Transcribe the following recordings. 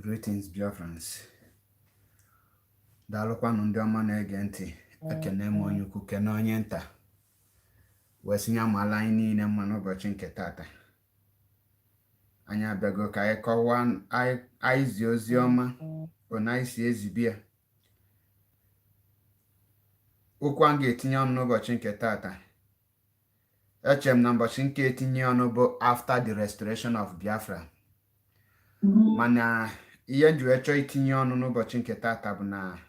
Greetings, Biafrans. Daalụkwanụ ndị ọma na-ege ntị. Ekene m onye ukwu, kene onye nta, wee sị ya maala anyị niile mma n'ụbọchị nke tata. Anyị abịago ka anyị kọwaa, anyị zie ozi ọma ona anyị si ezibi ya. Okwu a m ga-etinye ọnụ n'ụbọchị nke tata, eche m na ụbọchị nke etinye ọnụ bụ after the restoration of Biafra, mana ihe m ji wee chọọ itinye ọnụ n'ụbọchị nke tata bụ na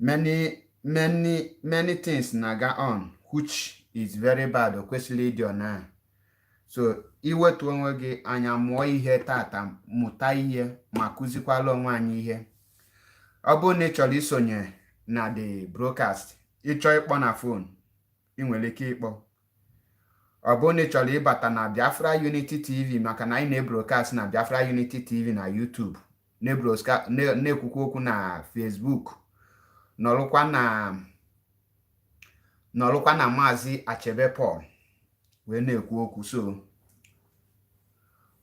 many, many, many things na-aga on which is very bad. O kwesịrị ịdị ọna. So iwetu onwe gị anya, mụọ ihe tata, mụta ihe ma kụzikwala onwe anyị ihe. Ọ bụrụ na ị chọrọ isonye na the broadcast, ịchọ ịkpọ na phone, ị nwere ike ịkpọ. Ọ bụrụ na ị chọrọ ịbata na Biafra Unity TV, maka na anyị na-ebroadcast na Biafra Unity TV na YouTube, na-ekwukwa okwu na Facebook, nọrụkwa na Maazị Achebe Paul wee na-ekwu okwu. So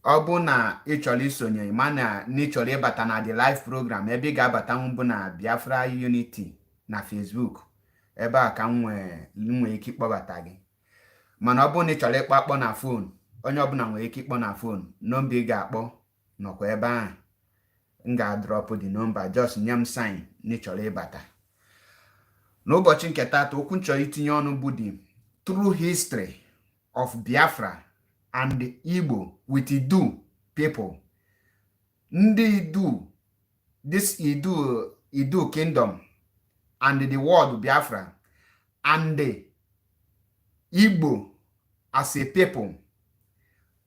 ọ bụ na ị chọrọ isonye, ma na ị chọrọ ịbata na the live program, ebe ị ga-abatanwu bụ na Biafra Unity na Facebook. Ebe a ka m nwee ike ịkpọbata gị. Mana ọ bụrụ na ị chọrọ ịkpọ akpọ na phone, onye ọbụla nwere ike ịkpọ na phone. Nọmba ị ga-akpọ nọkwa ebe ahụ. M ga-adrop the number, just nye m sign na ị chọrọ ịbata. N'ụbọchị nke tata, okwu m chọrọ itinye ọnụ bụ the true history of Biafra and Igbo with Idu people. Ndị Idu, this Idu kingdom and the world Biafra and the Igbo as a people.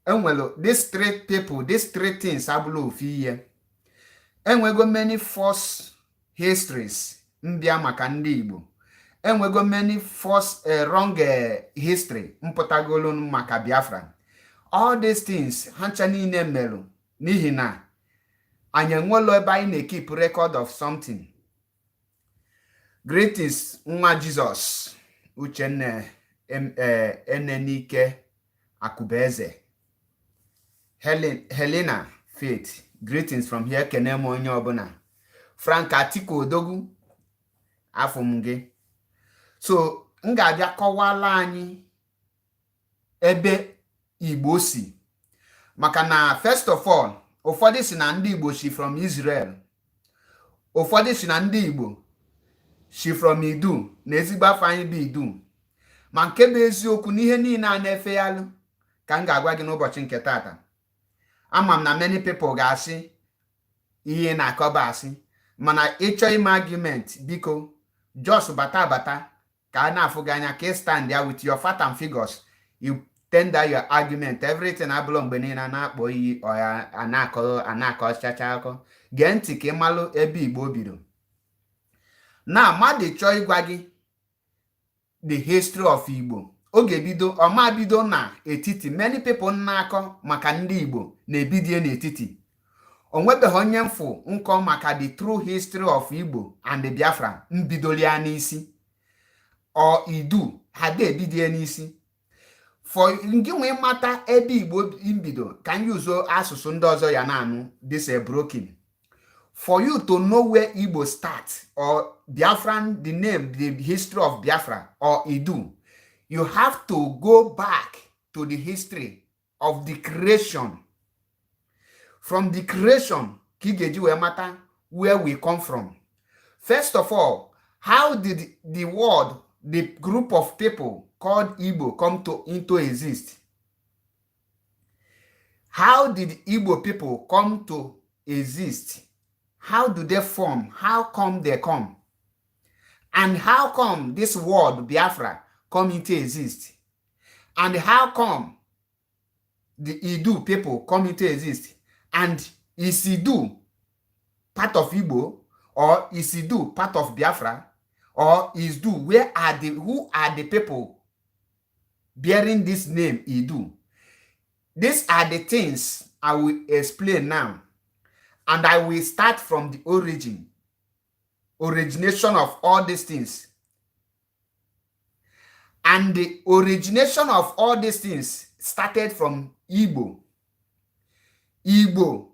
Enwere these three people, these three things abụla ofu ihe. Enwego many false histories mbịa maka ndị Igbo. Enwego many false, wrong history mpụtagolu maka Biafra. All these things, ha ncha niile merụ n'ihi na anyị enwelo ebe anyị na-ekeep record of something. Greetings, nwa Jizọs Uchenna Enenike Akụbeze, Helena Faith, greetings from here. Kene m onye ọbụla. Frank Atiku Odogwu, afọ m gị. So m ga-abịa kọwala anyị ebe Igbo si, maka na first of all, ụfọdụ si na ndị Igbo si from Israel, ụfọdụ si na ndị Igbo si from Idu, na ezigbo afọ anyị bụ Idu. Ma nke bụ eziokwu n'ihe niile a na-efeghalụ ka m ga-agwa gị n'ụbọchị nke tata. Ama m na many people ga-asị ihe na-akọba asị, mana ịchọ ime argument, biko just bata abata ka a na-afụ gị anya, ka ị stand ya with your fact and figures, you tender your argument, everything. Abụrụ mgbe niile a na-akpọ iyi ọya, a na-akọ chacha akọ. Gee ntị ka ị malụ ebe Igbo bido. Na mmadụ chọọ ịgwa gị the history of Igbo, ọ ga-ebido ọma bido na etiti. Many people na-akọ maka ndị Igbo na-ebidie n'etiti. O nwebeghị onye mfụ nkọ maka the true history of Igbo and the Biafra mbidolia n'isi ọ Idu ha da ebidie n'isi. For ngị nwee mata ebe Igbo mbido, ka m yuzo asụsụ ndị ọzọ ya na-anụ this a broken. For you to know where Igbo start or Biafran, the name, the history of Biafra or Idu, you have to go back to the history of the creation. From the creation ka ị ga-eji wee mata where we come from. First of all, how did the world, the group of people called Igbo come to into exist? How did Igbo people come to exist? How do they form? How come they come? And how come this word Biafra come into exist? And how come the Idu people come into exist? And is Idu part of Igbo or is Idu part of Biafra or is Du? Where are the who are the people bearing this name Idu? These are the things I will explain now. And I will start from the origin, origination of all these things. And the origination of all these things started from Igbo. Igbo.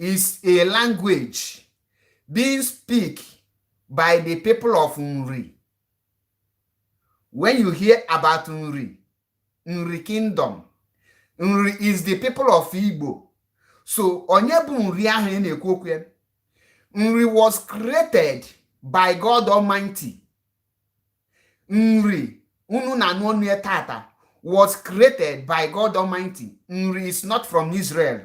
is a language being speak by the people of Nri. When you hear about Nri, Nri Kingdom, Nri is the people of Igbo. So onye bụ Nri ahụ ị na-ekwu okwu ya? Nri was created by God Almighty. Nri unu na-anụ ọnụ ya tata was created by God Almighty. Nri is not from Israel.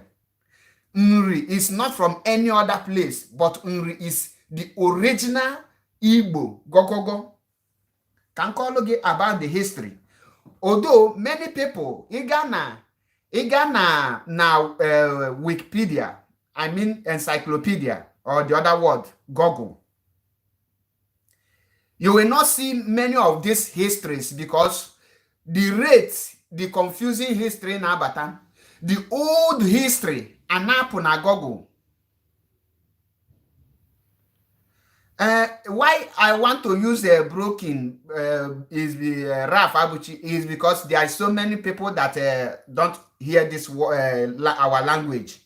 Nri is not from any other place, but Nri is the original Igbo gogogo. Ka m kọọlụ gị about the history. Although many people, ị ga na Wikipedia, I mean encyclopedia, or the other word, Google, you will not see many of these histories because the rate, the confusing history na-abata, the old history anapụ na Google. Why I want to use a broken is the Raf Abuchi is because there are so many people that don't hear this our language.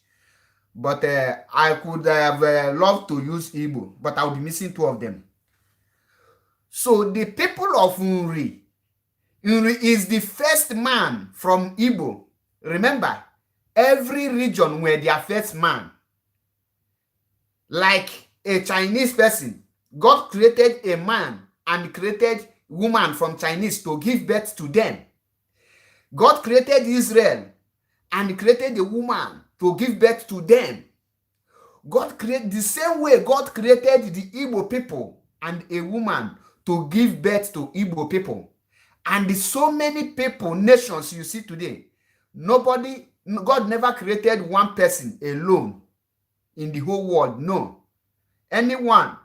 But I could have loved to use Igbo, but I'll be missing two of them. So the people of Nri, Nri is the first man from Igbo. Remember, every region were their first man. Like a Chinese person, God created a man and created woman from Chinese to give birth to them. God created Israel and created a woman to give birth to them. God created the same way God created the Igbo people and a woman to give birth to Igbo people. And so many people, nations you see today, nobody, God never created one person alone in the whole world. No. Anyone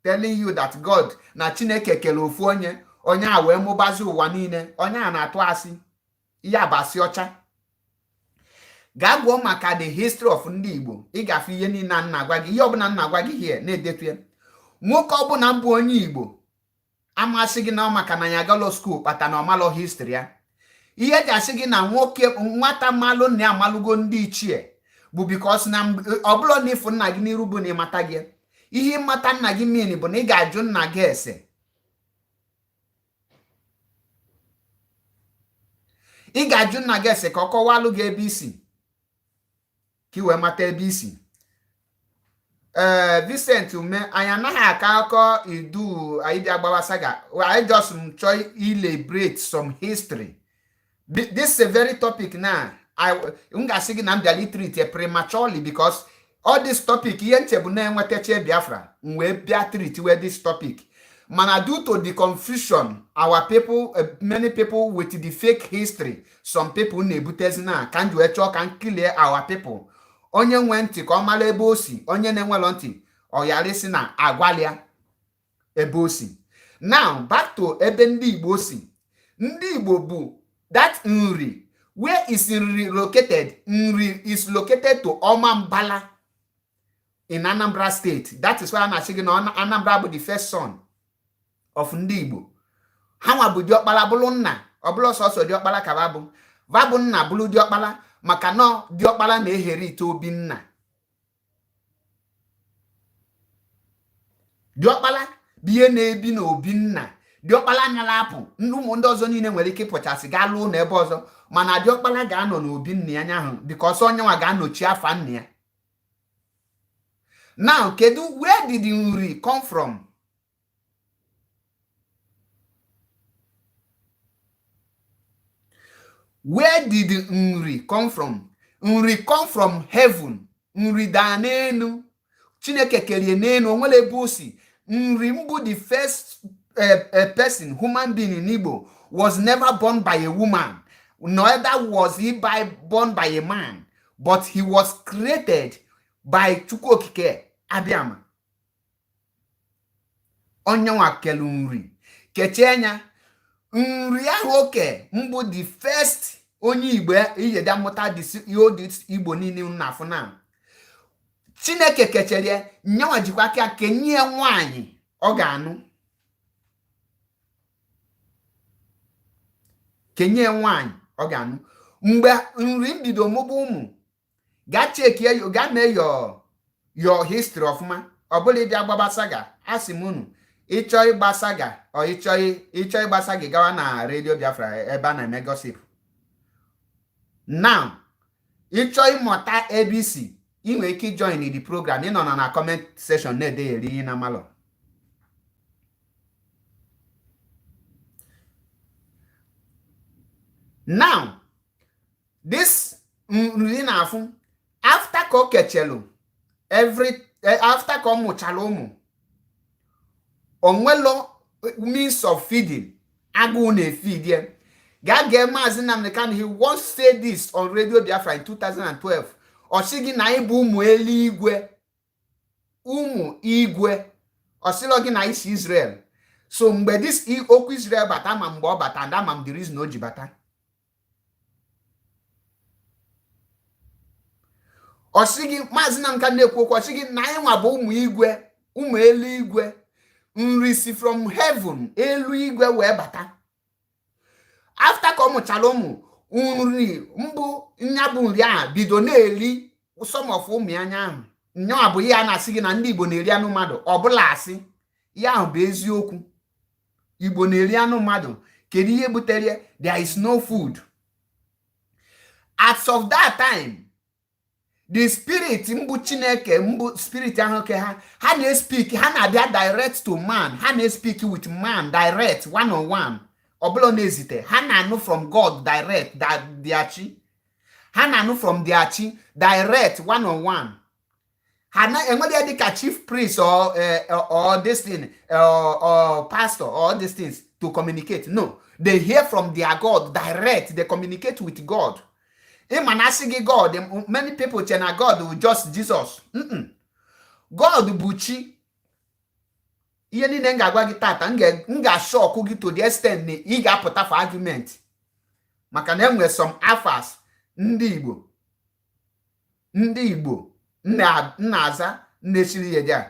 telling you that God na Chineke kere ofu onye, onye a wee mụbazi ụwa niile, onye a na-atụ asị, ihe abasị ọcha. Gaa gụọ maka the history of ndị Igbo, ị gafe ihe niile a na-agwa gị, ihe ọbụla m na-agwa gị here na-edetu ya. Nwoke ọbụla mbụ onye Igbo amasị gị na ọ maka na ya agalọ school kpata na ọmalọ history ya. Ihe eji asị gị na nwoke nwata malụ na ya amalụgo ndị ichie bụ because na ọbụla na ịfụ nna gị n'iru bụ na ịmata gị. Ihe ịmata nna gị mean bụ na ị ga-ajụ nna gị ese. Ị ga-ajụ nna gị ese ka ọ kọwalụ gị ebe isi, ka ị wee mata ebe isi. Ee, Vincent Ume, anyị anaghị akọ akụkọ idu anyị bịa gbawa saga. I just chọọ elaborate some history. This is a very topic now. M ga-asị gị na m bịara treat ya prematurely because all this topic ihe nche bụ na-enwetacha Biafra m wee bịa treat wee this topic. Mana due to the confusion our people, many people with the fake history, some people na-ebutezi na ka m ji wee chọọ ka m clear our people. Onye nwe ntị ka ọ mara ebe o si, onye na-enwelọ ntị ọ ghara isi na agwalịa ebe o si. Now back to ebe ndị Igbo si. Ndị Igbo bụ that Nri. Where is Nri located? Nri is located to Omambala in Anambra State. That is why a na-asị gị na Anambra bụ the first son of ndị Igbo. Ha nwa bụ diọkpara bụrụ nna, ọ bụrụ sọsọ diọkpara ka va bụ. Va bụ nna bụrụ diọkpara maka na diọkpara na-ehere ite obi nna. Diọkpara bụ ihe na-ebi n'obi nna. Diọkpara anyala apụ, ndị ụmụ ndị ọzọ niile nwere ike ịpụchasị gaa lụọ ụlọ ebe ọzọ, mana diọkpara ga-anọ n'obi nna ya anya ahụ because onye nwa ga-anọchi afa nna ya. Now, kedu where did Nri come from? Where did Nri come from? Nri come from heaven. Nri daa n'elu. Chineke kerie n'elu, o nwere ebe o si. Nri mbụ the first person, human being in Igbo, was never born by a woman. Neither was he born by a man, but he was created by Chukwu Okike Abiama. Onye nwa kelu Nri. Kechie anya. Nri ahụ oke mbụ the first onye Igbo iyeda mụta the Igbo niile na-afụ na Chineke kechere ya, nyanwa jikwa aka kenye ya nwaanyị ọ ga-anụ. Kenye nwaanyị ọ ga-anụ. Mgbe Nri bido mụba ụmụ, Gaa chekie, gaa mee your history ọfụma. Ọ bụla ịbịa gbaba saga, asị m unu, ịchọ ịgba saga, ọ ịchọ ịgba saga, gawa na Radio Biafra ebe a na-eme gossip. Now, ịchọ ịmụta ABC, ị nwere ike join the program. Ị nọ na comment section na-ede eri ihe na malọ. Now, this nri na-afụ, after ka o kechelu every after ka ọ mụchara ụmụ, onwelo means of feeding, agụụ na-efeed ya. Gaa gee Maazị Nnamdi Kanu, he once said this on Radio Biafra in 2012. Ọ sị gị na anyị bụ ụmụ eluigwe, ụmụ igwe. Ọ sịrọ gị na isi Israel. So mgbe this okwu Israel bata, ma mgbe ọ bata, and ama m the reason o ji bata. Ọ sị gị, Maazị Nnamdi Kanu na-ekwu okwu, ọ sị gị na anyị nwa bụ ụmụ igwe, ụmụ eluigwe. Nri si from heaven, eluigwe, wee bata. After ka ọ mụchara ụmụ, nri mbụ nya bụ nri ahụ bido na-eri some of ụmụ ya anya ahụ. Nyawa bụ ihe a na-asị gị na ndị Igbo na-eri anụ mmadụ. Ọ bụla asị, ihe ahụ bụ eziokwu. Igbo na-eri anụ mmadụ. Kedu ihe butere ya? There is no food as of that time. The spirit mbụ, Chineke mbụ, spirit ahụ ke ha, ha na-speak, ha na-abịa direct to man, ha na-speak with man direct, one on one. Ọbụla na-ezite, ha na-anụ from God direct, that their chi, ha na-anụ from their chi direct, one on one. Ha na enwere ya dịka chief priest or this thing or pastor or these things to communicate. No, they hear from their God direct. They communicate with God. Ịma na asị gị God, many people che na God bụ just Jesus. God bụ chi. Ihe niile m ga-agwa gị tata, m ga-ashock gị to the extent na ị ga-apụta for argument, maka na enwere some afas ndị Igbo nna aza na-esiri ya dị a.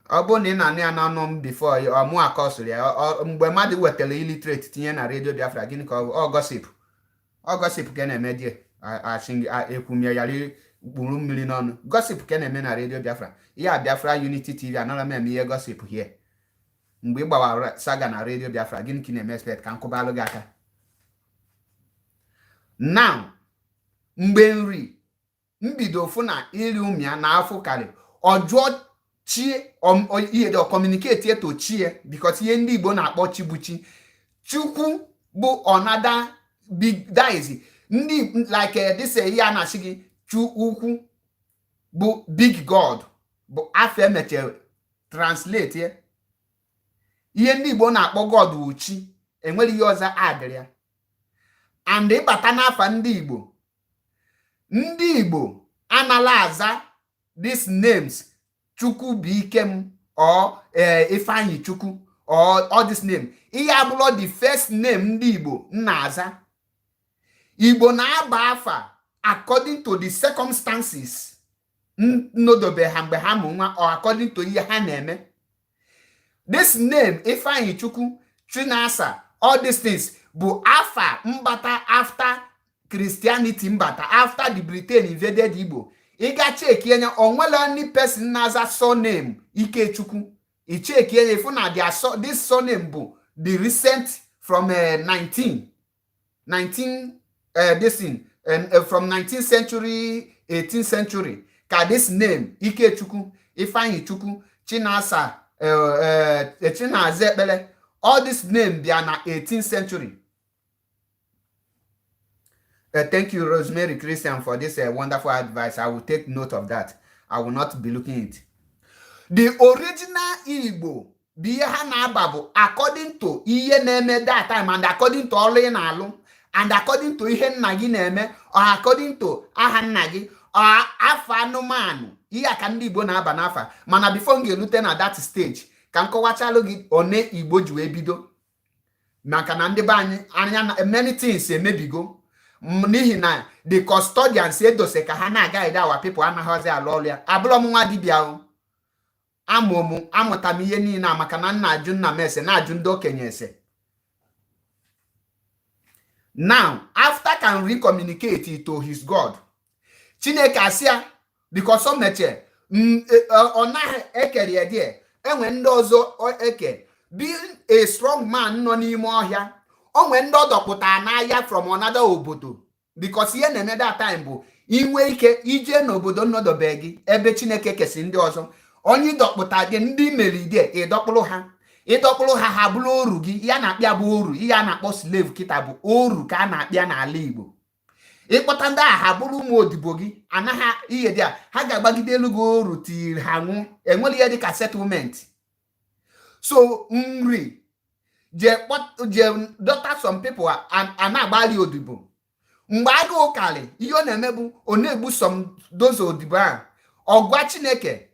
Ọ bụrụ na ị na-anụ ya n'ọnụ m before ọ mụ akọsịrị ya. Mgbe mmadụ wetara illiterate tinye na Radio Biafra, gịnị ka ọ bụ? Ọ gossip, ọ gossip ka na-eme die. Asị ekwumie yara kpuru mmiri n'ọnụ. Gossip ka na-eme na Radio Biafra. Ihe a Biafra Unity TV, anara m eme ihe gossip here. Mgbe ị gbawara saga na Radio Biafra, gịnị ka ị na-eme expect ka m kwụbalụ gị aka? Now, mgbe nri mbido fụ na iri ụmịa na afọ karị, ọ jụọ chie ihe dị, communicate to chie, because ihe ndị Igbo na-akpọ chi bụ chi. Chukwu bụ another big, that is ndị like this ihe a na-asị gị chu ukwu bụ big God, bụ afọ emechere translate ya. Ihe ndị Igbo na-akpọ God bụ chi, enwere ihe ọzọ adịrị ya. And ịbata n'afa ndị Igbo, ndị Igbo anala aza these names, Chukwu bụ ike m or Ifeanyi Chukwu or all this name. Ihe abụrụ the first name ndị Igbo na-aza. Igbo na-aba afa according to the circumstances nnodobe ha mgbe ha mụ nwa or according to ihe ha na-eme. This name Ifeanyi Chukwu, Chinasa, all these things bụ afa mbata after Christianity mbata, after the Britain invaded Igbo. Ị ga cheki anya, onwere any person na-aza surname Ikechukwu. Icheki anya, ifu na their so, this surname bụ the recent from 19 this thing from 19th century, 18th century ka this name Ikechukwu, Ifeanyi Chukwu, Chinasa, Chinaza Ekpele, all this name bịa na 18th century. Thank you, Rosemary Christian, for this wonderful advice. I will take note of that. I will not be looking it. The original Igbo bụ ihe ha na-aba bụ according to ihe na-eme that time, and according to ọrụ ị na-alụ, and according to ihe nna gị na-eme, or according to aha nna gị or afọ anụmanụ. Ihe a ka ndị Igbo na-aba n'afa. Mana before m ga-erute na that stage, ka m kọwachalụ gị one Igbo ji wee bido, maka na ndị be anyị anya na many things emebigo n'ihi na the custodians edose ka ha na-agaghị our people anaghịzi alụ ọrụ ya. Abụrọ m nwa dibịa o, amụ m amụta m ihe niile a maka na nna ajụ nna m ese, na-ajụ ndị okenye ese. Now, after can recommunicate to his God, Chineke asị ya, because o mechie ọ naghị ekere ya die, enwe ndị ọzọ eke. Being a strong man nọ n'ime ọhịa, o nwee ndị ọ dọpụtara n'ahịa from another obodo, because ihe na-eme that time bụ inwe ike ije n'obodo nnọdọbe gị ebe Chineke kesị ndị ọzọ. Onye ịdọkpụta gị, ndị meride, ịdọkpụrụ ha, ịdọkpụrụ ha, ha bụrụ oru gị. Ihe a na-akpịa bụ oru, ihe a na-akpọ slave kịta bụ oru ka a na-akpịa n'ala Igbo. Ịkpọta ndị a, ha bụrụ ụmụ odibo gị, anaghị ihe dị a ha ga-agbagide elu gị oru tiri ha nwụ. Enwere ihe dịka settlement. So Nri je dọta some people a na-agbalị odibo. Mgbe agụụ karị, ihe ọ na-eme bụ ọ na-egbu some those odibo ahụ. Ọgwa Chineke,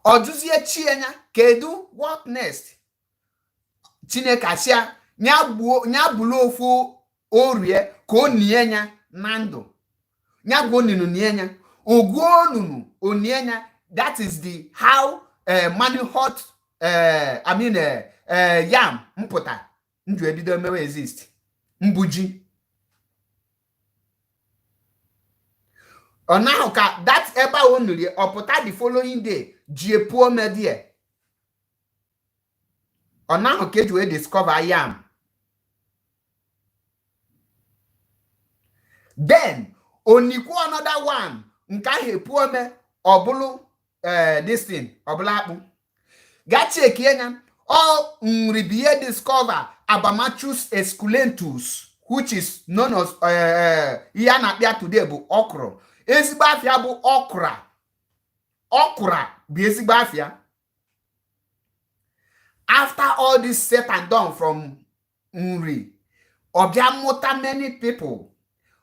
ọ jụzie chi anya, kedu what next? Chineke asịa ya gbuo, ya bụrụ ofu orie ka o nie ya na ndụ, ya gbuo onunu nie ya, oguo onunu onie ya. That is the how manihot, I mean, yam mpụta ndụ ebido mewe exist, mbuji. Ọ naghị ka that ebe ahụ o nụrie, ọ pụta the following day ji epuo medie. Ọ naghị ka eji wee discover yam. Then onikwu another one, nke ahụ epuo ome, ọ bụrụ this thing, ọ bụla akpụ. Gaa chekie ya. Ọ nri bụ ihe discover Abamachus esculentus, which is known as ihe a na-akpịa today bụ okra. Ezigbo afịa bụ okra. Okra bụ ezigbo afịa. After all this set and done from Nri, ọ bịa mụta many people.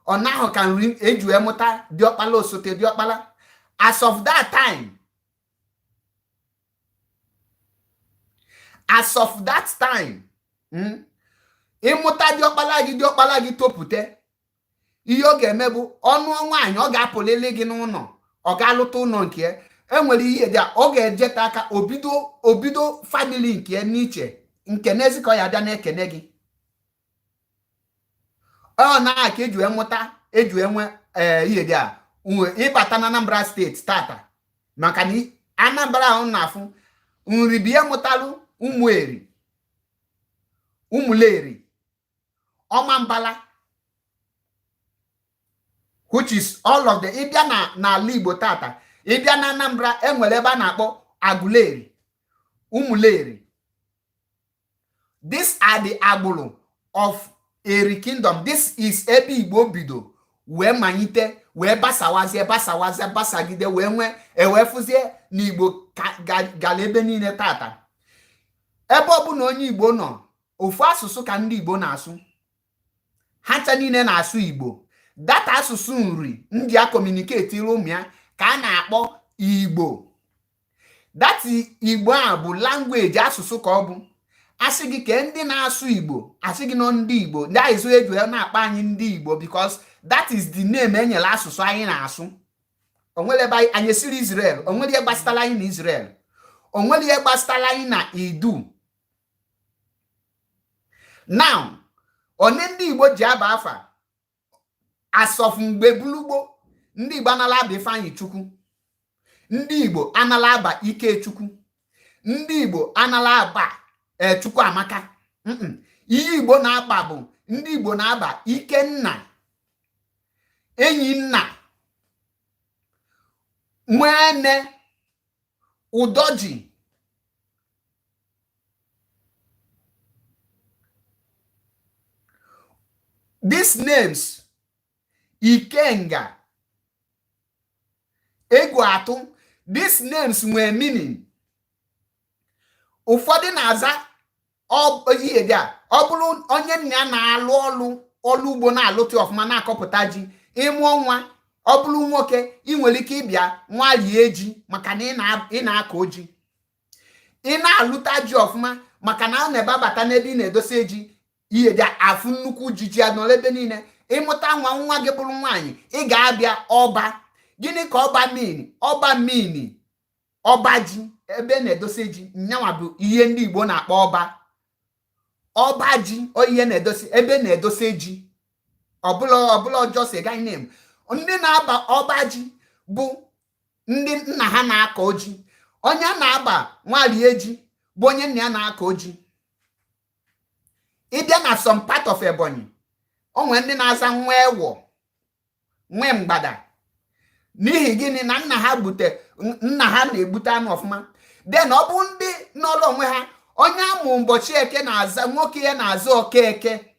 Ọ nahụ ka Nri eji wee mụta diọkpala, osote diọkpala. As of that time, as of that time, ịmụta diọkpala gị, diọkpala gị topute, ihe ọ ga-eme bụ ọnụ nwaanyị, ọ ga-apụlili gị n'ụlọ, ọ ga-alụta ụlọ nke ya. Enwere ihe dị a ọ ga-ejete aka, obido obido family nke ya n'iche nke n'ezi ka ọ ya bịa na-ekene gị. Ọ na ka eji wee mụta, eji wee nwe ihe dị a ịbata na Anambra Steeti tata, maka na Anambra ahụ na-afụ Nri bụ ihe mụtalụ Ụmụeri, Ụmụleri, Ọmambala, which is all of the ịbịa na n'ala Igbo tata. Ịbịa na Anambra, enwere ebe a na-akpọ Aguleri, Ụmụleri. These are the agbụrụ of Eri Kingdom. This is ebe Igbo bido wee malite, wee basawazie, basawazie, basagide, wee nwee ewee fụzie na Igbo gara ebe niile tata. Ebe ọbụla onye Igbo nọ, ofu asụsụ ka ndị Igbo na-asụ. Ha ncha niile na-asụ Igbo. Data asụsụ Nri ndị a communicate ụmụ ya ka a na-akpọ Igbo. That Igbo a bụ language, asụsụ ka ọ bụ. Asị gị ka ndị na-asụ Igbo, asị gị nọ ndị Igbo. Ndị anyị eji wee na-akpọ anyị ndị Igbo because that is the name enyere asụsụ anyị na-asụ. Onwere ebe anyị esiri Israel, onwere ihe gbasatara anyị na Israel, onwere ihe gbasatara anyị na Idu. Now, one ndị Igbo ji aba afa asọfụ mgbe bulugbo, ndị Igbo anala aba Ifeanyị Chukwu, ndị Igbo anala aba Ikechukwu, ndị Igbo anala aba Chukwu Amaka. Ihe Igbo na-aba bụ, ndị Igbo na-aba Ikenna, Enyinna, Nwene, Udoji. These names, Ikenga, Egwuatu, these names nwere meaning. Ụfọdụ na-aza ihe dị a, ọ bụrụ onye nna ya na-alụ ọlụ ọlụ ugbo, na-alụtụ ọfụma, na-akọpụta ji, ịmụọ nwa, ọ bụrụ nwoke, ị nwere ike ịbịa nwa rie ji maka na ị na-akọ ji, ị na-alụta ji ọfụma, maka na ọ na-ebabata n'ebe ị na-edosa ji, ihe dị afụ nnukwu ji, ji nọrọ ebe niile. Ịmụta nwa, nwa gị bụrụ nwaanyị, ị ga-abịa ọba. Gịnị ka ọba mean? Ọba mean ọba ji, ebe na-edosa ji. Nyanwa bụ ihe ndị Igbo na-akpọ ọba. Ọba ji, ihe na-edosi ebe na-edosa ji, ọbụla ọbụla just a guy name. Ndị na-aba ọba ji bụ ndị nna ha na-akọ ji. Onye na-aba nwalie ji bụ onye nna ya na-akọ ji. Ịbịa na some part of Ebonyi, o nwere ndị na-aza nwa ewo, nwee mgbada. N'ihi gịnị? Na nna ha gbute, nna ha na-egbute anụ ọfụma. Then ọ bụ ndị nọrọ onwe ha, onye amụ ụbọchị Eke na-aza nwoke ya na-aza Okeke,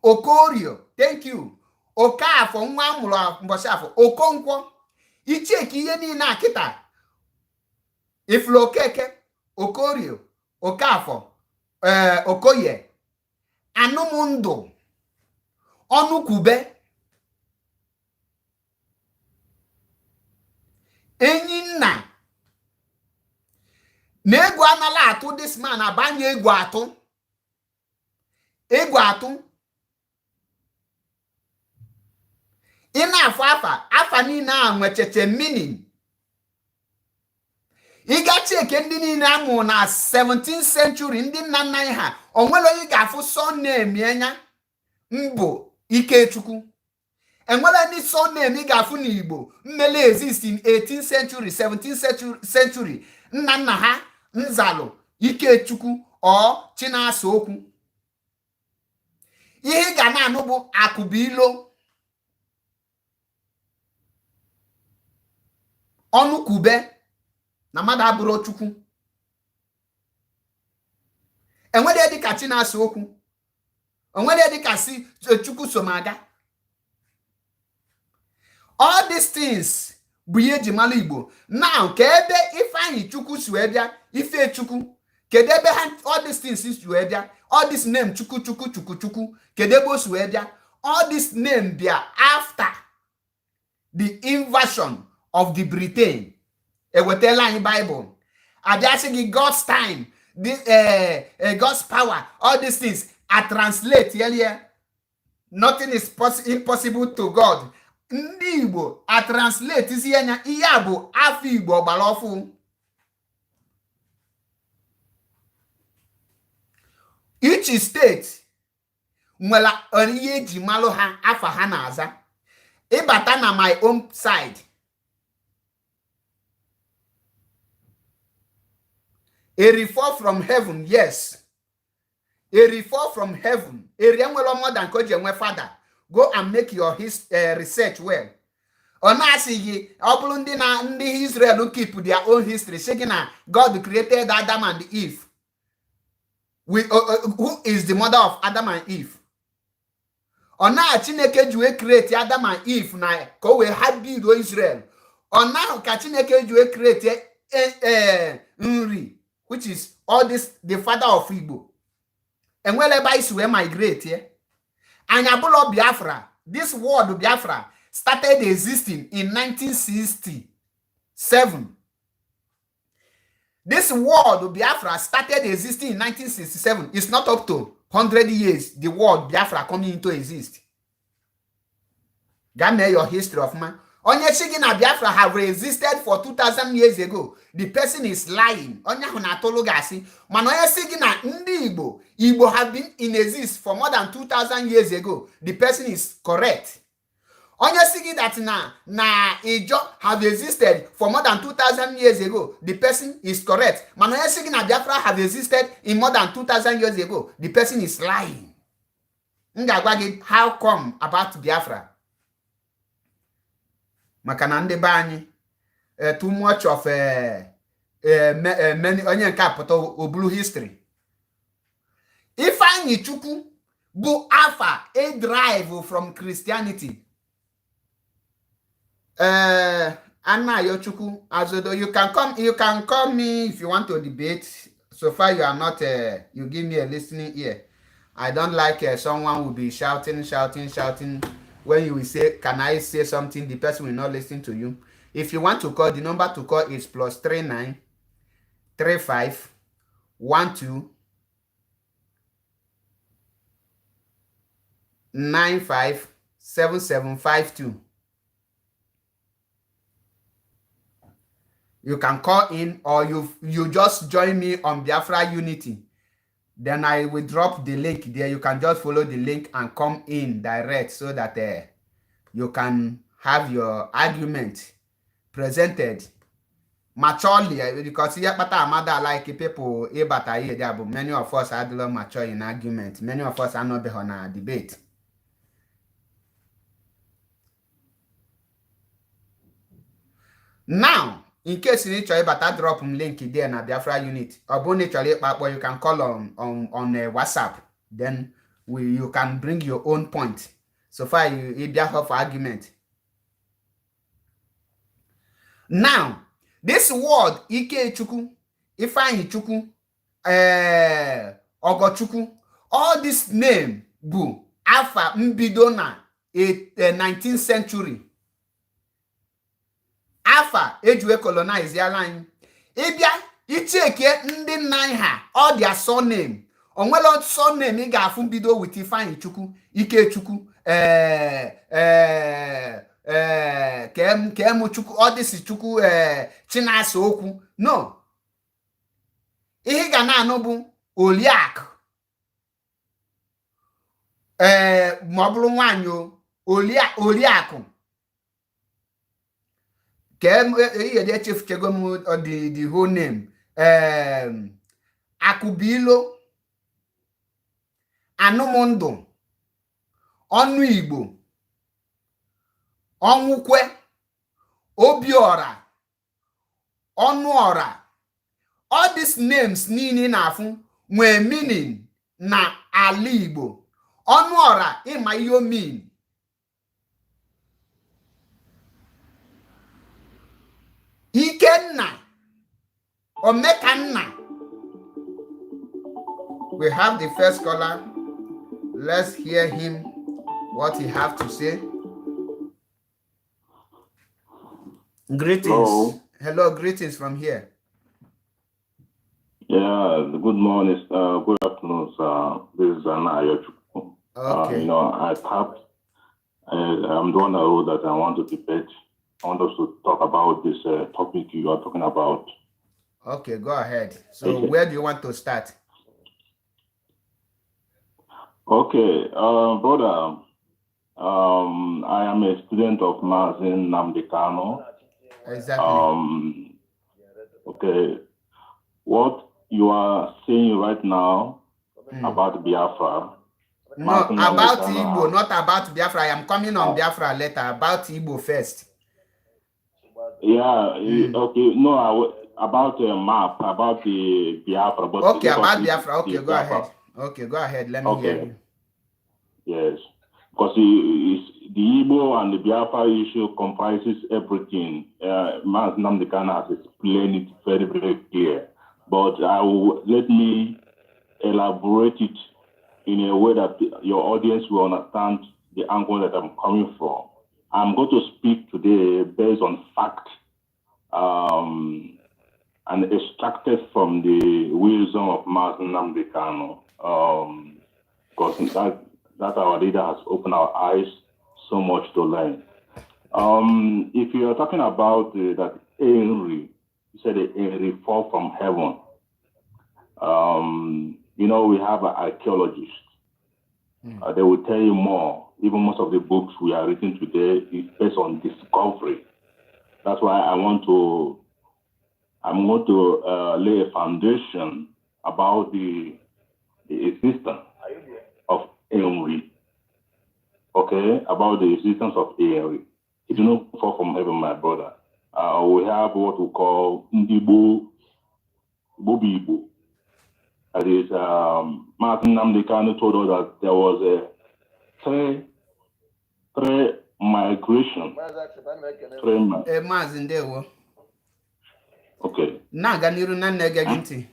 Okorio, thank you, Okafọ, nwa amụrụ ụbọchị Afọ, Okonkwo. Icheki ihe niile a kịta, ifuru Okeke, Okorio, Okafọ, ee, Okoye, anụmndụ, ọnụkwube, enyi nna na egwu anala atụ. This man abanye egwu atụ, egwu atụ. Ị na-afụ afa, afa niile a nwecheche meaning. Ị ga cheke ndị niile amụ na 17th century, ndị nna nna anyị ha, onwere onye ga-afụ surname anya mbụ Ikechukwu. Enwere ndị surname ị ga-afụ n'Igbo mmele exist in 18th century, 17th century, nna nna ha nzalụ Ikechukwu ọ Chinasa okwu. Ihe ị ga na-anụ bụ Akụbụilo, ọnụkwube na mmadụ abụrụ Chukwu. Enwere dịka Chinasa okwu, onwere dịka si Chukwu so m aga. All these things bụ ihe eji mara Igbo. Now, ka ebe Ifeanyị Chukwu si wee bịa, Ife Chukwu, kedu ebe ha all these things si wee bịa? All this name Chukwu, Chukwu, Chukwu, Chukwu, kedu ebe o si wee bịa? All this name bịa after the invasion of the Britain. Ewetala anyị Bible, abịa sị gị God's time, this, God's power, all these things are translate yelie nothing is impossible to God. Ndị Igbo a translate isi anya ihe a bụ afọ Igbo ọgbara ọfụ. Each state nwere ihe eji malụ ha, afa ha na-aza. Ịbata na my own side, Eri fall from heaven. Yes, Eri fall from heaven. Eri enwere mother nke o ji enwe father. Go and make your research well. Ọ na-asị gị, ọ bụrụ ndị na ndị Israel keep their own history, sị gị na God created Adam and Eve. Who is the mother of Adam and Eve? Ọ na Chineke ji wee create Adam and Eve na ka o wee ha bido Israel. Ọ na ka Chineke ji wee create Nri, which is all this, the father of Igbo. Enwere ebe anyị si wee migrate ye anyị abụlọ Biafra. This word Biafra started existing in 1967. This word Biafra started existing in 1967. It's not up to 100 years the word Biafra coming into exist. Gaa mee your history ọfụma. Onye si gị na Biafra have existed for 2000 years ago, the person is lying. Onye ahụ na-atụlụ gị asị. Mana onye si gị na ndị Igbo, Igbo have been in exist for more than 2000 years ago, the person is correct. Onye si gị that na Ijo have existed for more than 2000 years ago, the person is correct. Mana onye si gị na Biafra have existed in more than 2000 years ago, the person is lying. M ga-agwa gị how come about Biafra, maka na ndị be anyị, too much of many. Onye nke a pụta obulu history. Ifeanyi Chukwu bụ afa a drive from Christianity. Anayochukwu Azodo, you can come, you can call me if you want to debate. So far you are not you give me a listening ear. I don't like someone will be shouting, shouting, shouting. When you will say, "Can I say something?" the person will not listen to you. If you want to call, the number to call is +39 35 12 95 7752. You can call in or you just join me on Biafra Unity. Then I will drop the link there. You can just follow the link and come in direct so that you can have your argument presented maturely, because ihe kpata amada like people ịbata ihe dị bụ many of us adịla mature in argument. Many of us anọbeghị na debate. Now, in case ị chọrọ ịbata, drop m link there na Biafra Unit. Ọ bụrụ na ị chọrọ ịkpa akpọ, you can call on WhatsApp. Then you can bring your own point. So far you ịbịa for argument. Now, this word Ikechukwu, Ifeanyichukwu, Ogochukwu, all this name bụ afa mbido na 19th century. Afa eji colonize ala anyị. Ịbịa ichekie ndị nna anyị ha, ọ dị surname. Onwere surname ị ga-afụ mbido with Ifeanyichukwu, Ikechukwu, kem Chukwu, ọ dịsị Chukwu, Chinasa okwu. No. Ihe ị ga na-anụ bụ Oliakụ, ma ọ bụrụ nwaanyị o, Oliakụ. Kem ihe dị echefuchego m the whole name. Akụbilo, Anụmndụ, Ọnụ Igbo, Ọnwụkwe, Obiọra, Ọnụọra. All these names niile na-afụ nwee meaning na ala Igbo. Ọnụọra, ịma ihe o mean? Ikenna, Omekanna. We have the first caller. Let's hear him, what he have to say. Greetings. Hello. Hello, greetings from here. Yeah, good morning, good afternoon, sir. This is Anayo Chukwu. Okay. I tapped. I'm the one that wrote that I want to debate. I want us to talk about this topic you are talking about. Okay, go ahead. So Okay. where do you want to start? Okay, brother, I am a student of Mazi Nnamdi Kanu. Exactly. Okay, what you are saying right now about Biafra, No, Mazi Nnamdi about Kanu Igbo, not about Biafra. I am coming on Biafra later. About Igbo first. Yeah, okay. No, about the map, about the Biafra. But Okay, because about Biafra. Okay, the go Biafra- ahead. Okay, go ahead. Let me hear Okay. you. Yes, because the Igbo and the Biafra issue comprises everything. Mazi Nnamdi Kanu has explained it very, very clear. But I will let me elaborate it in a way that your audience will understand the angle that I'm coming from. I'm going to speak today based on fact and extracted from the wisdom of Mazi Nnamdi Kanu. Because that our leader has opened our eyes so much to learn. If you are talking about that Henry, you said Henry fall from heaven. We have an archaeologist. They will tell you more. Even most of the books we are reading today is based on discovery. That's why I'm going to lay a foundation about the existence of Henry. Okay, about the existence of Henry. It did not fall from heaven, my brother. We have what we call Ndibo, Bobi Igbo. That is, Mazi Nnamdi Kanu told us that there was a three migration. Three Maazị, ndewo. Okay. Na-aga n'iru na nna ege gị ntị.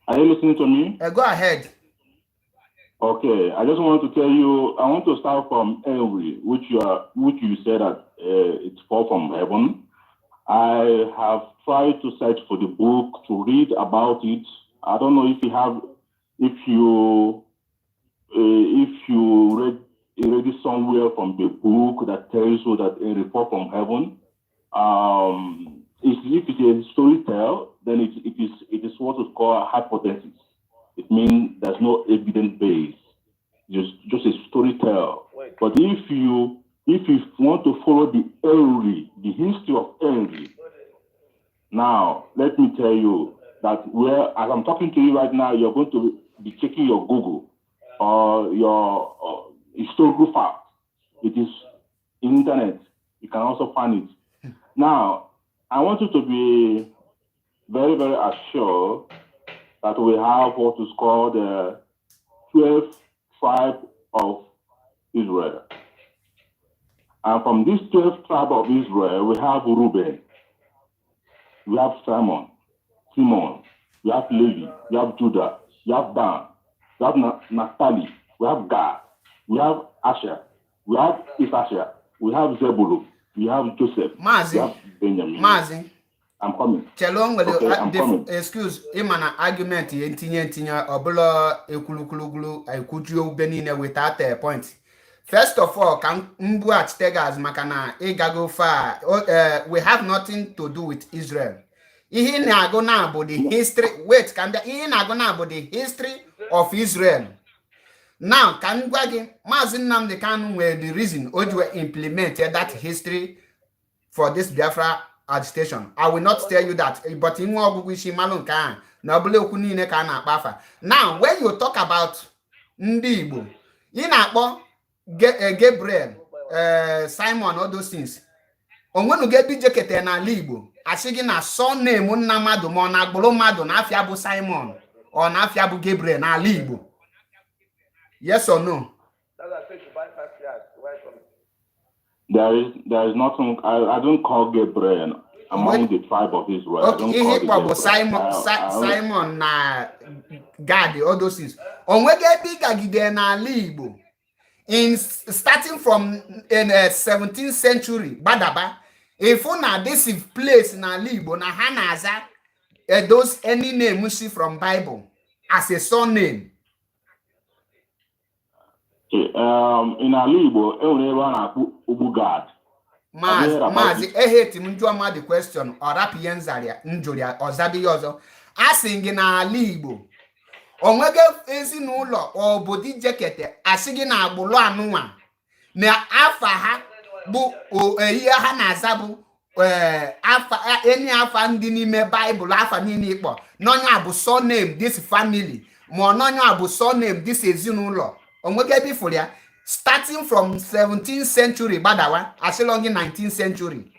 Are you listening to me? Go ahead. Okay, I just want to tell you, I want to start from Henry, which you said that it's fall from heaven. I have tried to search for the book to read about it. I don't know if you have, if you read it somewhere from the book that tells you that Henry fall from heaven. If it is a story tell, then it is what we call a hypothesis. It It means there's no evidence base. Just a story tell. But if you want to follow the Nri, the history of Nri, now let me tell you that where as I'm talking to you right now, you're going to be checking your Google or your historical fact. It is internet. You can also find it. Now, I want you to be very, very assured that we have what is called the 12 tribe of Israel. And from this 12 tribe of Israel, we have Reuben, we have Simon, we have Levi, we have Judah, we have Dan, we have Naphtali, we have Gad, we have Asher, we have Issachar, we have Zebulun, we have Joseph, Maazị we have Benjamin. Maazị I'm coming. Chelo nwere Okay, I'm coming. Excuse, ịma na argument ya ntinye ntinye ọbụla ekwulukwulugulu ekwujuo ube niile without a point. First of all, ka m bughachite gị azụ maka na ịgago far. We have nothing to do with Israel. Ihe ị na-agụ na bụ the history. Wait, ka m bịa. Ihe ị na-agụ na bụ the history of Israel. Now, ka m gwa gị, Maazị Nnamdi Kanu nwere the reason o ji wee implement that history for this Biafra agitation. I will not tell you that, but inwe ọgụgụ isi malụ nke ahụ na ọbụla okwu niile ka a na-akpa afa. Now, when you talk about ndị Igbo, ị na-akpọ Gabriel, Simon, all those things. Onwenugo ebe ijekete n'ala Igbo asị gị na surname nna mmadụ ma ọ na agbụrụ mmadụ na afịa bụ Simon ọ na afịa bụ Gabriel n'ala Igbo? Yes or no? That's why I said to buy 5 yards. Why come? There is nothing. I don't call Gabriel among the tribe of Israel. I Okay, don't ihe call the ịkpọ bụ Gabriel. Simon, Simon na Gad, all those things. Onwego ebe ị gagide n'ala Igbo in starting from in 17th century gbadaba ịfụ na this place n'ala Igbo na ha na-aza those any name si from Bible as a surname? Okay, in ala Igbo, e nwere ebe a na-akpọ Ugbu Gad. Have you heard about Maazị it? Eheti m njụọ mmadụ question, ọ rapụ ihe nzara ya njụrụ ya, ọzaba ihe ọzọ. A sị gị n'ala Igbo onwego ezinụlọ obodo ijekete asị gị na agbụrụ anụnwa na afa ha bụ ihe ha na-aza bụ afa eni afa ndị n'ime Baịbụl, afa niile ịkpọ n'ọnya bụ surname this family ma ọ n'ọnya bụ surname this ezinụlọ? Onwego ebe ifụrụ ya starting from 17th century gbadawa, asịlọ gị 19th century?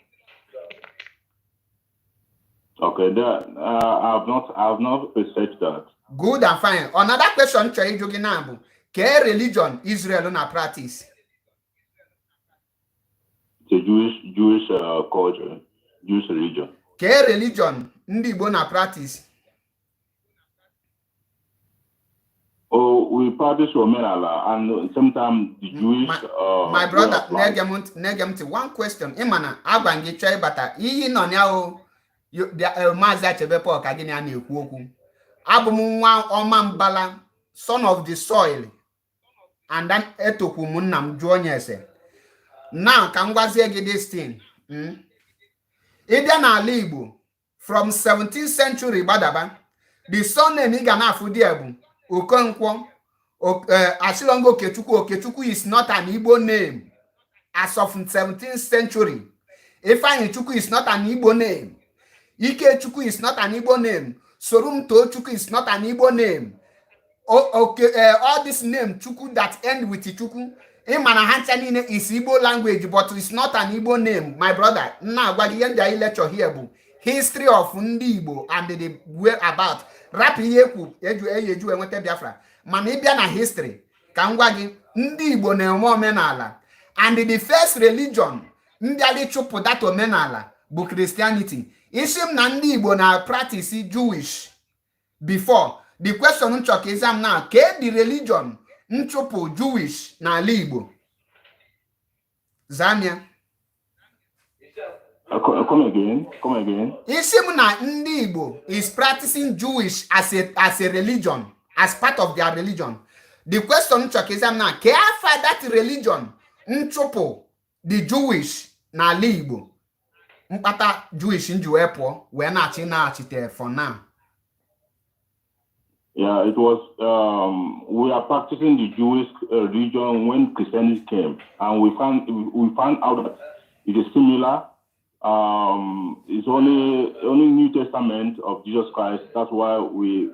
Okay, there, I've not researched that. Good and fine. Another question chọrọ ịjụ gị na bụ kee religion Israel na practice? It's a Jewish culture, Jewish religion. Kee religion ndị Igbo na practice? Oh, we practice Omenala and sometimes the Jewish My way brother, of life. na-ege m ntị, na-ege m ntị. One question. Ịma na agwa m gị chọọ ịbata ihe nọ ya o Maazị Achebe Paul ka gị na ya na-ekwu okwu. Abụ m nwa ọma mbala, son of the soil, and then etokwu m nna m jụọ onye ese. Now, ka m gwazie gị this thing. Ịbịa n'ala Igbo from 17th century gbadaba, the surname ị ga na-afụ there bụ Okonkwo. Achilongo Okechukwu. Okechukwu is not an Igbo name as of 17th century. Ifeanyi Chukwu is not an Igbo name. Ikechukwu is not an Igbo name. Sorumto Chukwu is not an Igbo name. Okay, all this name Chukwu that end with Chukwu, ịma na ha ncha niile is Igbo language, but it's not an Igbo name. My brother, nna agwa gị ihe ndị anyị lecture here bụ history of ndị Igbo and the way about rapụ ihe ekwu eju eyi eju enweta Biafra. Mana ịbịa na history, ka m gwa gị, ndị Igbo na-eme omenala, and the first religion ndị chụpụ that omenala bụ Christianity. Isi m na ndị Igbo na practice Jewish before, the question m chọrọ ka ịza m na kee the religion nchụpụ Jewish n'ala Igbo? Zamia. Come again. Come again. Isi m na ndị Igbo is practicing Jewish as a religion, as part of their religion. The question m chọrọ ka ịza m na kee afa that religion nchụpụ the Jewish n'ala Igbo, mkpata Jewish nji wee pụọ wee na-achị na-achite for now. Yeah, it was. We are practicing the Jewish religion when Christianity came, and we found out that it is similar. It's only New Testament of Jesus Christ. That's why we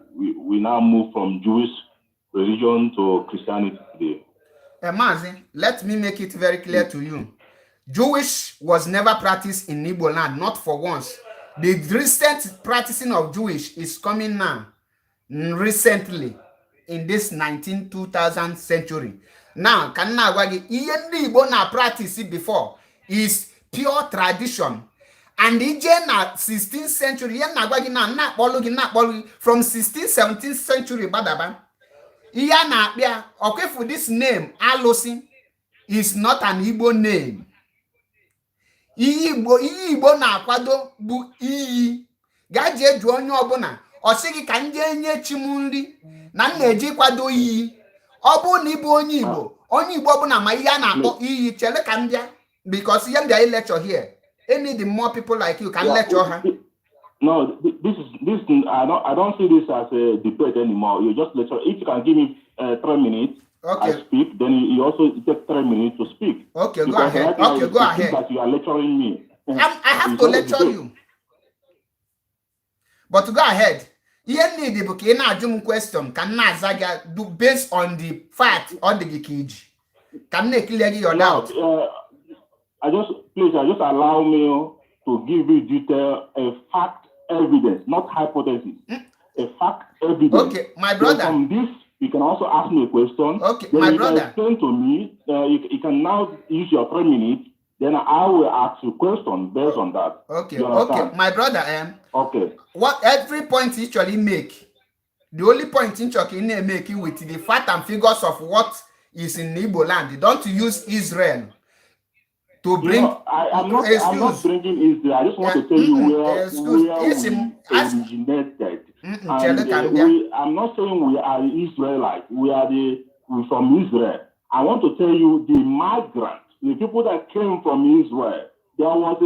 now move from Jewish religion to Christianity today. Mazi, let me make it very clear to you. Jewish was never practiced in Igbo land, not for once. The recent practicing of Jewish is coming now, recently, in this 19 2000 century. Now, ka m na-agwa gị, ihe ndị Igbo na practice before is pure tradition. And ije na 16th century, ihe m na-agwa gị na na-akpọlụ gị na-akpọlụ gị from 16th 17th century gbadaba. Ihe a na-akpịa ọkwefu, this name alụsị is not an Igbo name. Ihe Igbo na-akwado bụ iyi. Gaa jee jụọ onye ọbụla, ọ sị gị ka m jee nye chi m nri na m na-eji kwado iyi. Ọ bụrụ na ị bụ onye Igbo, onye Igbo ọbụla ma ihe a na-akpọ iyi. Chere ka m bịa, because ihe m bịa lecture here, I need more people like you ka m lecture ha. No, this is this. I don't see this as a debate anymore. You just lecture. If you can give me 3 minutes, I speak. Then you also take 3 minutes to speak. Okay, go Because ahead. right now Okay, it go seems ahead. that you are lecturing me. I have It's to not a lecture debate. you. But go ahead. Ihe m need bụ ka ị na-ajụ m question ka m na-aza gị do based on the fact ọ dị gị ka iji. Ka m na-ekele gị your Now, doubt. I just please, I just allow me to give you detail, a fact evidence, not hypothesis. A fact evidence. Okay, my Then brother. from this, you can also ask me a question. Okay, Then my you can brother. explain to me. You can now use your 3 minutes. Then I will ask you question based on that. Okay, You okay, understand? my brother. Okay. What every point you actually make, the only point in chọrọ ka ị na-emeke with the fact and figures of what is in Igbo land. Don't use Israel to You bring know, I'm not excuse. Bringing Israel. I just want to tell you Mm-mm, where excuse. where Isi we originated. Chere And ka m bịa. I'm not saying we are Israelites. We from Israel. I want to tell you the migrants, the people that came from Israel. There was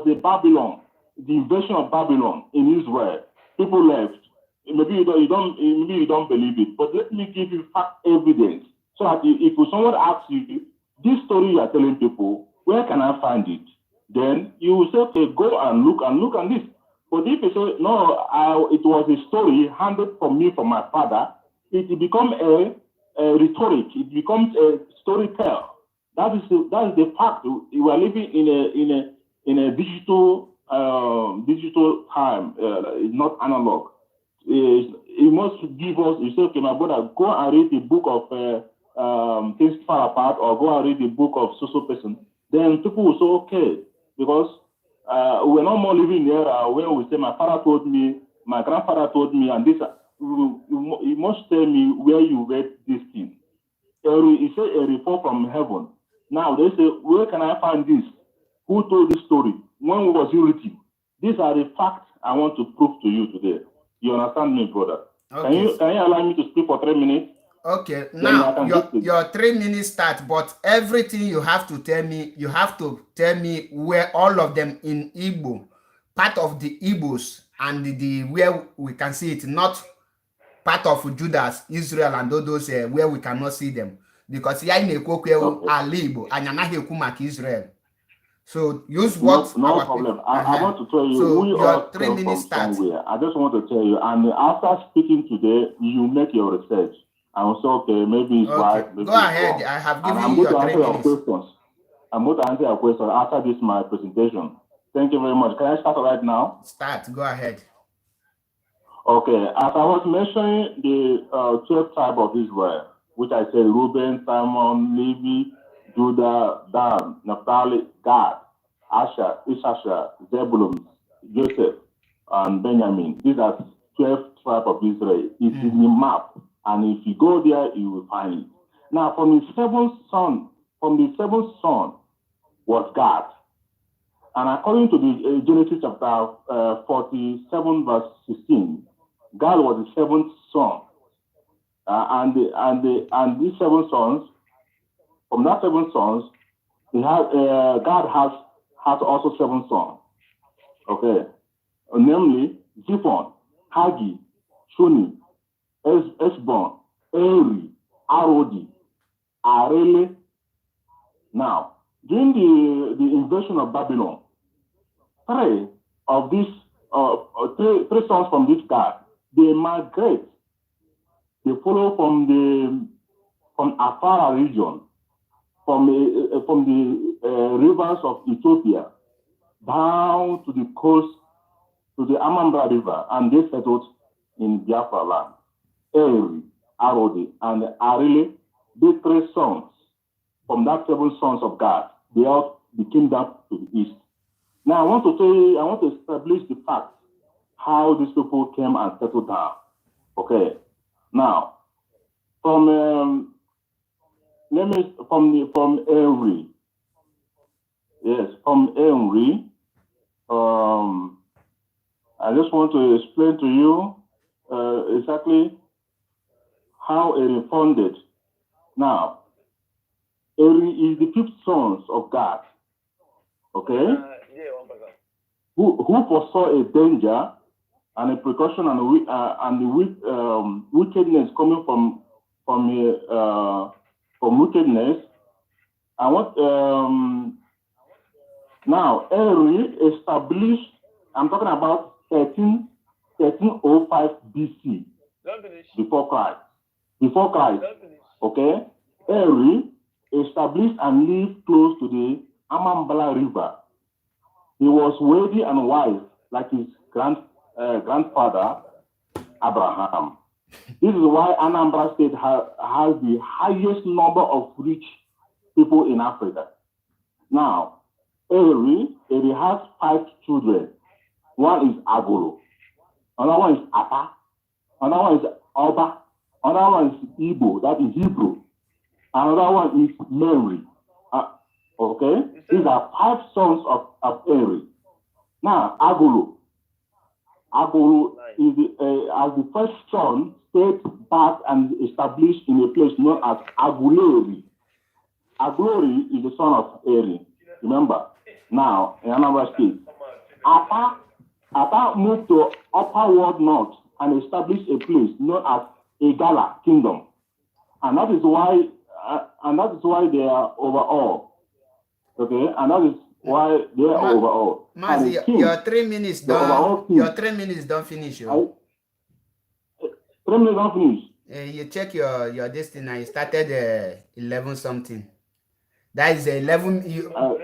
a Babylon, the invasion of Babylon in Israel. People left. Maybe you don't believe it, but let me give you fact evidence so that if someone asks you this story you are telling people, where can I find it? Then you will say, "Okay, go and look and this." But if you say, "No, it was a story handed from me from my father," it becomes a rhetoric. It becomes a story tell. That is the fact. We are living in a digital time. It's not analog. It must give us. You say, "Okay, my brother, go and read the book of Things Fall Apart, or go and read the book of so so person." Then people will say, "Okay," because we're no more living in the era where we say, "My father told me, my grandfather told me," and this. You must tell me where you read this thing. He said a report from heaven. Now they say, "Where can I find this? Who told this story? When was it written?" These are the facts I want to prove to you today. You understand me, brother? Can you allow me to speak for 3 minutes? Okay, Then I now can your get it. your 3 minutes start, but everything you have to tell me, you have to tell me where all of them in Igbo, part of the Igbos and the where we can see it, not part of Judas, Israel, and all those where we cannot see them. Because ya na-ekwu okwu ewu ala Igbo, anyị anaghị ekwu maka Israel. So use what No, no our problem. I want to tell you, So we your all three came minutes from start. Somewhere. I just want to tell you, and after speaking today, you make your research. I will say, "Okay, maybe it's right, maybe Go it's ahead. wrong." I have And given I'm you going to your answer 3 your minutes. questions. I'm going to answer your question after this my presentation. Thank you very much. Can I start right now? Start. Go ahead. Okay, as I was mentioning the 12 tribe of Israel, which I said Reuben, Simon, Levi, Judah, Dan, Naphtali, Gad, Asher, Issachar, Zebulun, Joseph, and Benjamin. These are 12 tribes of Israel. It's in the map, and if you go there, you will find it. Now, from the seventh son was Gad. And according to the Genesis chapter 47, verse 16, Gad was the seventh son. And these seven sons, from that seven sons, God has also seven sons. Okay, namely Ziphon, Haggi, Shuni, Eshbon, Eri, Arodi, Arele. Now, during the invasion of Babylon, three of these three sons from this God, they migrate. They follow from Afara region, from the rivers of Ethiopia down to the coast, to the Anambra River, and they settled in Biafra land. Eri, Arodi, and Arele, the three sons from that seven sons of God, they all became down to the east. Now I want to establish the fact how these people came and settled down. Okay. Now, from let me from the from Henry. Yes, from Henry. I just want to explain to you exactly how Eri founded. Now, Eri is the fifth son of God. Okay, Yeah, 1%. who foresaw a danger and a precaution and the wickedness coming from wickedness. I want now Eri established. I'm talking about 1305 BC Don't finish. before Christ. Before Christ, Don't finish. okay? Eri established and lived close to the Amambala River. He was wealthy and wise, like his grandfather Abraham. This is why Anambra State has the highest number of rich people in Africa. Now, Eri has five children. One is Agolo, another one is Apa, another one is Oba, another one is Igbo, that is Hebrew. Another one is Mary. Okay? These are five sons of Eri. Now, Agolo. Agolo is as the first son, stayed back and established in a place known as Aguleri. Aguleri is the son of Eri. Remember? Now, in Anambra State. Apa moved to Upper World North and established a place known as Igala Kingdom. And that is why they are overall. Okay, and that is why they are overall. And Mazi, the king, your 3 minutes the overall done. king, Your 3 minutes don't finish. Oh. 3 minutes don't finish. You check your destiny. You started 11 something. That is 11,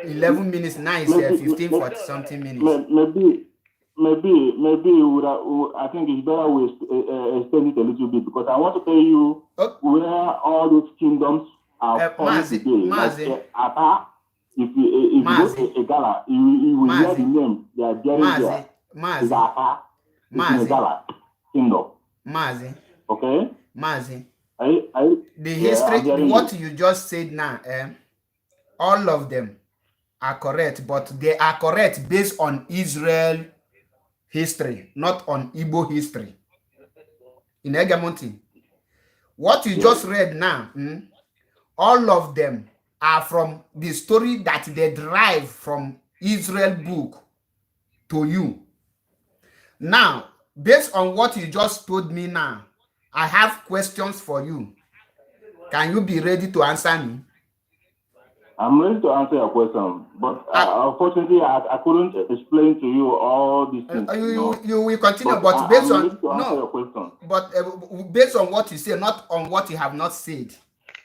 11 minutes. Now it's maybe, 15 maybe, 40 something minutes. Maybe we would, I think it's better we extend it a little bit because I want to tell you where all these kingdoms are forming Mazi, today. Like Mazi, Apa, if you go Mazi, to Igala, you will hear the Mazi, name they are bearing Mazi, there. Is Mazi, Apa, it's in Mazi, Igala kingdom. Mazi, Okay? Mazi. I The yeah, history, I'm hearing you. what you just said now, all of them are correct, but they are correct based on Israel history, not on Igbo history. In Egamonti, what you just read now, all of them are from the story that they derive from Israel book to you. Now, based on what you just told me now, I have questions for you. Can you be ready to answer me? I'm ready to answer your question, but unfortunately, I couldn't explain to you all these things. You, You know? you will continue, But but based I'm on ready to answer no, your question. but based on what you say, not on what you have not said.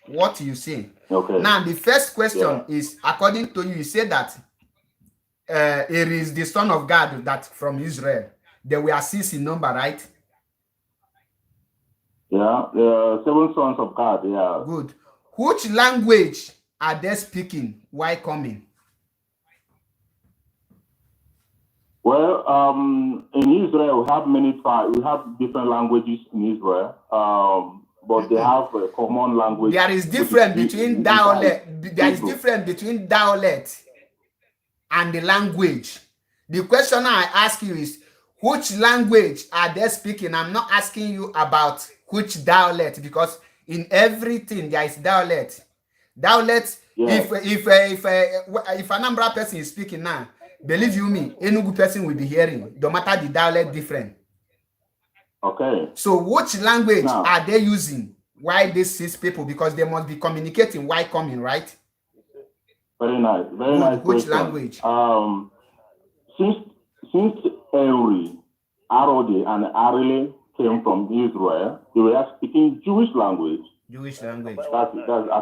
What you say. Okay. Now, the first question is, according to you, you say that it is the son of God that from Israel. There were six in number, right? Yeah, the seven sons of God. Yeah. Good. Which language are they speaking while coming? Well, in Israel, we have many tribes. We have different languages in Israel, but they have a common language. There is which is difference between dialect. There is Hebrew. difference between dialect and the language. The question I ask you is, which language are they speaking? I'm not asking you about which dialect, because in everything there is dialect. Dialect. If Anambra person is speaking now, believe you me, Enugu person will be hearing. No matter the dialect different. Okay. So which language Now, are they using? Why these six people? Because they must be communicating while coming, right? Very nice. Very Good. nice Which question. language? Since Henry, Arode, and Arile came from Israel, they were speaking Jewish language. Jewish language. That's I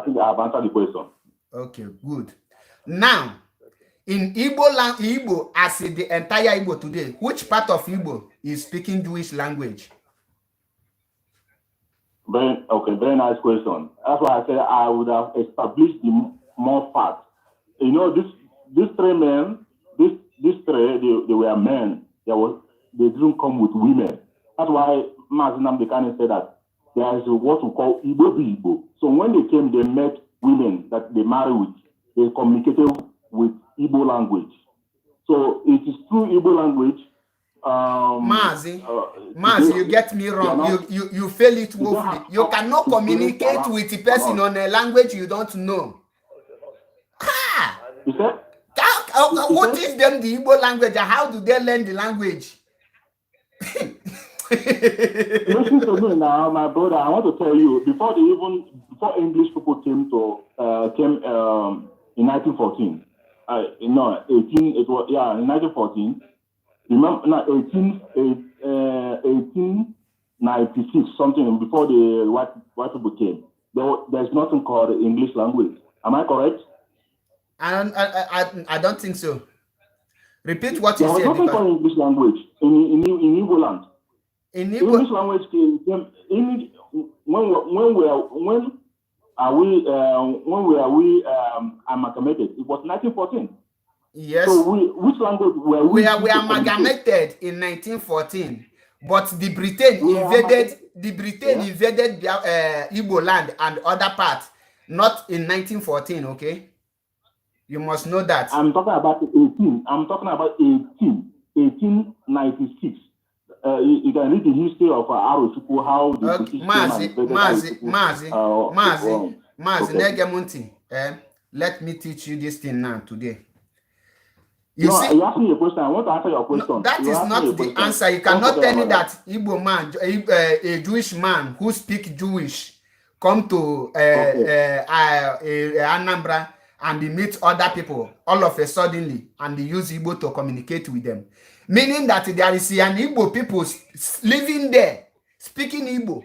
think I've answered the question. Okay, good. Now, in Igbo land, Igbo, as in the entire Igbo today, which part of Igbo is speaking Jewish language? Very okay, very nice question. That's why I said I would have established the more facts. You know, this these three men, this three, they were men. They didn't come with women. That's why Mazi Nnamdi Kanu said that there is what we call Igbo be Igbo. So when they came, they met women that they married with. They communicated with Igbo language. So it is through Igbo language. Mazi, Mazi, you get me wrong. You fail it woefully. You cannot communicate with the person on a language you don't know. Ah! You said? Who teach them the Igbo language and how do they learn the language? Listen to me now, my brother. I want to tell you, before English people came to came in 1914, no, 18, it was, yeah, in 1914. Remember, no, 1896 something, before the white people came. There's nothing called the English language. Am I correct? I don't think so. Repeat what you There was said. nothing called English language in Igbo land. In Igbo, English language came in when were we amalgamated? It was 1914. Yes. So which language were we? We amalgamated in 1914, but the Britain invaded the Britain invaded Igbo land and other parts, not in 1914. Okay, you must know that. I'm talking about 18. I'm talking about 1896. You can read the history of Arochukwu, how the Okay, British Mazi, came and invaded Mazi, Arochukwu. Mazi, Mazi, Mazi, Okay. na-ege m ntị. Let me teach you this thing now today. You No, see, you asked me a question. I want to answer your question. No, that You is asked me not a the question. answer. You Don't cannot forget tell me about that Igbo man, a Jewish man who speak Jewish, come to Anambra and he meet other people all of a suddenly and he use Igbo to communicate with them. Meaning that there is an Igbo people living there, speaking Igbo.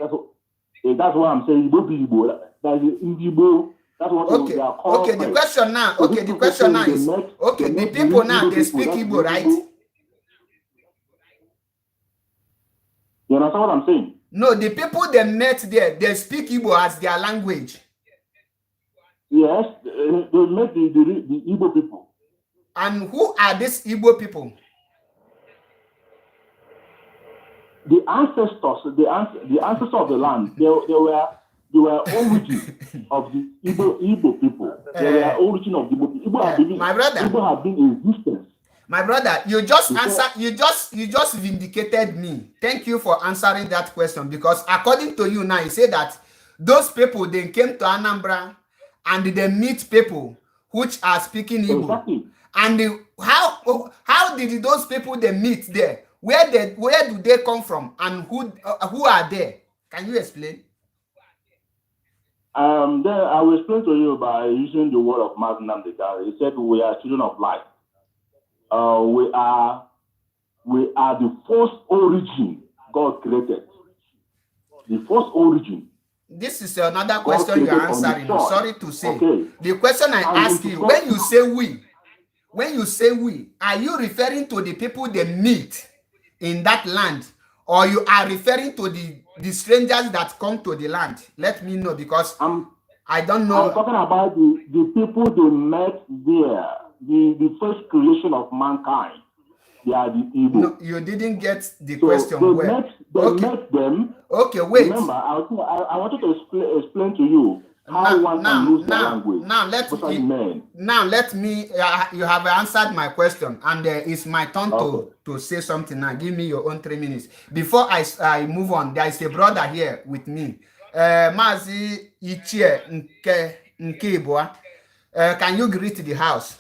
That's why I'm saying Igbo be Igbo. That is Igbo. That's what they are called. Okay, the question now. So Okay, these the people question now came, is okay, they the met people the now Igbo they people. speak That's Igbo, the right? Igbo. You understand what I'm saying? No, the people they met there, they speak Igbo as their language. Yes, they met the Igbo people. And who are these Igbo people? The ancestors, the ancestors of the land, they were origin of the Igbo people. They were origin of the Igbo people. Igbo have been, My brother. Igbo have been in existence. My brother, you just You answer, you just vindicated me. Thank you for answering that question, because according to you now, you say that those people, they came to Anambra and they meet people which are speaking Igbo. Exactly. And how did those people they meet there? Where do they come from, and who are they? Can you explain? Then I will explain to you by using the word of Mazi Nnamdi Kanu. He said we are children of light. We are the first origin God created. The first origin. This is another God question you are created on the answering. soil. Sorry to say. Okay. The question I And ask it is you, not when you say we, are you referring to the people they meet in that land, or you are referring to the strangers that come to the land? Let me know, because I don't know. I'm talking about the people they met there, the first creation of mankind. They are the Igbo. No, you didn't get the So question they well. met, they met them. Okay, wait. Remember, I wanted to explain to you how one can lose their language. Now let Especially me, men. Now let me. You have answered my question, and it's my turn to say something now. Give me your own 3 minutes before I move on. There is a brother here with me, Mazi Ichie Nke Ibua. Can you greet the house?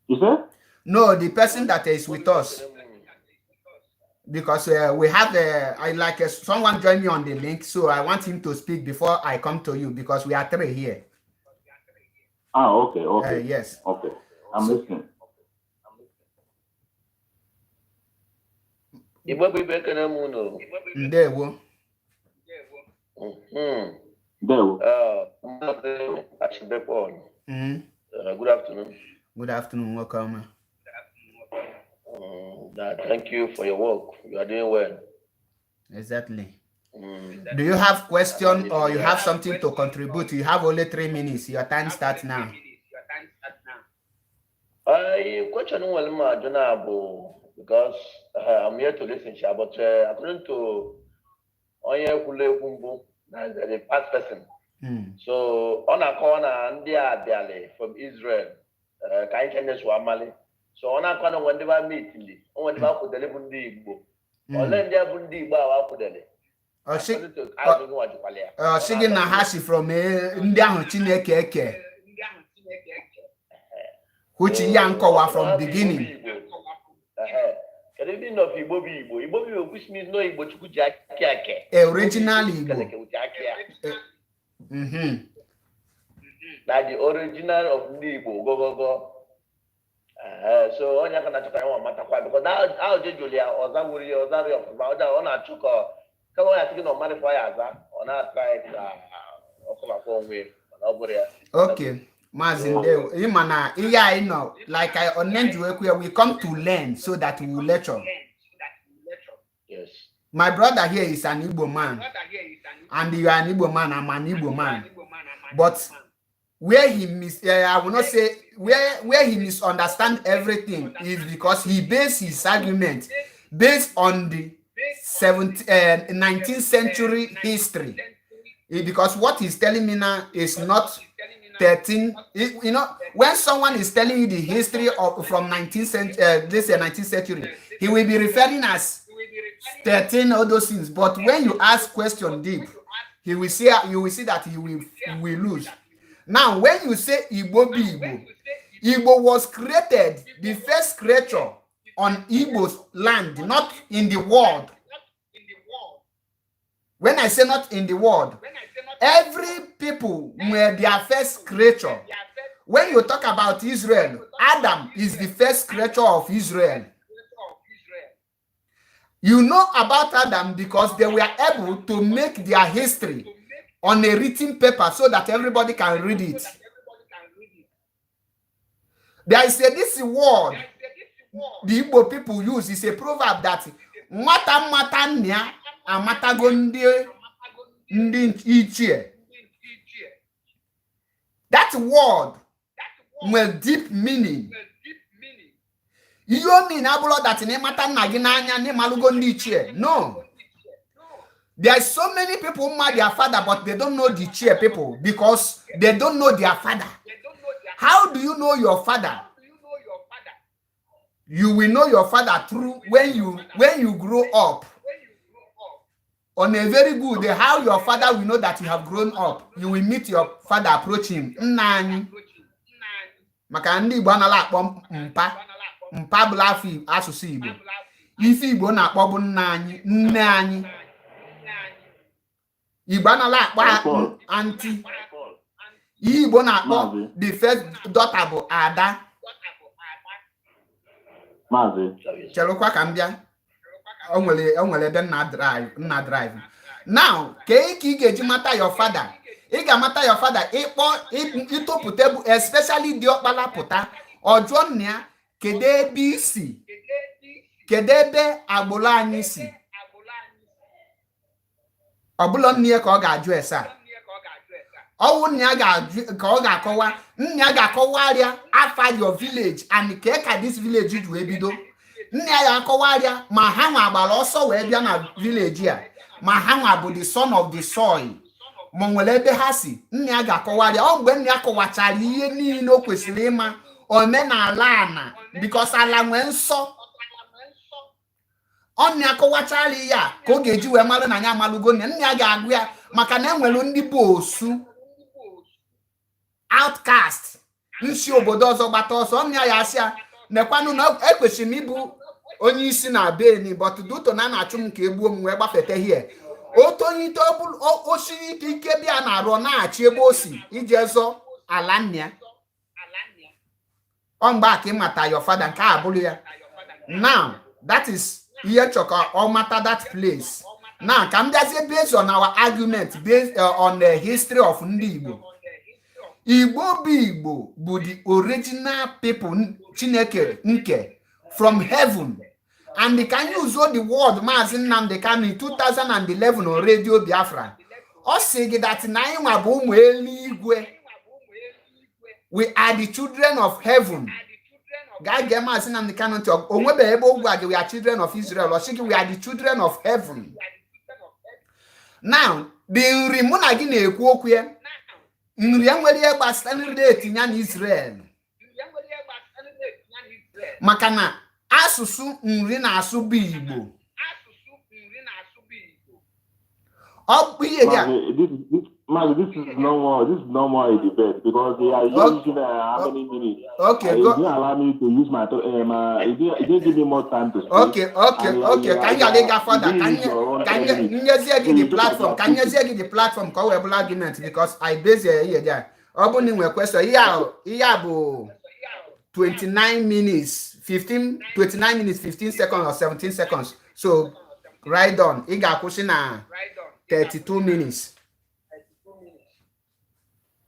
You said? No, the person that is with us. Because we have I like someone join me on the link, so I want him to speak before I come to you because we are three here. Ah, okay, okay. Yes. Okay. I'm listening. Igbo bụ ibe, ekene m unu. Ndewo. There. Maazị Achibe Paul. Good afternoon. Good afternoon, welcome. Thank you for your work. You are doing well. Exactly. Do you have question or you have something to contribute? You have only 3 minutes. Your time starts now. I question nwere m ajụ na bụ because I'm here to listen sha, but according to onye kwuru ekwu mbụ na the past person, so ọ na-akọwa na ndị a bịalị from Israel, ka anyị chenye amali, so ọ na-akọwa na onwe ndị ba mitili, onwe ndị ba kwudele bụ ndị Igbo. Ole ndị a bụ ndị Igbo a wakwudele? Ọ Ajụjụ nwajukwala ya. Ọ sị gị na ha si from ndị ahụ Chineke eke, which ya nkọwa from beginning. Kedu ndị nọ Igbo bụ Igbo? Igbo bụ Igbo, which means no Igbo Chukwu ji aka eke. Original Igbo. Keleke with aka ya. Na the original of ndị Igbo gogogo. So onye aka na-achọ ka ya nwa matakwa because na ahụ jụrụ ya, ọza nwere ya, ọza rịọ ọfụma, ọ na-achọ ka kama ọ ya sị gị na ọ marịkwa ya aza, ọ na-atra ka ọ kọbakwa onwe ya, mana ọ bụrụ ya. Okay, Maazị, ndewo. Ịma na ihe anyị nọ like I onenjuekwu ya, we come to learn so that we will lecture. Yes. My brother here is an Igbo man, and you are an Igbo man, I'm an Igbo man. But where he mis I will not say where he misunderstand everything is because he based his argument based on the 17, 19th century history. Because what he's telling me now is not 13. When someone is telling you the history of from 19th century, this 19th century, he will be referring as 13, all those things. But when you ask question deep, he will see you will see that he will lose. Now, when you say Igbo be Igbo, Igbo was created, the first creature on Igbo's land, not in the world. When I say not in the world, every people were their first creature. When you talk about Israel, Adam is the first creature of Israel. You know about Adam because they were able to make their history on a written paper so that everybody can read it. There is a this word the Igbo people use is a proverb that nwata mata nna ya amatago ndị ichie. That word nwere deep meaning. Ihe o mean abụrụ that na ịmata nna gị n'anya na ịmalụgo ndị ichie. No. There are so many people ma their father, but they don't know the ichie people because they don't know their father. How do you know your father? You will know your father through when you grow up. On a very good day, how your father will know that you have grown up? You will meet your father, approach him. Nna anyị. Maka ndị Igbo anaghị akpọ mpa. Mpa bụla afọ asụsụ Igbo. Ife Igbo na-akpọ bụ nna anyị, nne anyị. Igbo anaghị akpọ aunty. Ihe Igbo na-akpọ the first daughter bụ ada. Maazị. Chelụkwa ka m bịa. O nwere ebe nna drive. Now, kee ka ị ga-eji mata your father? Ị ga-amata your father ịkpọ ịtopụta bụ especially dị ọkpala pụta. Ọ jụọ nna ya, kedu ebe i si? Kedu ebe agbụrụ anyị si? Ọ bụla nne ya ka ọ ga-ajụ ese a. Ọwụ nna ya ga-ajụ ka ọ ga-akọwa, nna ya ga-akọwarịa afa your village and kee ka this village ji wee bido. Nna ya ga-akọwarịa ma ha nwa gbara ọsọ wee bịa na village a, ma ha nwa bụ the son of the soil, ma nwere ebe ha si. Nna ya ga-akọwarịa. Ọ mgbe nna ya kọwachara ihe niile o kwesịrị ịma omenala ana, because ala nwee nsọ. Ọ nna ya kọwachara ya ka ọ ga-eji wee mara na ya amalụgo nna. Nna ya ga-agụ ya maka na enwere ndị bụ osu, outcast, nsi obodo ọzọ gbata ọsọ. Nna ya asị ya nekwanụ na ekwesịrị m ịbụ Onye isi na beni, but due to na a na-achụ m ka egbuo m wee gbafete here. O tolite, o siri ike, ike bịa na arụ na-achị ebe o si ije zọ ala nna ya. Ọ mgbe a ka ị mata your father, nke a bụrụ ya. Now that is ihe chọka ọ mata that place. Now ka m bịazie based on our argument, based on the history of ndị Igbo. Igbo bụ Igbo bụ the original people Chineke nke from heaven, and can you use the word Maazị Nnamdi Kanu in 2011 on Radio Biafra? Ọ sị gị that na anyị nwa bụ ụmụ eluigwe. We are the children of heaven. Gaa gee Maazị Nnamdi Kanu ntị. O nwebeghị ebe ogwu a gị "We are children of Israel." Ọ sị gị, "We are the children of heaven." Now, the Nri mụ na gị na-ekwu okwu ya, Nri enwere ihe gbasara nri etinye na Israel, maka na asụsụ Nri na-asụ bụ Igbo. Ọ bụ ihe dị a. Mazi, Mazi, this is no more a debate because they are using how many minutes? Okay. You Go. Didn't allow me to use my, you didn't give me more time to speak. Okay. And, Okay, ka anyị ghara ịga further. you Ka didn't use your own ka 3 minutes. nyezie gị So the you took platform, ka nyezie gị the platform ka ọ wee bụrụ argument, because I base ihe dị a. Ọ bụrụ na ị nwere question, ihe a bụ 29 minutes 15, 29 minutes 15 seconds or 17 seconds, so right on, ị ga-akwụsị na 32 minutes.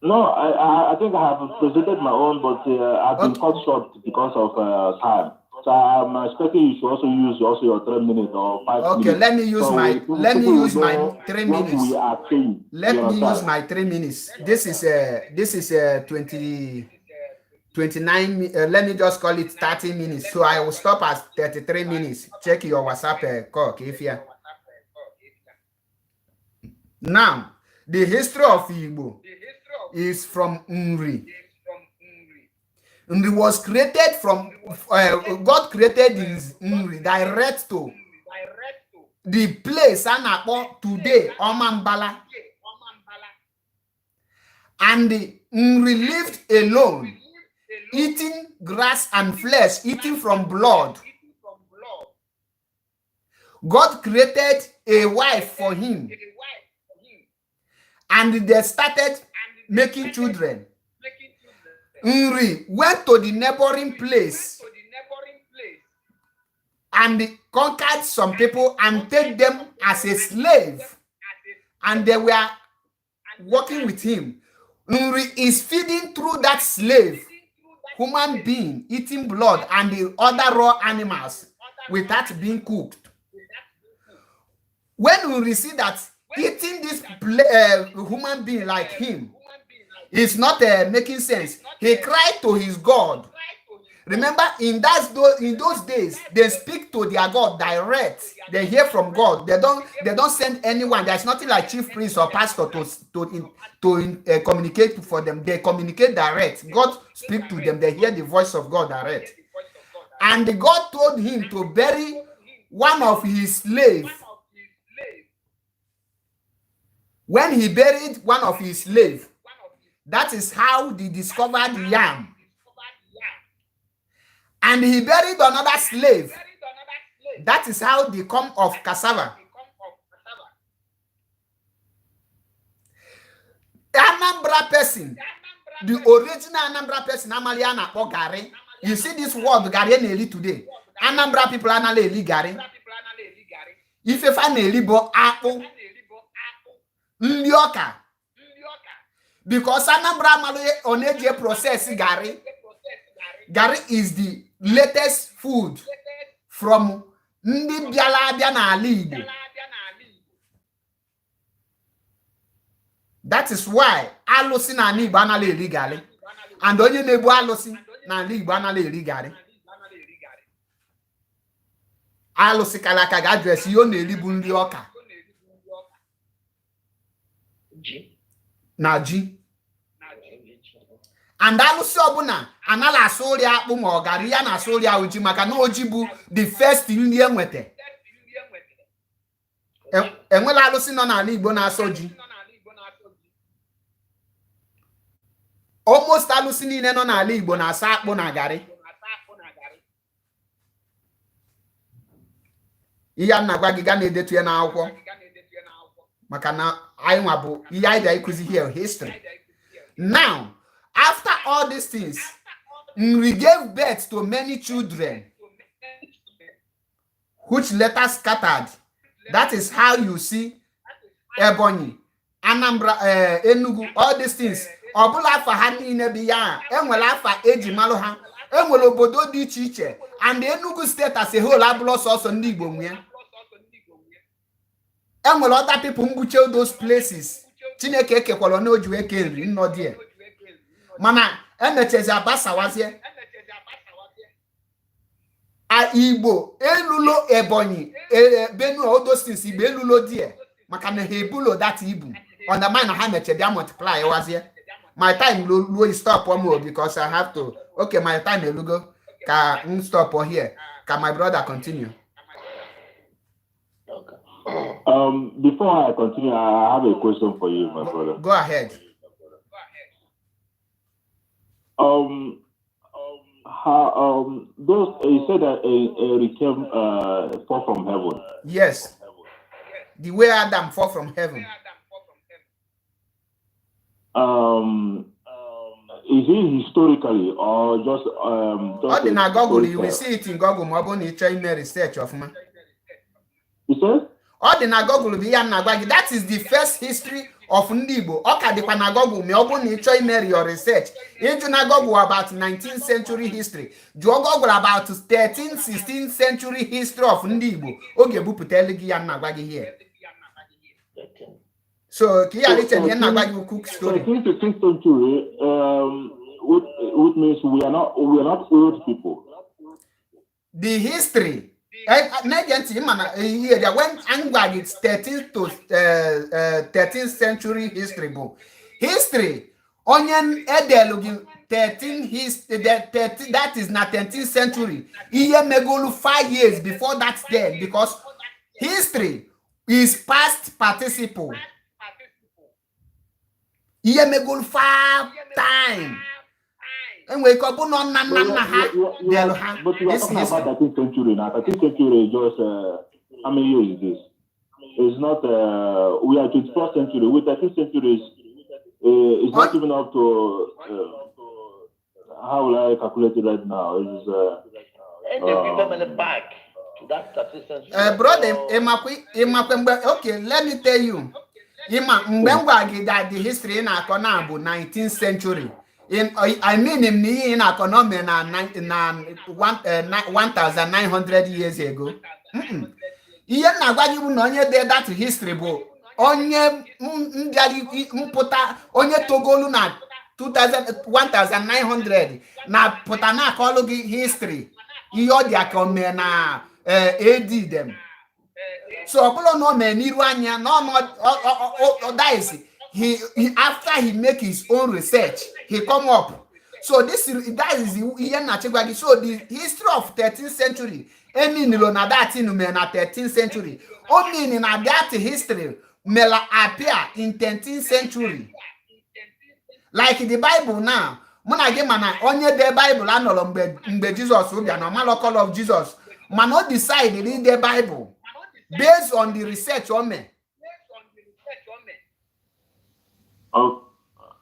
No, I think I have presented my own, but I've been cut short because of time. So I'm expecting you should also use also your 3 minutes or 5 Okay, minutes. let me use So my let me people will use my know 3 what minutes. we are saying. Let You me use understand? my 3 minutes. This is 20 29, let me just call it 30 minutes, so I will stop at 33 minutes. Check your WhatsApp call if you. Now, the history of Igbo is from Nri. Nri was created from God created this Nri direct to the place a na-akpọ today Omambala, and the Nri lived alone, eating grass and flesh, eating from blood. God created a wife for him and they started making children. Nri went to the neighboring place and conquered some people and take them as a slave, and they were working with him. Nri is feeding through that slave human being, eating blood and the other raw animals without being cooked. When Nri see that eating this human being like him is not making sense, he cried to his God. Remember, in those days, they speak to their God direct. They hear from God. They don't send anyone. There's nothing like chief priest or pastor to communicate for them. They communicate direct. God speak to them. They hear the voice of God direct. And God told him to bury one of his slaves. When he buried one of his slaves, that is how they discovered yam. And he buried another slave. That is how the come of cassava. Anambra person, the original Anambra person, amali a na-akpọ garri. You see this word garri na-eli today. Anambra people anaghị eli garri. Ifefa na-eli bụ akpụ, nri ọka. Because Anambra amalụ ọ na-eji process garri. Garri is the latest food from ndị bịara abịa n'ala Igbo. That is why alụsị n'ala Igbo anaghị eri garị. And onye na-ebu alụsị n'ala Igbo anaghị eri garị. Alụsị kara aka ga-ajụ esi ihe ọ na-eri bụ nri ọka na ji. And alụsị ọbụla anaghị asụ ụrị akpụ ma ọ garị ya na-asụ ụrị ahụ ji, maka na oji bụ the first nri enweta. Enwela alụsị nọ n'ala Igbo na-asọ ji. Almost alụsị niile nọ n'ala Igbo na-asa akpụ na garị. Ihe a na-agwa gị, gaa na-edetu ya n'akwụkwọ, maka na anyị nwa bụ ihe anyị bịa ịkụzi here, history. Now, after all these things, Nri gave birth to many children, which later scattered. That is how you see Ebonyi, Anambra, Enugu, all these things. Ọ bụla afa ha niile bụ ya, enwere afa eji malụ ha, enwere obodo dị iche iche, and Enugu State as a whole abụrụ sọsọ ndị Igbo nwe ya. Enwere other people mgbuche those places. Chineke ekekwara na o ji wee kee Nri nnọ die, mana emechezi abasawazie a. Igbo elulo Ebonyi, Benue, all those things. Igbo elulo die maka na ha ebulo that ibu undermine na ha meche bịa multiply wazie. My time luo, stop mo, because I have to, okay, my time elugo ka m stop here, ka my brother continue. Okay. Before I continue, I have a question for you, my brother. Go ahead. How those you said that a came fall from heaven. Yes, the way Adam fall from heaven. Is it historically or just Ọ dị na a Google. You will story? see it in Google ma ọ bụrụ na ị chọọ ime research ọfụma. You said? Ọ dị na Google bụ ihe m na-agwa gị. That is the first history of ndị Igbo. Ọ ka dịkwa na Google ma ọ bụrụ na ị chọọ ime your research. Ịjụ na Google about 19th century history, jụọ Google about 13th 16th century history of ndị Igbo, ọ ga-ebupụtelu gị ya m na-agwa gị here. So ka ị ghara iche na ihe m na-agwa gị cook story. 13th to 16th century, which means we are not old people. The history, na-ege ntị, ịma na ihe ya when m gwa gị 13th to 13th century history bụ history onye edelu gị 13 his the 13, that is na 13th century, ihe megolu 5 years before that then, because history is past participle, ihe megolu 5 time, enwere ike ọ bụ na nna nna nna ha delu ha. But you are This talking history. About 13th century now. 13th century is just how many years is this? It's not. We are 21st century. With 13th century is not even up to. How will I calculate it right now? It is. And they give them back to that 13th century. Brother, ịmakwa mgbe, okay, let me tell you, ịma mgbe m gwa gị that the history ị na-akọ na bụ 19th century, in, I mean m na ihe ị na-akọ na o mere na 1900 years ago. Ihe m na-agwa gị bụ na onye dee that history bụ onye mbịara mpụta, onye togolu na 2000 1900 na pụta na-akọlụ gị history ihe ọ dị ka o mee na AD dem. So ọ bụrụ na o mee n'iru anya na ọ that is he after he make his own research, he come up. So this is that is ihe m na-achịgwa gị. So the history of 13th century eminilo na that thing mere na 13th century, o mean na that history mela appear in 13th century, like the Bible now. Mụ na gị, mana onye dee Bible anọrọ mgbe Jizọs bịa na ọmalọ call of Jesus, mana o decide ide Bible based on the research o mee. Oh,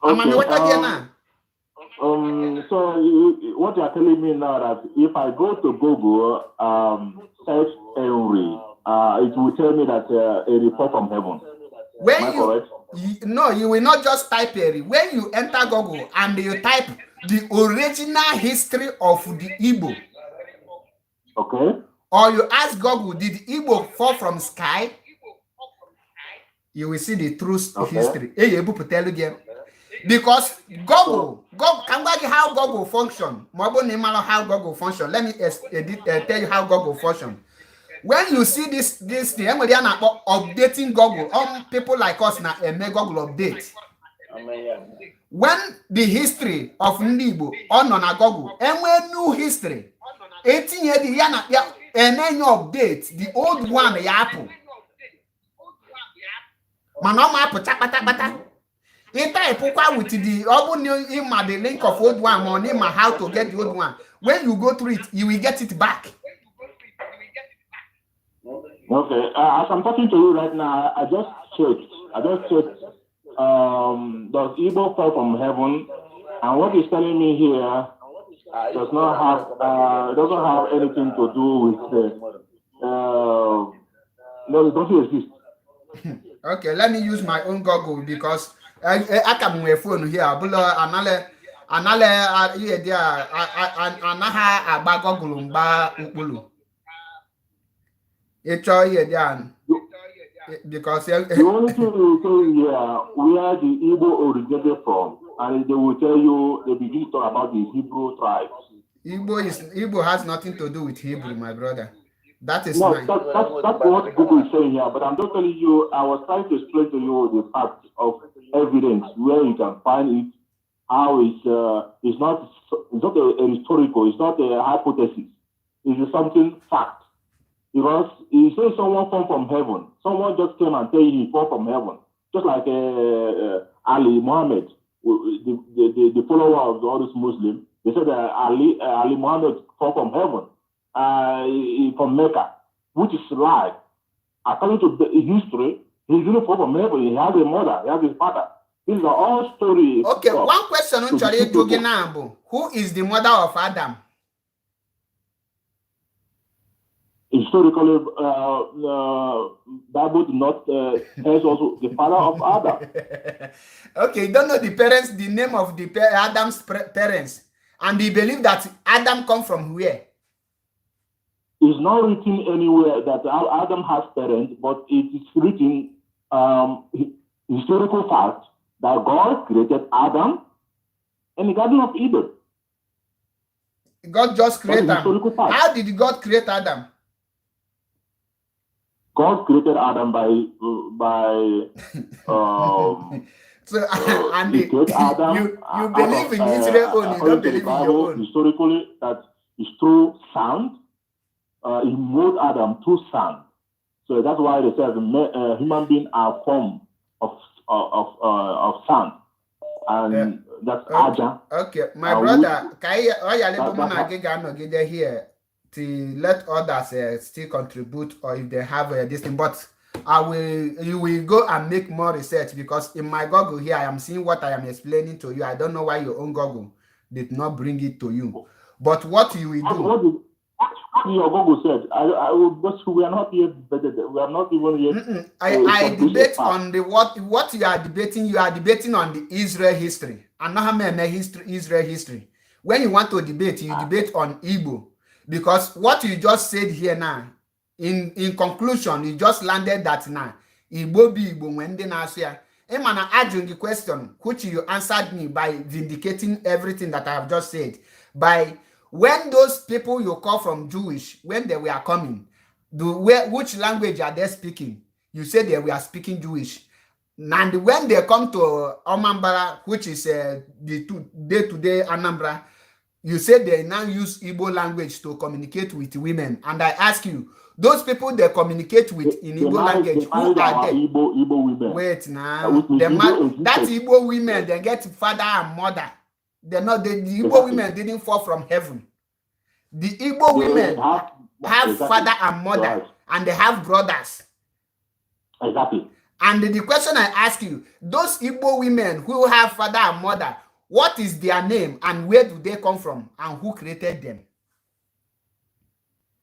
Amamighọta gị na So what you are telling me now, that if I go to Google, search Henry, it will tell me that a report from heaven. When Am I you correct? No, you will not just type Eri. When you enter Google and you type the original history of the Igbo, or you ask Google, "Did Igbo fall from sky?" You will see the true history. Eyi ebupụtelu gị, because Google, ka m gwa gị how Google function. Ma ọ bụrụ na ị mara how Google function, let me tell you how Google function. When you see this thing, enwere ya na-akpọ updating Google. People like us na-eme Google update. When the history of ndị Igbo ọ nọ na Google, enwee new history etinye dị ya na ya enenye update, the old one ya apụ, mana ọ ma apụcha kpatakpata. Ị typekwa with the, ọ bụ na ịma the link of old one, ma ọ na ịma how to get the old one, when you go through it, you will get it back. Okay. As I'm talking to you right now, I just checked. I just checked. Does Igbo fall from heaven? And what he's telling me here does not have doesn't have anything to do with no, it doesn't exist. Okay, let me use my own Google because aka m nwee phone here, ọbụla anale anale ihe dị a anaghị agba Google mgba ukpulu ịchọ ihe dị a because The only thing they will say here, where the Igbo originated from, and they will tell you, they begin to talk about the Hebrew tribes. Igbo has nothing to do with Hebrew, my brother. That is No, my that's what Google is saying here, but I'm just telling you, I was trying to explain to you the fact of evidence where you can find it, how it's not a historical, it's not a hypothesis, it's something fact. Because you say someone come from heaven, someone just came and tell you he fall from heaven, just like Ali Muhammad, the follower of all these Muslims. They said that Ali Muhammad fall from heaven, from Mecca, which is lie. According to the history, he didn't fall from heaven. He has a mother, he has his father. These are all stories. Okay, one question m chọrọ ịjụ gị na bụ, who is the mother of Adam? Historically, Bible did not tell us the father of Adam. Okay, you don't know the parents, the name of the Adam's parents, and you believe that Adam come from where? It's not written anywhere that Adam has parents, but it is written historical fact that God created Adam in the Garden of Eden. God just That is created Adam. historical fact. How did God create Adam? God created Adam by So and he created Adam you out believe of, in Israel own, you according don't to the believe in your Bible, own. historically, that is through sand. He molded Adam through sand. So that's why they say human beings are formed of sand, and that's aja. Okay, my brother, ka anyị ọ yala ebe mụ na gị ga-anọgide here to let others still contribute or if they have this thing, but I will you will go and make more research because in my Google here I am seeing what I am explaining to you. I don't know why your own Google did not bring it to you. But what you will do What your Google said, but we are not yet vetted. We are not even yet. I established a debate fact. On the what you are debating. You are debating on the Israel history. Anaghị m eme history, Israel history. When you want to debate, you debate on Igbo. Because what you just said here now, in conclusion, you just landed that now. Igbo bụ Igbo nwee ndị na-asụ ya. Ịma na ajụ gị question, which you answered me by vindicating everything that I have just said. By when those people you call from Jewish, when they were coming, which language are they speaking? You say they were speaking Jewish. And when they come to Omambala, which is the day-to-day Anambra, you say they now use Igbo language to communicate with women. And I ask you, those people they communicate with in They Igbo language, they who married are our they? Igbo women. Wait now. Which means The Igbo man, that existed. Igbo women, they get father and mother. They're not the Igbo women didn't fall from heaven. The Igbo They women have father and mother, and they have brothers. And the question I ask you, those Igbo women who have father and mother, what is their name and where do they come from and who created them?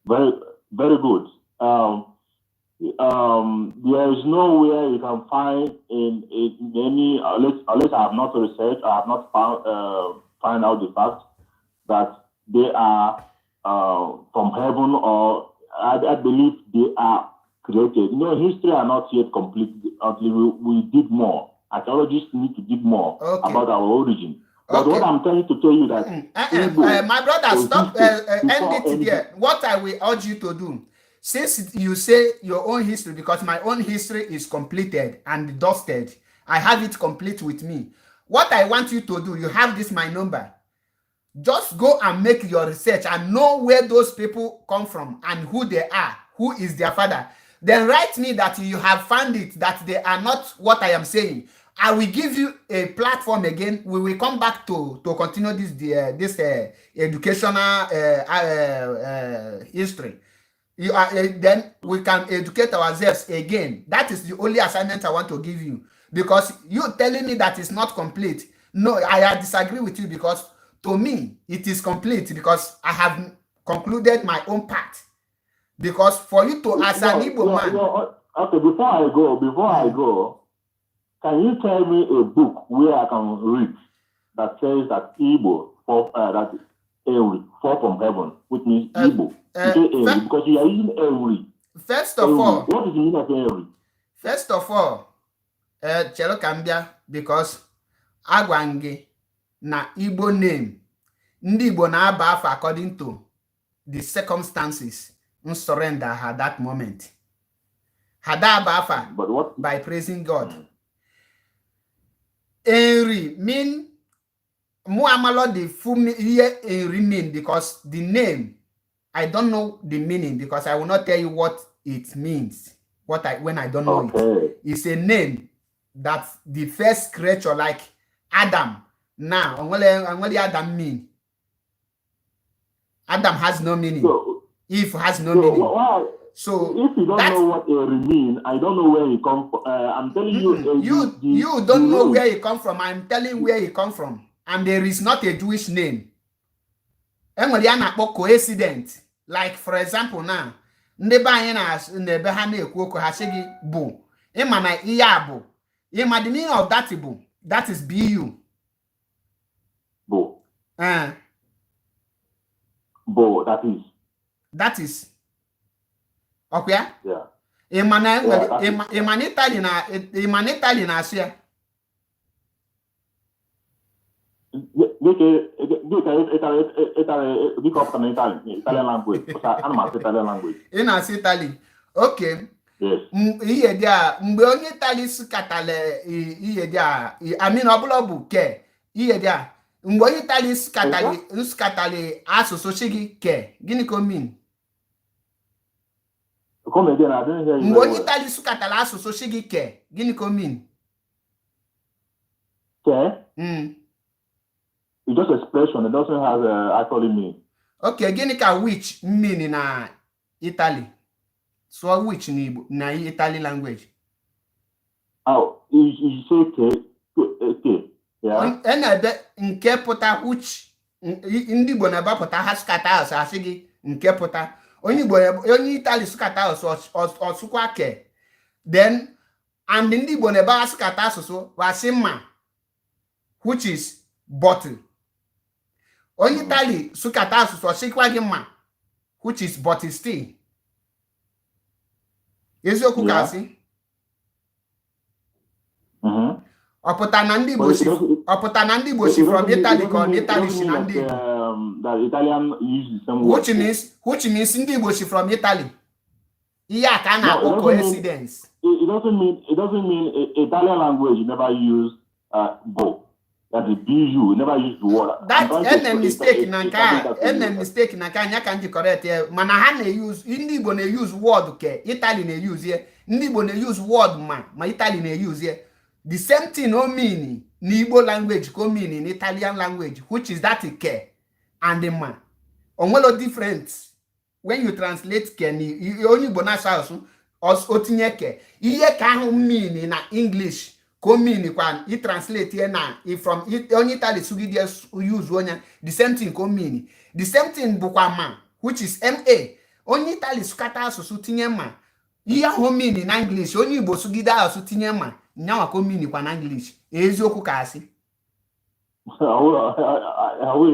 Very, very good. There is nowhere you can find in any, unless I have not researched, I have not found find out the fact that they are from heaven, or I believe they are created. History are not yet complete until we dig more. Archaeologists need to dig more about our origin. But what I'm trying to tell you that Igbo My brother, stop. existed End before it any there. What I will urge you to do, since you say your own history, because my own history is completed and dusted, I have it complete with me. What I want you to do, you have this my number. Just go and make your research and know where those people come from and who they are, who is their father. Then write me that you have found it, that they are not what I am saying. I will give you a platform again. We will come back to continue this educational history. You are, then we can educate ourselves again. That is the only assignment I want to give you. Because you telling me that it's not complete. No, I disagree with you because to me, it is complete because I have concluded my own part. Because for you to, as an Igbo man. No, okay, before I go, can you tell me a book where I can read that says that Igbo fall, that Eri fall from heaven, which means Igbo? You say Eri because you are using Eri. First of all, What is the meaning of Eri? First of all, chere ka m bịa because agwa m gị na Igbo name, ndị Igbo na-aba afọ according to the circumstances n surrender ha that moment. Ha da-aba afa But what? By praising God. Nri mean mụ amalọ the full ihe Nri mean because the name, I don't know the meaning, because I will not tell you what it means what I when I don't know it. It's a name that the first creature, like Adam. Now, onwere Adam mean. Adam has no meaning. So, Eve has no so meaning. why, So if you don't know what Eri mean, I don't know where it come from. I'm telling you, You you the don't know root. Where he come from. I'm telling where he come from. And there is not a Jewish name. Enwere ya na-akpọ coincident. Like, for example, now, ndị be anyị na-ebe ha na-ekwu okwu, ha sị gị bụ ịma na ihe a bụ ịma the meaning of that bụ, that is bu. Bo, bo, that is, That is ọkwa ya. Yeah. Ịma na enwere Yeah, that is- ịma na Italy na-asụ ya. Dịka Italy, Italy, dịka ọ pụtara na Italy, Italian language. Because ana m asụ Italian language. Ị na-asụ Italy, okay. Yes. Ihe dị a, mgbe onye Italy sụkatala ihe dị a, I mean, ọbụla bụ ke ihe dị a, mgbe onye Italy sụkatali nsụkatali asụsụ chi gị ke, gịnị ka o mean? Come again, I didn't hear you Mgbe very onye well. Italy sụkatala asụsụ chi gị ke, gịnị ka o mean? Ke? Mm. It's just expression. It doesn't have actually meaning. Okay, gịnị ka which mean na Italy? Sụọ which na Igbo, na Italy language. Oh, you say ke, ke, ke, yeah. E na-ebe nke pụta which, ndị Igbo na-ebapụta ha sụkata asụ asị gị nke pụta onye Igbo, onye Italy sụkata asụ ọsụkwa ke. Then and ndị Igbo na-ebe ha sụkata asụsụ wasị mma, which is bottle. Onye Italy sụkata asụsụ ọsịkwa gị mma, which is bottle still. Eziokwu ka asị? Ọ pụta na ndị Igbo si, ọ pụta na ndị Igbo si from Italy ka ọ na Italy si na ndị Igbo? That Italian use the same word. Which means ndị Igbo si from Italy. Ihe a ka a na-akpọ coincidence. It doesn't mean Italian language never use bo. That is bu never use the word. That ene mistake na nke a, ene mistake na nke anya ka m ji correct ya. Mana ha na-use, ndị Igbo na-use word ke, Italy na-use ya. Ndị Igbo na-use word ma Italy na-use ya. The same thing o mean n'Igbo language ka o mean in Italian language, which is that ke and ma. Onwelo different when you translate ke. Onye Igbo na-asụ asụ o tinye ke, ihe ka ahụ mean na English ka o mean kwa i translate ya na from onye Italy sugide use onye, the same thing ka o mean. The same thing bụkwa ma, which is ma. Onye Italy sụkata asụsụ tinye ma, ihe ahụ mean na English, onye Igbo sụgide asụsụ tinye ma, nyanwa ka o mean kwa na English. Eziokwu ka asị?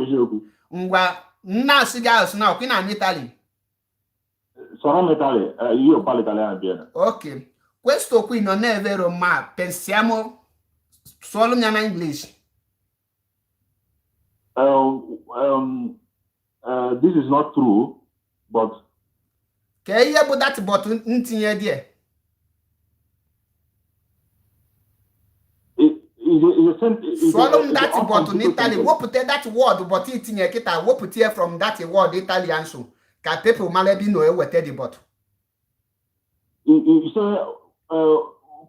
Eziokwu. Ngwa, nna asị gị asụ na ọkwa ị na-anụ Italy. Sono in Italia, io parlo italiano bene. Ok, questo qui non è vero, ma pensiamo solo in English. This is not true, but Ka ihe bụ that but ntinye there? Sụọlụ m that but n'Italy. Wepụta that word but itinye kịta, wepụta ya from that word Italian so ka people mara ebe ị nọ eweta the but. You say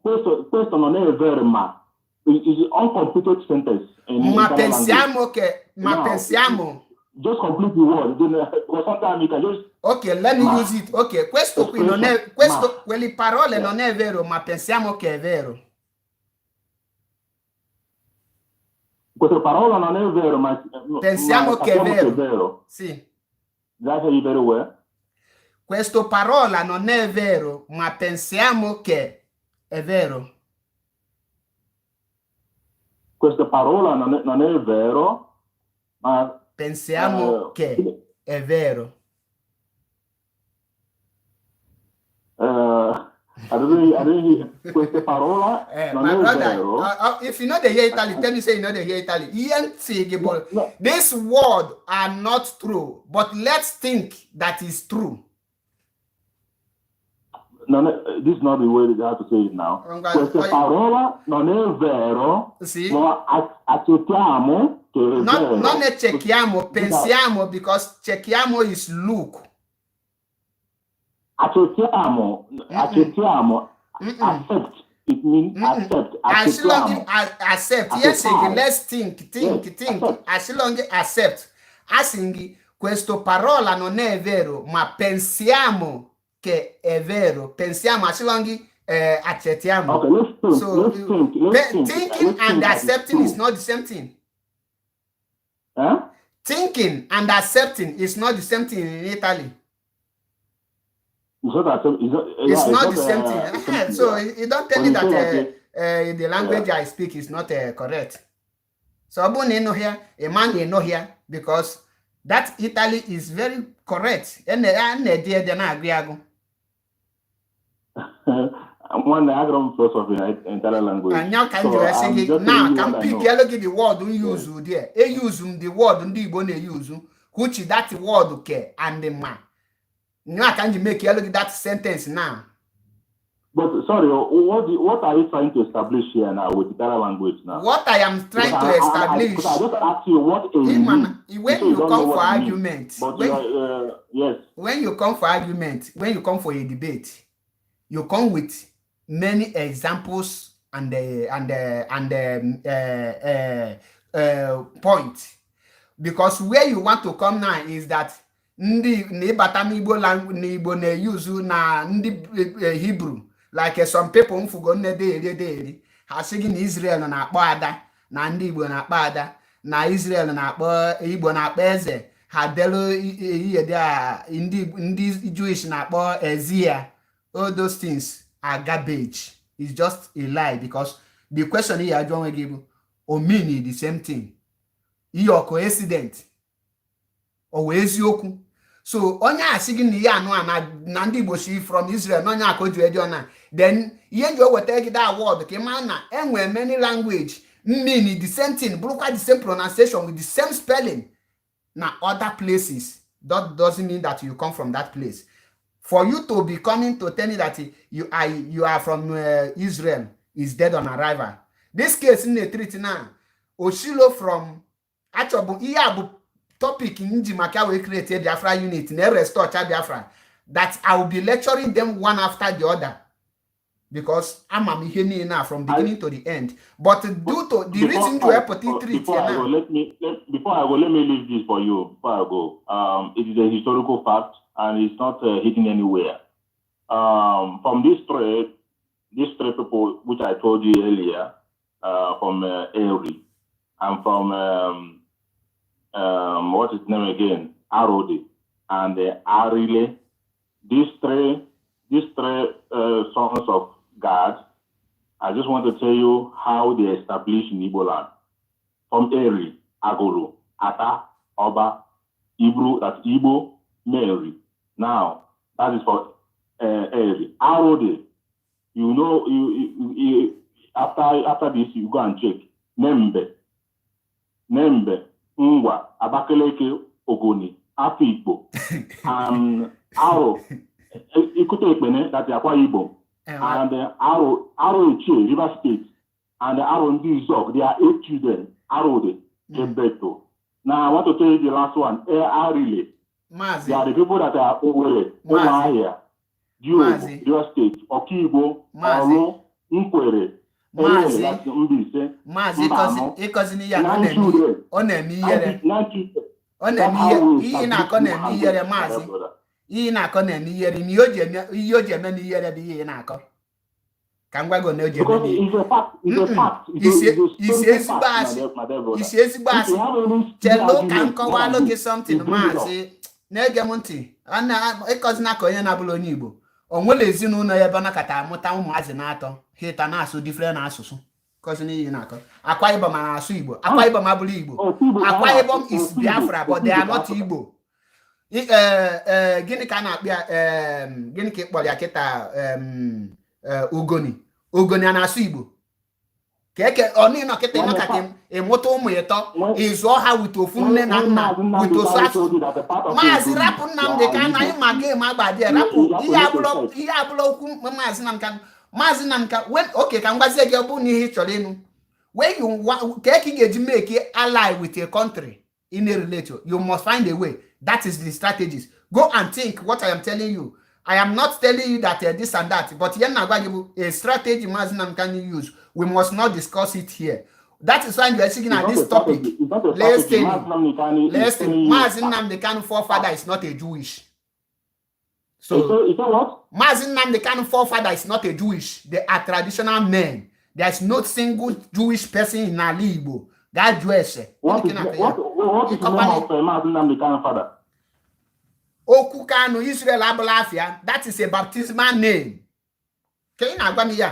questo non è vero, ma is uncompleted sentence in Ma Italian language. Pensiamo che ma No. pensiamo Just complete the word. Then, because sometimes you can just Ok, let me Ma. Use it. Ok, questo qui non è, questo, quelle parole non è vero, ma pensiamo che è vero. Questa parola non è vero, ma Pensiamo ma che è sappiamo vero. che è vero. Sì. Did I hear you very well? Questo parola non è vero, ma pensiamo che è vero. Questa parola non è vero, ma Pensiamo che è vero. I don't hear questa parola non My è brother, vero. If you know the hear Italy, tell me say you know the hear Italy. Ihe ntị gị bụ, No, this word are not true, but let's think that is true. No, this is not the way they have to say it now. Ngwa- Questa parola non è vero, Sì. Ma accettiamo che è vero. Non è cerchiamo, pensiamo, because cerchiamo is look. Accettiamo, accettiamo, accept. It means accept, As long accettiamo. as accept, yes, Accettare. Let's think, think, Yes, think. Accept. As long accept. Asinghi, questo parola non è vero, ma pensiamo che è vero. Pensiamo, as long accettiamo. Okay, let's think, So, let's think, let's think. Thinking Let's and think that it's accepting is true. Not the same thing. Eh? Thinking and accepting is not the same thing in Italy. It's not accept, it's not, yeah, It's not the same thing. the same thing, So yeah. you don't tell me When you that say that, the language I speak is not correct. So ọ bụrụ na ị nụ here, a man ị nụ here because that Italy is very correct. A na-ede ede na-agụ ya agụ. Nwanne, agụrụ m philosophy in Italian language. Anya ka m So, ji wee sị I'm gị just na telling you ka m what I know. pikielu gị the word m use there. E use m the word ndị Igbo na-use, which that word ke and ma. Nya ka m ji make elu gị that sentence now. But sorry, what are you trying to establish here now with Italian language now? What I am trying Because to establish. Because I just asked you what a Ịma mean. na- when You say you don't know come for what it means, argument, but when, you are, yes, when you come for argument, when you come for a debate, you come with many examples and point. Because where you want to come now is that ndị na ịbata n'Igbo n'Igbo na-eyuzu na ndị Hebrew, like some people mfugo nne deeri deeri ha sị gị na Israel na-akpọ ada na ndị Igbo na-akpọ ada na Israel na-akpọ Igbo na-akpọ eze ha delu ihe dị a ndị Jewish na-akpọ Ezia. All those things are garbage. It's just a lie, because the question ihe ajụ onwe gị bụ o mean the same thing, ihe ọ coincident ọ wee eziokwu. So onye a sị gị na ihe anụ a na ndị Igbo si from Israel na onye a ka o ji wee dị ọna, then ihe nji o weta gị that word ka ị mara na enwere many language mean the same thing, bụrụkwa the same pronunciation with the same spelling na other places. That doesn't mean that you come from that place. For you to be coming to tell me that you are from Israel is dead on arrival. This case in the treat now, Oshilo from achọbụ ihe a bụ topic nji maka wee create Biafra unit na restore cha Biafra, that I will be lecturing them one after the other, because ama m ihe niile na from beginning to the end. But due to the reason to help treat Before I now go, before I go, let me leave this for you. Before I go, it is a historical fact and it's not hidden anywhere. From these three people which I told you earlier, from Eri and from what is the name again, Arodi and Arile. These three sons of God. I just want to tell you how they established in Igbo land. From Eri, Agulu, Ata, Oba, Ibru, that's Igbo, Mary. Now, that is for Eri. Arode, you know, you after this, you go and check. Nembe, Nembe, Ngwa, Abakaliki, Ogoni, Afikpo, and Aro, Ikute Ekpene, that's Akwa Ibom, and Aro Ichie, River State, and Aro Ndi Izok, they are eight children, Arode, gave birth to. Now, I want to tell you the last one, Arile. Maazị They are the people that are Owerri, Maazị. Umuahia, Diobu, Maazị. River State, Okigbo, Maazị. Orlu, Nkwere, Maazị. Elele, that's Mbaise, Maazị Mba ịkọzi anọ. ịkọzi n'ihe a na ọ Nine na-eme children. ọ na-eme ihere. 9 children. Ọ na-eme ihe ihe ị na-akọ na-eme ihere, maazị. Ihe ị na-akọ na-eme ihere. Ihe o ji eme, ihe o ji eme na ihere bụ ihe ị na-akọ. Ka m gwa gị na o ji eme isi ezigbo asị, isi ezigbo asị. Chelu ka m kọwalụ gị something, maazị. Na-ege m ntị. Ịkọzina ka onye na-abụla onye Igbo. O nwere ezinụlọ ya ebe nakọta amụta ụmụazị na-atọ ha ịta na-asụ different asụsụ. Kọzina ihe na-akọ. Akwa Ibom na-asụ Igbo. Akwa Ibom abụrụ Igbo. Akwa Ibom is Biafra, but they are not Igbo. Gịnị ka a na-akpọ ya? Gịnị ka ị kpọrọ ya kịta? Ogoni, Ogoni a na-asụ Igbo? Ka eke ọ kịta ịnọ ka ịmụta ụmụ ịtọ, ịzụọ ha with ofu nne na nna, with ofu asụsụ. Maazị, rapụ Nnamdị Kanụ. Anyị ma gị ma gbadị ya, rapụ ihe. Abụrụ ihe abụrụ okwu maazị Nnamdị Kanụ. Maazị Nnamdị Kanụ, oke, ka m gwazie gị. Ọ bụrụ na ihe ị chọrọ ịnụ, when you ka eke ị ga-eji make ally with a country in a relate, you must find a way. That is the strategies. Go and think what I am telling you. I am not telling you that this and that, but ihe na-agwa gị bụ a strategy Maazị Nnamdi Kanu use. We must not discuss it here. That is why you are seeing at this topic. Listen, listen. Maazị Nnamdi Kanu forefather is not a Jewish. So, is that what? Maazị Nnamdi Kanu forefather is not a Jewish. They are traditional men. There is no single Jewish person in ala Igbo. That Jewish. What is the name of Maazị Nnamdi Kanu father? Okwu Kanu Israel abụla afịa. That is a baptismal name. Ka ị na-agwa m ya?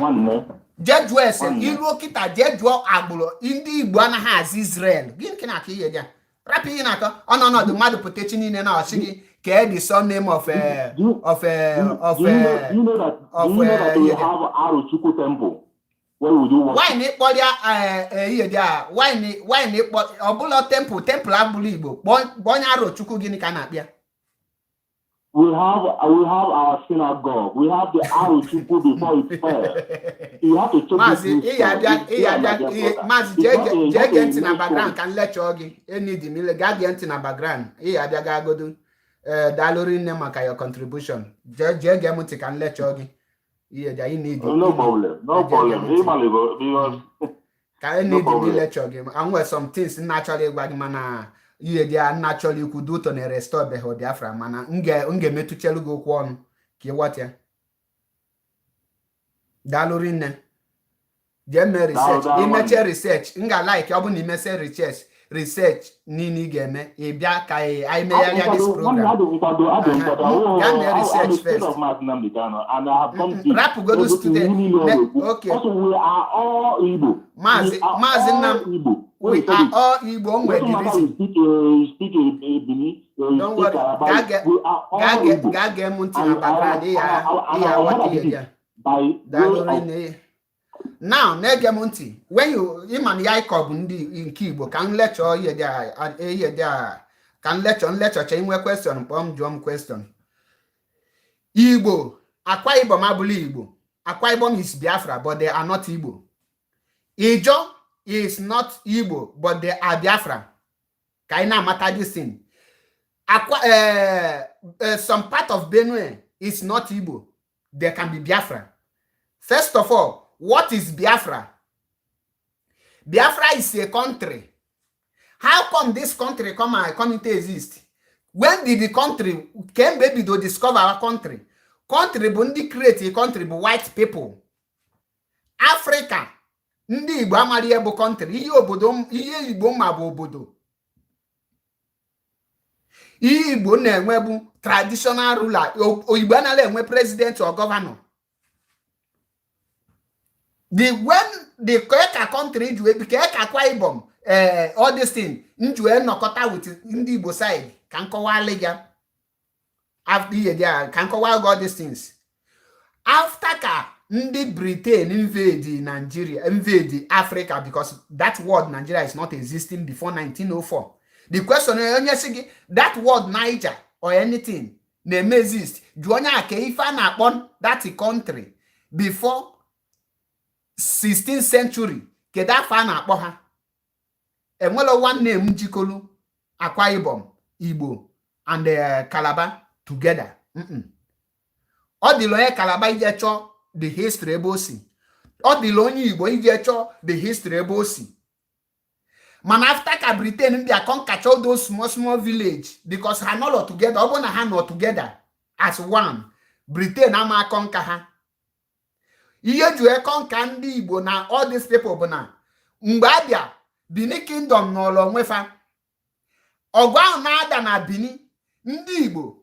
Jee jụọ ese iruo kịta, jee jụọ agbụrụ ndị Igbo anaghị azụ Israel. Gịnị ka na-akọ ihe dị a? Rapụ ihe na-akọ ọnọdụ mmadụ pụta echi niile na ọchị gị. Kee the surname of of Do you know that we have Arochukwu temple where we do worship? Why na ịkpọrọ ihe dị a? Why na ịkpọ ọbụla temple? Temple abụrụ Igbo. Kpọọ onye Arochukwu, gịnị ka a na-akpịa? We have our synagogue. We have the Arochukwu before it fell. You have to check. Maazị, ịya abịa. Maazị, jee gee ntị na background ka m lecture gị. Enidi m ile gaa gee ntị na background. Ịya abịa gaa godo. Ee, daalụ rinne maka your contribution. Jee gee m ntị ka m lecture gị ihe dị anyị need. No problem, no problem. Ka enidi m lecture gị. Nwere some things nna chọrọ ịgwa gị, mana ihe dị a nna chọrọ ikwu dị ụtọ na restore beghị Biafra, mana m ga-emetụchelu gị okwu ọnụ ka ịghọta ya. Daalụ rinne. Jee mee research. Imeche research, m ga-like ọ bụ na imesie research niile ị ga-eme, ị bịa ka anyị megharịa this program. Gaa mee research first. Rapụgodu student. Okay, Maazị, Maazị Nnam, we are all Igbo. O nwere the reason. Don't worry. Gaa gee m ntị na background, ị ya aghọta ihe gị. Daalụ rinne. Now na-ege m ntị. When you ịma na ya ịkọ bụ ndị nke Igbo, ka m lecture ihe dị a, ka m lecture nlechọcha. Inwe question, kpọọ m, jụọ m question. Igbo, Akwa Ibom abụla Igbo. Akwa Ibom is Biafra, but they are not Igbo. Ijo is not Igbo, but they are Biafra. Ka anyị na-amata this thing. Akwa some part of Benue is not Igbo. They can be Biafra. First of all, what is Biafra? Biafra is a country. How come this country come into exist? When did the country kemgbe ebido discover our country? Country bụ ndị create a country bụ white people. Africa, ndị Igbo amara ihe bụ country. Ihe obodo, ihe Igbo ma bụ obodo. Ihe Igbo na-enwe bụ traditional ruler. Igbo anaghị enwe president or governor. The when the ka country ji wee ka ka Akwa Ibom, all this thing nji wee nọkọta with ndị Igbo side, ka nkọwalị gị after ihe dị a, ka nkọwa gị all these things. After ka ndị Britain invade Nigeria, invade Africa, because that word Nigeria is not existing before 1904. The question onye si gị that word Niger or anything na-eme exist, jụọ onye a ka ife a na-akpọ that country before 16th century. Kedu afọ a na-akpọ ha? Enwelo one name jikolu Akwa Ibom, Igbo and Calabar together. Ọ dịla onye Calabar ije chọọ the history ebe o si. Ọ dịla onye Igbo ije chọọ the history ebe o si. Mana after ka Britain bịa conquer all those small small village, because ha nọrọ together. Ọ bụrụ na ha nọ together as one, Britain ama conquer ha. Ihe ji wee conquer ndị Igbo na all these people bụ na mgbe abịa, Benin Kingdom nọrọ onwe fa. Ọgụ ahụ na-ada na Benin, ndị Igbo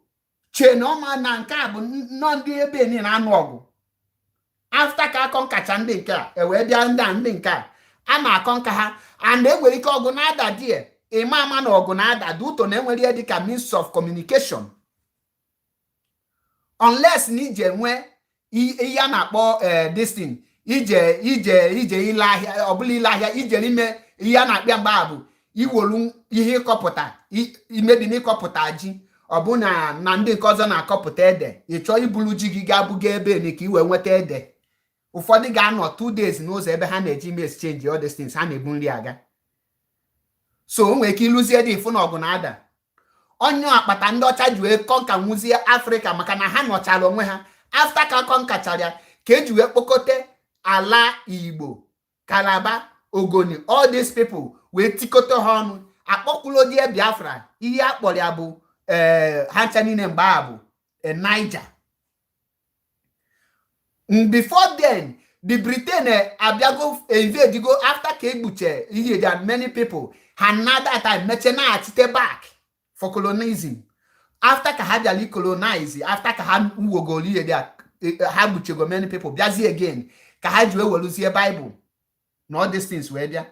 chee na ọma na nke a bụ nnọọ ndị ebe niile na-anụ ọgụ. After ka akọnkacha ndị nke a, ewee bịa ndị a, ndị nke a a na-akọ nka ha, and enwere ike ọgụ na-ada die, ịma ama na ọgụ na-ada dị ụtọ na enwere ihe dịka means of communication, unless na ije nwee ihe a na-akpọ this thing, ije ile ahịa, ọbụla ile ahịa, ije ime ihe a na-akpịa mgbe a bụ iwolu ihe ịkọpụta, imebi na ịkọpụta ji, ọ bụ na ndị nke ọzọ na-akọpụta ede, ị chọọ ibulu ji gị gaa buga ebe ni ka ị wee nweta ede. Ụfọdụ ga-anọ 2 days n'ụzọ ebe ha na-eji ime exchange all these things, ha na-ebu nri aga. So o nwere ike ịlụzie dị ịfụ na ọgụ na-ada. Onye akpata ndị ọcha ji wee conquer nwuzie Afrịka, maka na ha nọchara onwe ha. After ka conquerchara ya, ka eji wee kpokọte ala Igbo, Calabar, Ogoni, all these people, wee tikọta ha ọnụ, akpọkwulodie Biafra. Ihe a kpọrọ ya bụ ee, ha ncha niile mgbe a bụ Niger. Before then, the Britain abịago invade go. After ka egbuche ihe there, many people ha na that time meche na-achite back for colonialism. After ka ha bịara colonize, after ka ha wogoro ihe there, ha gbuchego many people, bịazie again ka ha ji wee weluzie Bible na all these things wee bịa.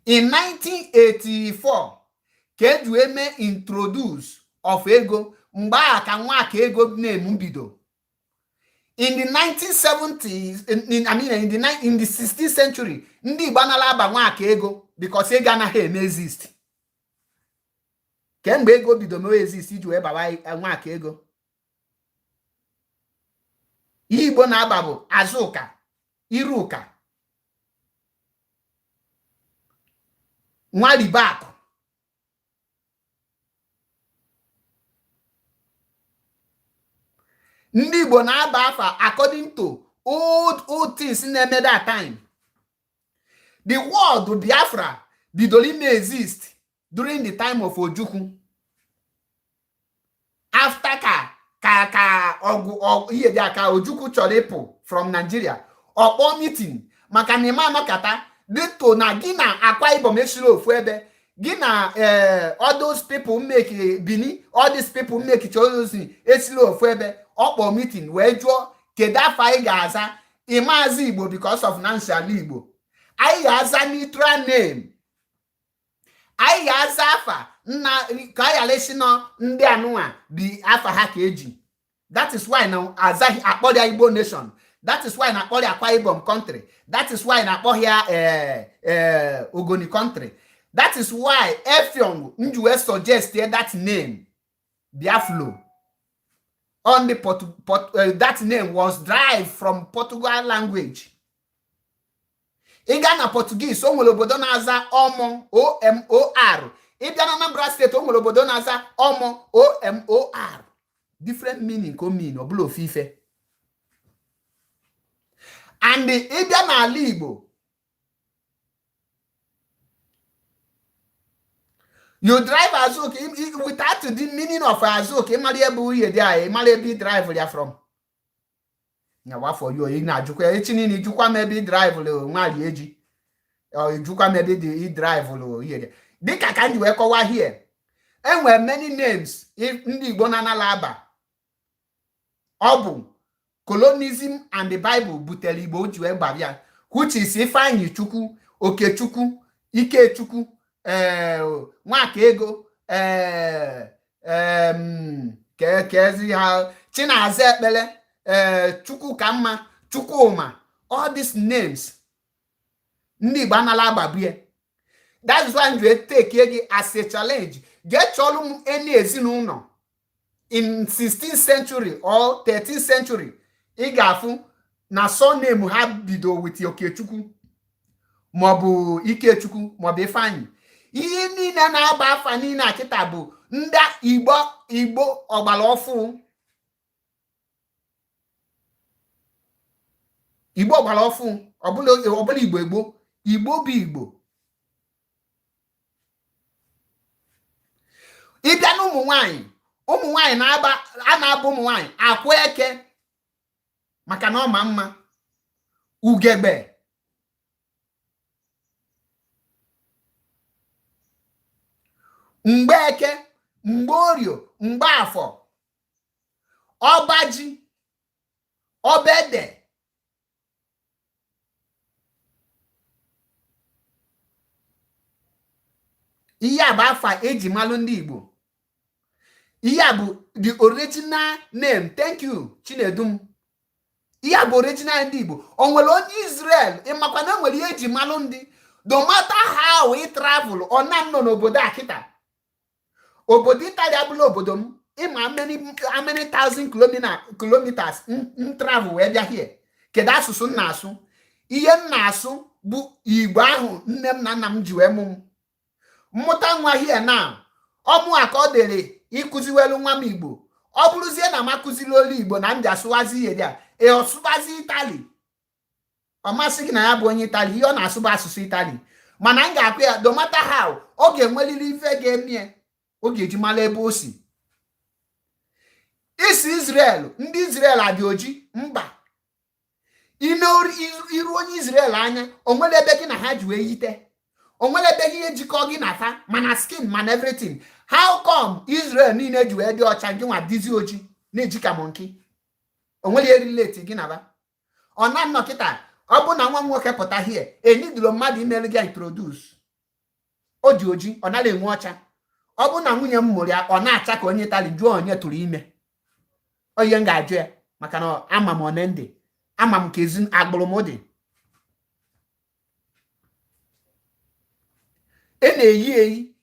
In 1984 ka eji wee mee introduce of ego. Mgbe a ka nwa ka ego na-emu bido. In the 1970s, I mean in the 16th century, ndị Igbo anala aba nwaka ego because ego anaghị eme exist. Kemgbe ego bido mewe exist iji wee bawa nwaka ego, ihe Igbo na-aba bụ Azụka, Iruka, Nwalibakụ. Ndị Igbo na-aba afa according to old old things na-eme that time. The word Biafra bidoro ime exist during the time of Ojukwu, after ka ọgụ ihe dị aka Ojukwu chọrọ ịpụ from Nigeria, ọkpọ meeting, maka na ịma anọkata dịtụ na gị na Akwa Ibom esiri ofu ebe, gị na all those people make Benin, all these people make chosen esiri ofu ebe. Ọkpọ meeting wee jụọ, kedu afọ anyị ga-aza? Ịmaazị Igbo, because of na ala Igbo, anyị ga-aza neutral name, anyị ga-aza afa nna ka anyị ghara isi nọ ndị anụnwa dị afa ha ka eji. That is why na azaghị akpọrọ Igbo nation. That is why na akpọrọ Akwa Ibom country. That is why na akpọghị ya Ogoni country. That is why Effiong nji wee suggest that name Biafra on the Port, that name was derived from Portugal language. Ị gaa na Portuguese, o nwere obodo na-aza Ọmọ, Omor. Ị bịa na Anambra Steeti, o nwere obodo na-aza Ọmọ, Omor. Different meaning ka o mean, ọ bụla ofu ife. And ị bịa n'ala Igbo, you drive Azuka without the meaning of Azuka, ịmara ebe uhie dị a, ịmara ebe ị drive ya from. Nyawa for you, ị na-ajụkwa ya echi niile, ijụkwa m ebe ị drive nwari eji, ijụkwa m ebe ị drive ihe dị dịka ka m ji wee kọwaa here. Enwere many names ndị Igbo na-anala aba. Ọ bụ colonialism and the Bible butere Igbo ji wee gbabịa, which is Ifeanyi Chukwu, Okechukwu, Ikechukwu, ee, Nwaka ego, ee, kezi ha, Chinaza, Ekpele, ee, Chukwukamma, Chukwuma. All these names ndị Igbo anala agbabie. That is why m ji take gị as a challenge: jee chọọrọ m any ezinụlọ in 16th century or 13th century, ị ga-afụ na surname ha bido with Okechukwu maọbụ Ikechukwu maọbụ Ifeanyị. Ihe niile na-agba afa niile a kịta bụ ndị Igbo, Igbo ọgbara ọfụ, Igbo ọgbara ọfụ, ọbụla Igbo, Igbo, Igbo bụ Igbo. Ịbịa na ụmụ nwanyị, ụmụ nwanyị na-aba, a na-aba ụmụ nwanyị akwa eke maka na ọ ma mma, ugegbe, mgbe eke, mgbe orio, mgbe afọ, ọba ji, ọba ede. Ihe a bụ afa eji malụ ndị Igbo. Ihe a bụ the original name. Thank you, Chinedum. Ihe a bụ original ndị Igbo. O nwere onye Israel ịmakwa na o nwere ihe eji malụ ndị, no matter how we travel, ọ na nọ n'obodo a kịta, obodo Italy abụla obodo m. Ịma how many thousand kilometers m travel wee bịa here? Kedu asụsụ m na-asụ? Ihe m na-asụ bụ Igbo ahụ nne m na nna m ji wee mụ m. Mmụta nwa here now, ọmụ a ka ọ dịrị ịkụziwelu nwa m Igbo. Ọ bụrụzie na m akụziri olu Igbo na m ji asụwazi ihe dị a, ọsụbazi Itali, ọ masị gị na ya bụ onye Itali, ihe ọ na-asụ bụ asụsụ Itali. Mana m ga-akụ ya, no matter how, ọ ga-enwerịrị ife ga-eme ọ ga-eji mara ebe o si. Isi Israel, ndị Israel adị oji? Mba. Ime iru onye Israel anya, o nwere ebe gị na ha ji wee yite? O nwere ebe gị ejikọ gị na fa, mana skin, mana everything? How come Israel niile ji wee dị ọcha, gị nwa dịzi oji na-eji ka monkey? O nwere relate gị na ba? Ọ na nnọ kịta, ọ bụ na nwa m nwoke pụta hie, eniduro mmadụ imelu gị introduce. O ji oji, ọ naghị enwe ọcha. Ọ bụ na nwunye m mụrụ ya, ọ na-acha ka onye Itali, jụọ onye tụrụ ime. Onye m ga-ajụ ya, maka na ama m one ndị ama m ka ezi agbụrụ m dị. E na-eyi eyi,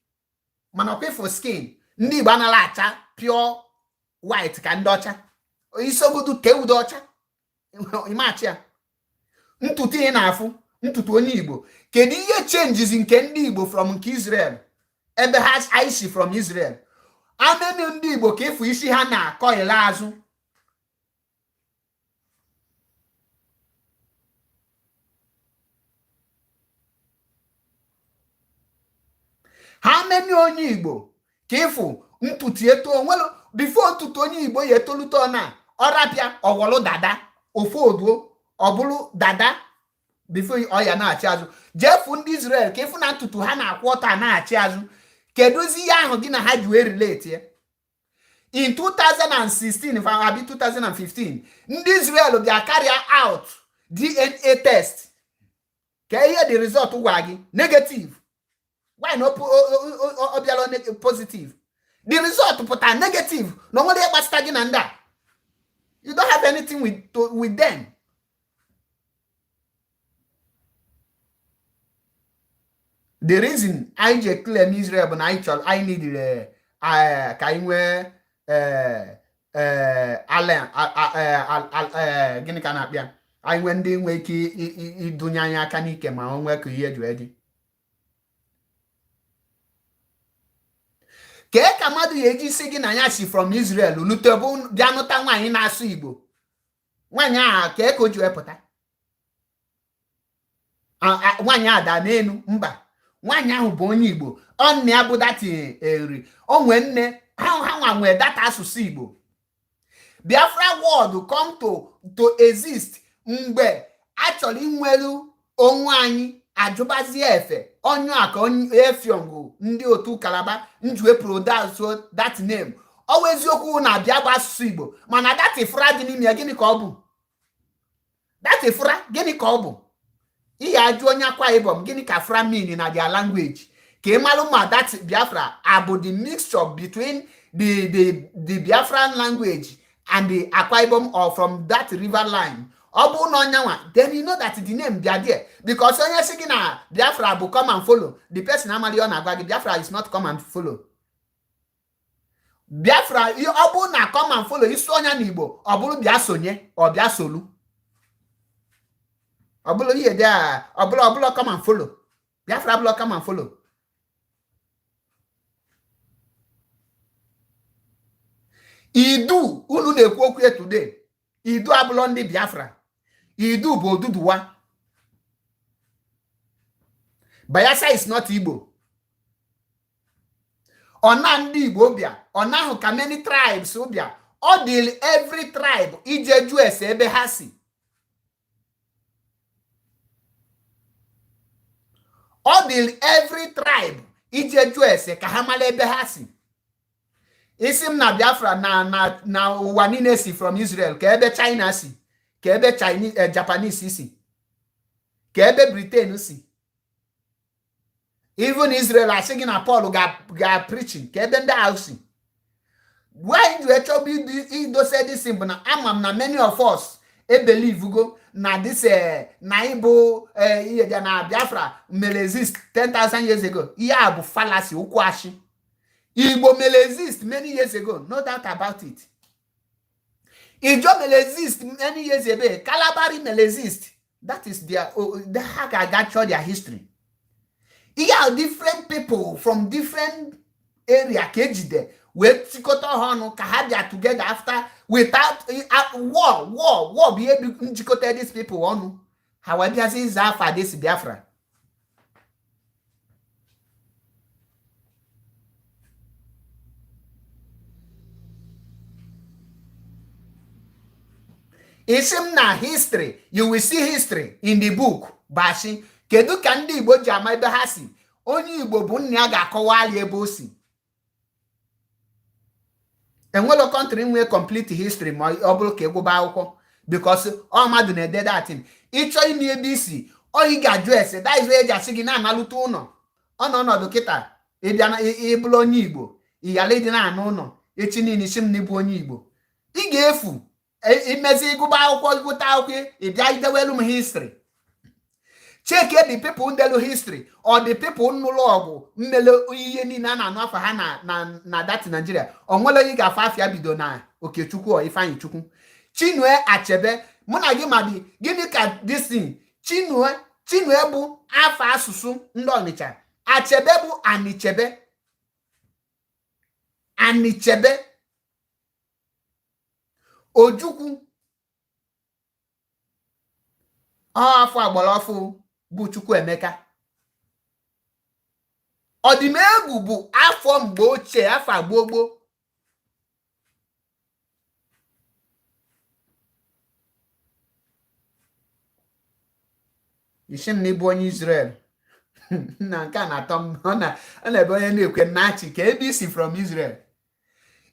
mana ọkwa ịfụ skin ndị Igbo anaghị acha pure white ka ndị ọcha. Isogodu tee ude ọcha, ịmachi ya. Ntutu ị na-afụ, ntutu onye Igbo, kedu ihe changes nke ndị Igbo from nke Israel, ebe ha anyị si from Israel? Amenu ndị Igbo ka ịfụ isi ha na-akọ ile azụ. Ha meni onye Igbo ka ịfụ ntutu eto onwelu before ntutu onye Igbo ya etolite, ọ na ọrapịa ọwọlụ dada ofu oduo, ọ bụrụ dada before ọ ya na-achị azụ. Jefu ndị Israel ka ịfụ na ntutu ha na-akwụ ọtọ a na-achị azụ. Kedụzi ihe ahụ gị na ha ji wee relate ya? In 2016 abi 2015, ndị Israel bịa carry out DNA test. Ka ihe the result gwa gị? Negative. Why na ọ bịara positive? The result pụtara negative, na onwere ihe gbasara gị na ndị a. You don't have anything with them. The reason anyị ji claim Israel bụ na anyị chọrọ, anyị needed ka anyị nwee alien, gịnị ka a na-akpịa, anyị nwee ndị nwee ike idunye anyị aka n'ike ma o nwee ka ihe ji wee dị. Kee ka mmadụ ya eji si gị na ya si from Israel lute bụ bịa nụta nwaanyị na-asụ Igbo? Nwaanyị ahụ, kee ka o ji wee pụta? Nwaanyị ahụ daa n'elu? Mba, nwaanyị ahụ bụ onye Igbo. Ọ nne ya bụ that Nri. O nwee nne ha, ha nwa nwee that asụsụ Igbo. Biafra word come to exist mgbe a chọrọ inwelu onwe anyị. Ajụbazie efe onye a ka Effiong, ndị otu Kalaba njue produce that name. Ọ bụ eziokwu na abịa bụ asụsụ Igbo, mana that fra dị n'ime ya, gịnị ka ọ bụ? That fra, gịnị ka ọ bụ? Ihe ajụ onye Akwa Ibom, gịnị ka fra mean na their language, ka ị malụ ma that Biafra abụ the mixture between the Biafran language and the Akwa Ibom or from that river line. Ọ bụrụ na ọnyanwa, then you know that the name bịa there, because onye si gị na Biafra bụ come and follow, the person amali ọ na-agwa gị. Biafra is not come and follow. Biafra, ọ bụrụ na come and follow, isi ọnya n'Igbo, ọ bụrụ bịa sonye, ọ bịa solu, ọ bụrụ ihe dị a, ọ bụrụ come and follow. Biafra bụrụ come and follow. Idu unu na-ekwu okwu ya today, Idu abụlọ ndị Biafra. Idu bụ Oduduwa. Bayelsa is not Igbo. Ọ na ndị Igbo bịa, ọ na-ahụ ka many tribes bịa. Ọ dịrị every tribe ije jụọ ese ebe ha si. Ọ dịrị every tribe ije jụọ ese ka ha mara ebe ha si. Isi m na Biafra na ụwa niile si from Israel, ka ebe China si, ka ebe Chinese, Japanese si, ka ebe Britain si. Even Israel asị gị na Paul ga preaching, ka ebe ndị ahụ si. Why ji chọba idose this bụ na ama m na many of us ebelieve na this, na ịbụ ihe dị na Biafra mere exist 10,000 years ago. Ihe a bụ fallacy, ụkwụ ashị. Igbo mere exist many years ago, no doubt about it. Ijo mere exist many years ago. Kalabari mere exist. That is their, ha ga-aga chọọ their history. Ihe a, different people from different area ka ejide wee tikọta ha ọnụ ka ha bịa together after without war. War bụ ihe njikọta these people ọnụ, ha wee bịazi ịza afa this Biafra. Isi m na history, you will see history in the book bashi. Kedu ka ndị Igbo ji ama ebe ha si? Onye Igbo bụ nna ya ga-akọwa ya ebe o si. Enwelo country nwee complete history ma ọ bụrụ ka ịgụba akwụkwọ, because ọ mmadụ na-ede datin. Ịchọ ime ebe isi, ọ ị ga-ajụ ese. That is why eji asị gị na-analụta ụlọ. Ọ nọ ọnọdụ kịta, ịbịa na ịbụrụ onye Igbo, ị ghara ịdị na-anụ ụlọ echi niile. Isi m na ịbụ onye Igbo, ị ga-efu imezi ịgụba akwụkwọ, ịgụta akwụkwọ, ị bịa idewelu m history. Check the people ndelu history or the people nụlụ ọgụ mmele ihe niile a na-anụ afọ ha na that Nigeria. O nwere onye ga-afọ afịa bido na Okechukwu or Ifeanyi Chukwu, Chinue Achebe. Mụ na gị ma dị gịnị ka disin Chinue. Chinue bụ afọ asụsụ ndị Ọnịcha. Achebe bụ Anichebe, Anichebe. Ojukwu ọ afọ agbara ọfụ bụ Chukwuemeka. Ọdịmegwu bụ afọ mgbe ochie, afọ gboo gboo. Isi m na ịbụ onye Israel na nke a na-atọ m. Ọ na-ebe onye na-ekwe na-achị ka ebe isi from Israel.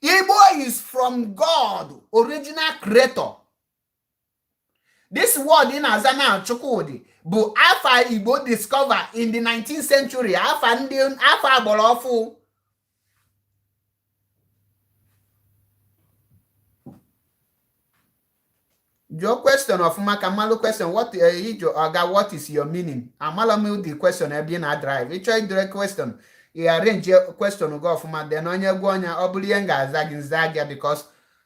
Igbo is from God, original creator. This word ị na-aza na Chukwudi bụ afa Igbo discover in the 19th century, afa ndị afa agbara ọfụ. Jụọ question ọfụma ka mmalụ question. What ijụ oga, what is your meaning? Amala m the question ebe ị na-drive. Ịchọ idere question, ị arrange question gị ọfụma, then onye gwa onye ọ bụrụ ihe m ga-aza gị, nza gị, because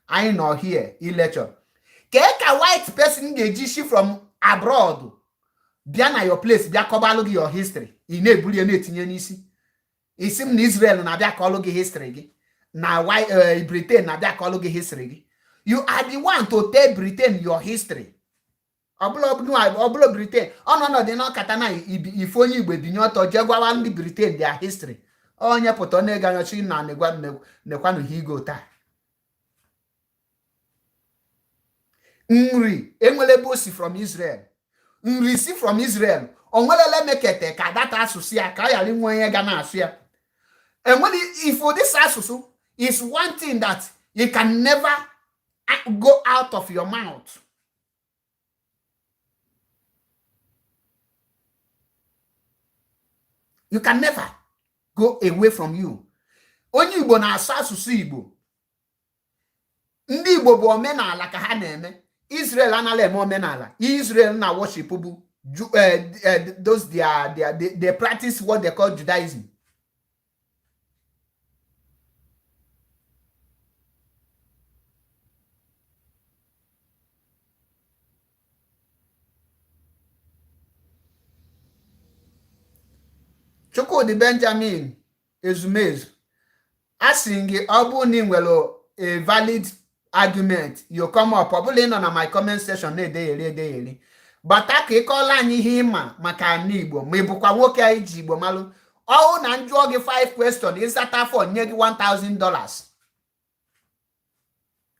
anyị nọ here i lecture. Kee ka white person ga-eji shi from abroad bịa na your place, bịa kọbalụ gị your history, ị na-ebuli ya na-etinye n'isi? Isi m na Israel na-abịa kọlụ gị history gị, na Britain na-abịa kọlụ gị history gị. You are the one to tell Britain your history. Ọbụla Britain ọ nọ ọnọdụ n'ọkata na ife onye Igbo ebinye ọtọ jee gwawa ndị Britain their history. Onye pụta na-ego anyochi na nekwanụ ha igo taa. Nri enwere ebe o si from Israel. Nri si from Israel, o nwerele mekete ka data asụsụ ya ka ọ ghara inwe onye ga na-asụ ya. Enwere if this asụsụ is one thing that you can never go out of your mouth. You can never go away from you. Onye Igbo na-asụ asụsụ Igbo. Ndị Igbo bụ omenala ka ha na-eme. Israel anaghị eme omenala. Israel na worship bụ those their, they practice what they call Judaism. Chukwudi Benjamin Ezumezu, a sị gị, ọ bụrụ na ị nwere a valid argument, you come up. Ọ bụla ị nọ na my comment section na-edegheri edegheri, bata ka ị kọọla anyị ihe ịma maka ala Igbo. Ma ị bụkwa nwoke anyị ji Igbo malụ. Ọwụ na njụọ gị 5 question, ịzata 4, nye gị $1000.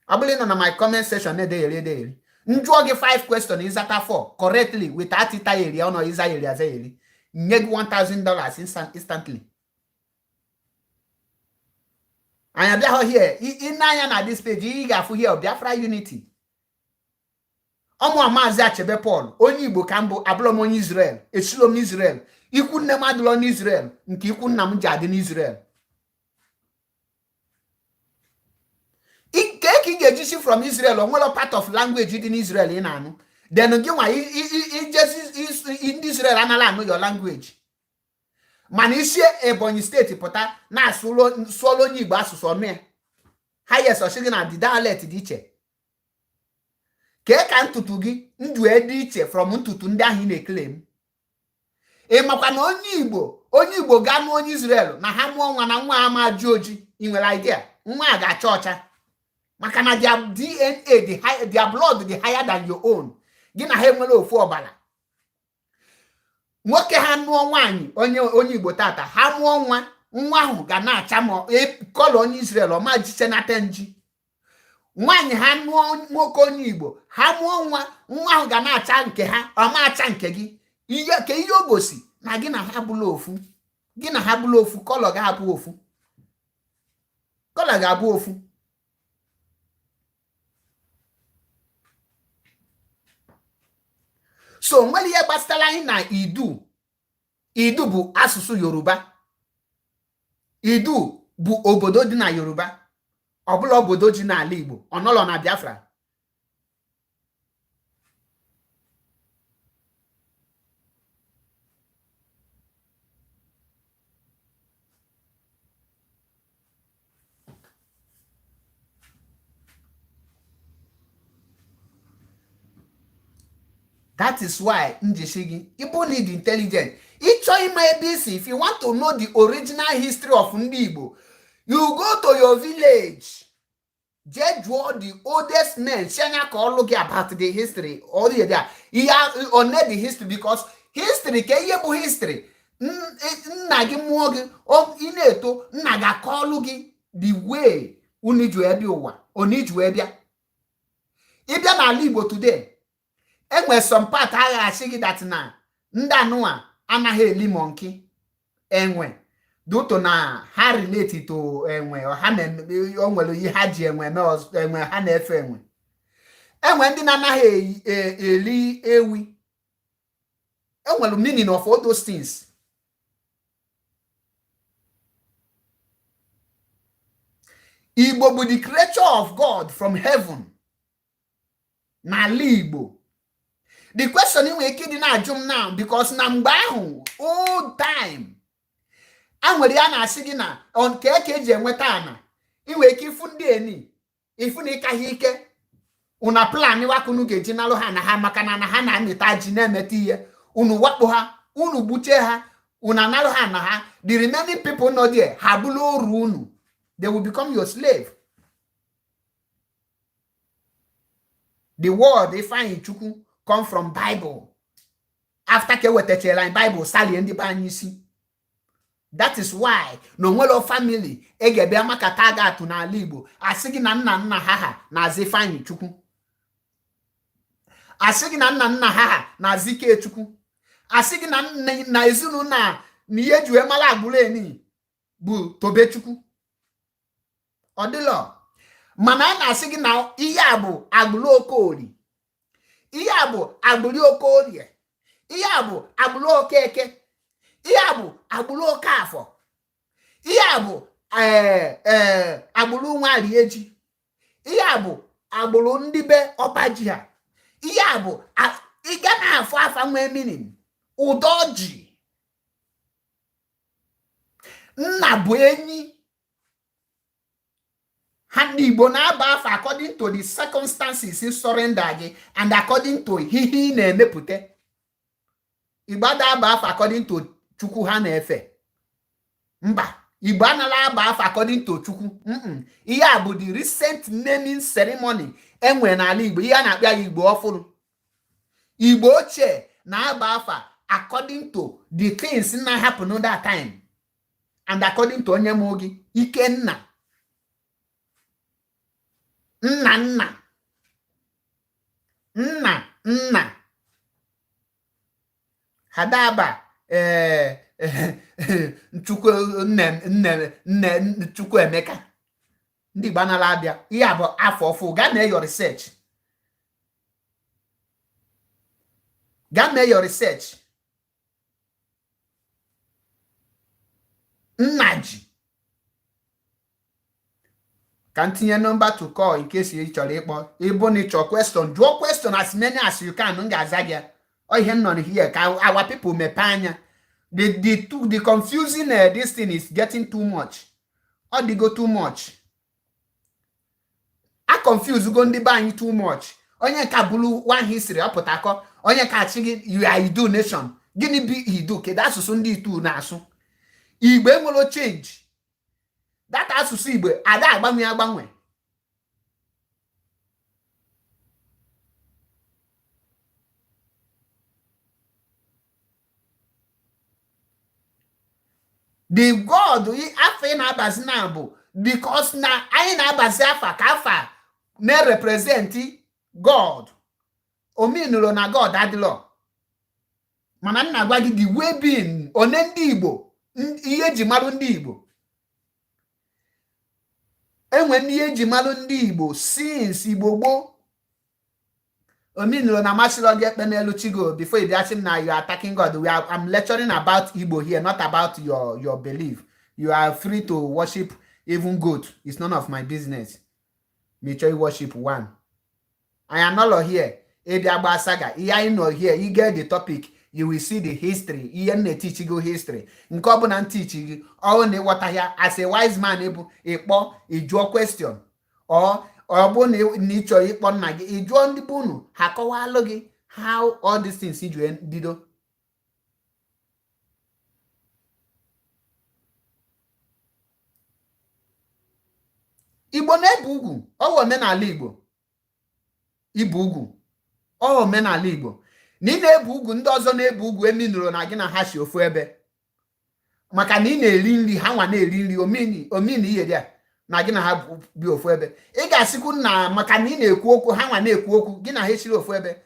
Ọ bụrụ ị nọ na my comment section na-edegheri edegheri, njụọ gị 5 question, ịzata 4 correctly without ịtagheri ọnụ, ịzagheri azagheri, nye gị $1000 instantly. Anyị abịaghị here. Ị na-anya na this page, ị ga-afụ here Biafra Unity. Ọmụ Maazị Achebe Paul, onye Igbo ka mbụ. Abụrọ m onye Israel, esilo m Israel, ikwu nne m adịlọ n'Israel, nke ikwu nna m ji adị n'Israel. Nke ka ị ga-eji si from Israel, onwere part of language dị n'Israel ị na-anụ, then gị nwa ijezi ndị Israel anaghị anụ your language. Mana isi Ebonyi Steeti pụta na-asụọlụ onye Igbo asụsụ, ọnụ ya ha yes, ọsị gị na the dialect dị iche. Kee ka ntutu gị ndụ dị iche from ntutu ndị ahụ ị na-eclaim? Ị makwa na onye Igbo gaa nụọ onye Israel na ha mụọ nwa, na nwa ama ji oji? Ị nwere idea? Nwa a ga-acha ọcha maka na their DNA, their blood dị higher than your own. Gị na ha enwere ofu ọbara. Nwoke ha nụọ nwaanyị onye Igbo tata, ha mụọ nwa, nwa ahụ ga na-acha ma colour onye Israel, ọma jiche nata nji. Nwaanyị ha nụọ nwoke onye Igbo, ha mụọ nwa, nwa ahụ ga na-acha nke ha, ọma acha nke gị. Ihe ka ihe o gosi na gị na ha bụla ofu, gị na ha bụla ofu, colour ga-abụ ofu, colour ga-abụ ofu. So nwere ihe gbasara anyị na Idu. Idu bụ asụsụ Yoruba. Idu bụ obodo dị na Yoruba, ọbụla obodo dị n'ala Igbo, ọ nọrọ na Biafra. That is why m ji sị gị, ịbụ need intelligent, ịchọ ịma ebe isi. If you want to know the original history of ndị Igbo, you go to your village, jee jụọ the oldest men, si anya ka ọlụ gị about the history. Ọ dị there ihe one, the history, because history ka ihe bụ history. Nna gị mụọ gị, ị na-eto, nna gị akọọlụ gị the way unu ji wee bịa ụwa, unu ji wee bịa. Ịbịa n'ala Igbo today, enwere some part agha asị gị that na ndị anụwa anaghị eli monkey, enwe, due to na ha relate to enwe, ha na o nwere ihe ha ji enwe eme, enwe ha na-efe enwe. Enwe ndị na-anaghị eli ewi. Enwere meaning of all those things. Igbo bụ the creature of God from heaven n'ala Igbo. The question ị nwere ike ịdị na-ajụ m now, because na mgbe ahụ, old time, a nwere ya na-asị gị na nke ka eji enweta ana. Ị nwere ike ịfụ ndị eni, ịfụ na ịkaghị ike, una plan wakunu ga-eji nalụ ha na ha, maka na ha na-amịta ji, na-emeta ihe. Unu wakpo ha, unu gbuchie ha, unu analụ ha na ha. The remaining people nọ there, ha bụrụ oru unu. They will become your slave. The word Ifeanyi Chukwu come from Bible, after ka ewetachara anyị Bible, salie ndị be anyị isi. That is why na onwere family ị ga-ebịa makata ga atụ n'ala Igbo, asị gị na nna nna ha ha na-aza Ifeanyi Chukwu, asị gị na nna nna ha ha na-aza Ikechukwu, asị gị na na ezinụlọ a na ihe eji wee mara agbụrụ eni bụ Tobechukwu. Ọ dịlọ, mana a na-asị gị na ihe a bụ agbụrụ Okorie, ihe a bụ agbụrụ Okorie, ihe a bụ agbụrụ Okeke, ihe a bụ agbụrụ Okafọ, ihe a bụ ee ee agbụrụ Nwarieji, ihe a bụ agbụrụ ndị be ọbaji ha, ihe a bụ ị ga na-afụ afa nwee meaning. Ụdọ ji nna bụ enyi ha. Ndị Igbo na-aba afa according to the circumstances surrender gị and according to ihe ị na-emepụta. Igbo ada aba afa according to Chukwu ha na-efe. Mba, Igbo anaghị aba afa according to Chukwu. Ihe a bụ the recent naming ceremony enwere n'ala Igbo, ihe a na-akpọ ya Igbo ọfụrụ. Igbo ochie na-aba afa according to the things na happen that time. And according to onye mụ gị, Ikenna, nna nna nna nna Hadaba, ee, Chukwu nne nne nne Chukwuemeka. Ndị Igbo anala abịa ihe a bụ afọ ọfụ. Gaa mee your research, gaa mee your research. Nna ji ka m tinye number to call in case ị chọrọ ịkpọ. Ịbụ na ịchọ question, jụọ question as many as you can, m ga-aza gị. Ọ ihe m nọ here ka our people mepee anya. The confusing, this thing is getting too much. Ọ dịgo too much. A confuse go ndị be anyị too much. Onye nka bụrụ one history ọpụta akọ, onye ka achị gị, you are Idu nation. Gịnị bụ Idu? Kedu asụsụ ndị Itu na-asụ? Igbo enwero change data. Asụsụ Igbo ada agbanwe agbanwe. The god afọ ị na-abazi na bụ because na anyị na-abazi afa ka afa na-represent God omenụrụ na God adịlọ. Mana nna gwa gị the way being one ndị Igbo, ihe eji marụ ndị Igbo, enwe ndị ihe eji marụ ndị Igbo since Igbo gboo. Omenụrụ na amasịrọ gị ekpe n'elu chigo before you bịa sị m na you are attacking God. We are, I'm lecturing about Igbo here, not about your belief. You are free to worship even goat. It's none of my business. Me chọọ worship one. Anyị anọlọ here ịbịa gba saga. Ihe anyị nọ here, you get the topic, you will see the history. Ihe m na-etichi gị history nke ọbụla ntichi gị ọrụ na ịghọta ya, as a wise man ịbụ, ịkpọ ịjụọ question. Ọ bụ na ị chọrọ ịkpọ nna gị, ị jụọ ndị bụ unu, ha kọwalụ gị how all these things ji bido. Igbo na-ebu ugwu, ọ bụ omenala Igbo ibu ugwu. Ọ omenala Igbo na ị na-ebu ugwu. Ndị ọzọ na-ebu ugwu eminụrụ na gị na ha si ofu ebe, maka na ị na-eri nri ha nwa na-eri nri, omini omini ihe dị a na gị na ha bi ofu ebe. Ị ga-asịkwu na maka na ị na-ekwu okwu, ha nwa na-ekwu okwu, gị na ha esiri ofu ebe.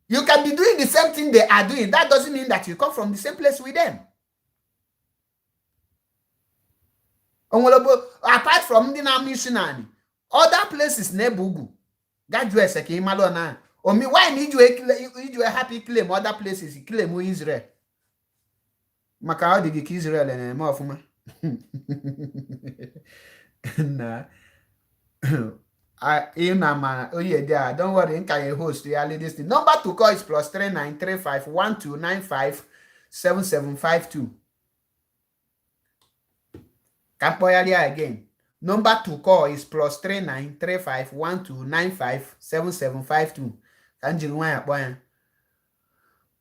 You can be doing the same thing they are doing. That doesn't mean that you come from the same place with them. O nwere bụ apart from ndị na-ama isi naanị, other places na-ebe ugwu. Gaa jụọ ese ka ị malụ na omi why na iji happy claim other places, claim Israel, maka ọ dị gị ka Israel na-eme ọfụma na ị na ma onye dị a. Don't worry, nka ya host ya this thing. Number to call is +393512957752. Ka m kpọgharịa again. Number to call is +393512957752. Ka m jiri nwayọ kpọọ ya: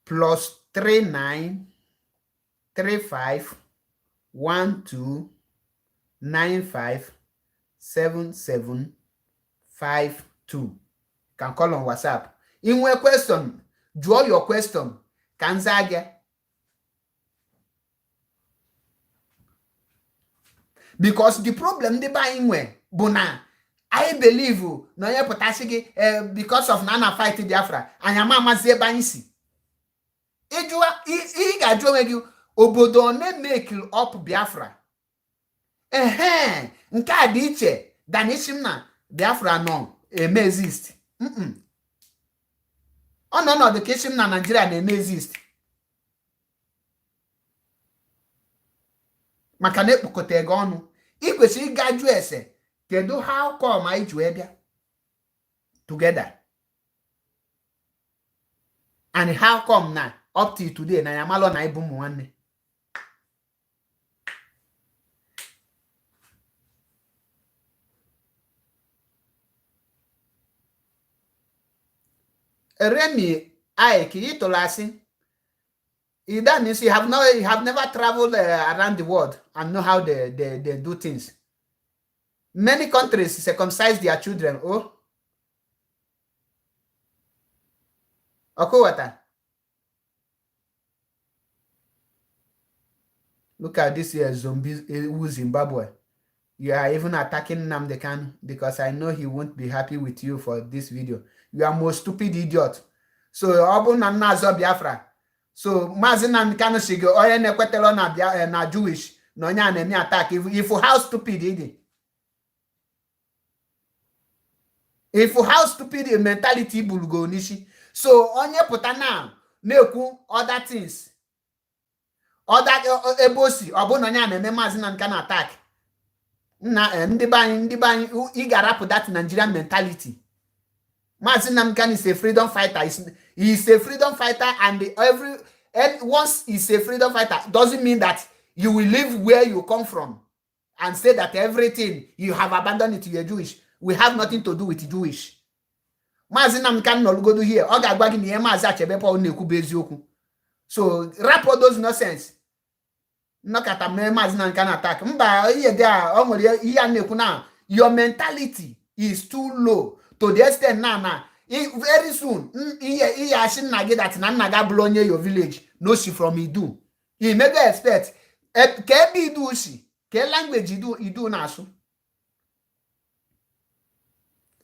+393512957752. Can call on WhatsApp. Ị nwee question, jụọ your question ka m zaa gị, because the problem ndị be anyị nwe bụ na anyị believe na onye pụtasị gị, because of na a na fight Biafra, anyị ama amazi ebe anyị si. Ị ga-ajụ onwe gị, obodo one make up Biafra? Ehe, nke a dị iche than isi m na Biafra nọ eme exist. Ọ nọ ọnọdụ ka isi m na Nigeria na-eme exist, maka na ekpokọta ego ọnụ. Ị kwesịrị ịga jụọ ese, kedu how come anyị ji wee bịa together, and how come na up till today na ya malụ na ịbụ ụmụ nwanne. Remy Ike, ị tụrụ asị. That means you have not, you have never traveled around the world and know how they do things. Many countries circumcise their children. Oh, Okowata. Look at this here zombie Zimbabwe. You are even attacking Nnamdi Kanu because I know he won't be happy with you for this video. You are most stupid idiot. So ọ bụrụ na m na-azọ Biafra, so Maazị Nnamdi Kanu si gị onye na-ekwetara na na Jewish na onye a na-eme attack, if how stupid ị dị. If how stupid a mentality burugo n'isi. So onye pụta now na-ekwu other things, other ebe o si, ọ bụrụ na onye a na-eme Maazị Nnamdi Kanu attack nna, ndị be anyị, ị ga-arapụ that Nigerian mentality. Maazị Nnamdi Kanu is a freedom fighter. He is a freedom fighter, and every and once he's a freedom fighter doesn't mean that you will live where you come from and say that everything you have abandoned it, you're Jewish. We have nothing to do with Jewish. Maazị Nnamdi Kanu nọrụgodu here, ọ ga-agwa gị na ihe Maazị Achebe Paul na-ekwu bụ eziokwu. So rapụ those nonsense. Nnọkọta mee Maazị Nnamdi Kanu attack, mba, ihe dị a ọ nwere ihe a na-ekwu na your mentality is too low to the extent na very soon ihe ihe asị nna gị that na nna gị abụrụ onye your village no si from Idu. You mego expect ka ebe Idu si, ka language Idu na-asụ.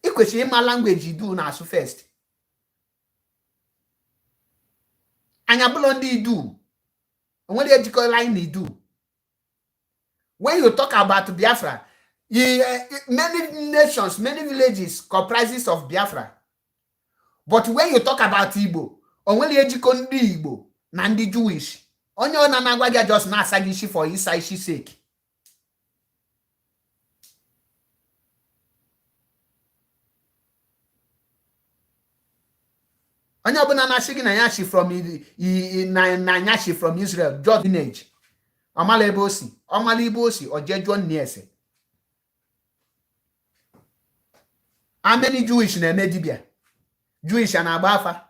Ị kwesịrị ịma language Idu na-asụ first. Anya bụlọ ndị Idu onwere ejikọla anyị na Idu. When you talk about Biafra, many nations, many villages comprises of Biafra, but when you talk about Igbo, onwere ejikọ ndị Igbo na ndị Jewish. Onye ọ na-agwa gị just na-asa gị isi for ịsa isi sake. Onye ọbụla na-asị gị na ya si from na ya si from Israel, just lineage, ọmala ebe o si, ọmala ebe o si, o jee jụọ nne ese. How many Jewish na-eme dibia? Jewish a na-agba afa?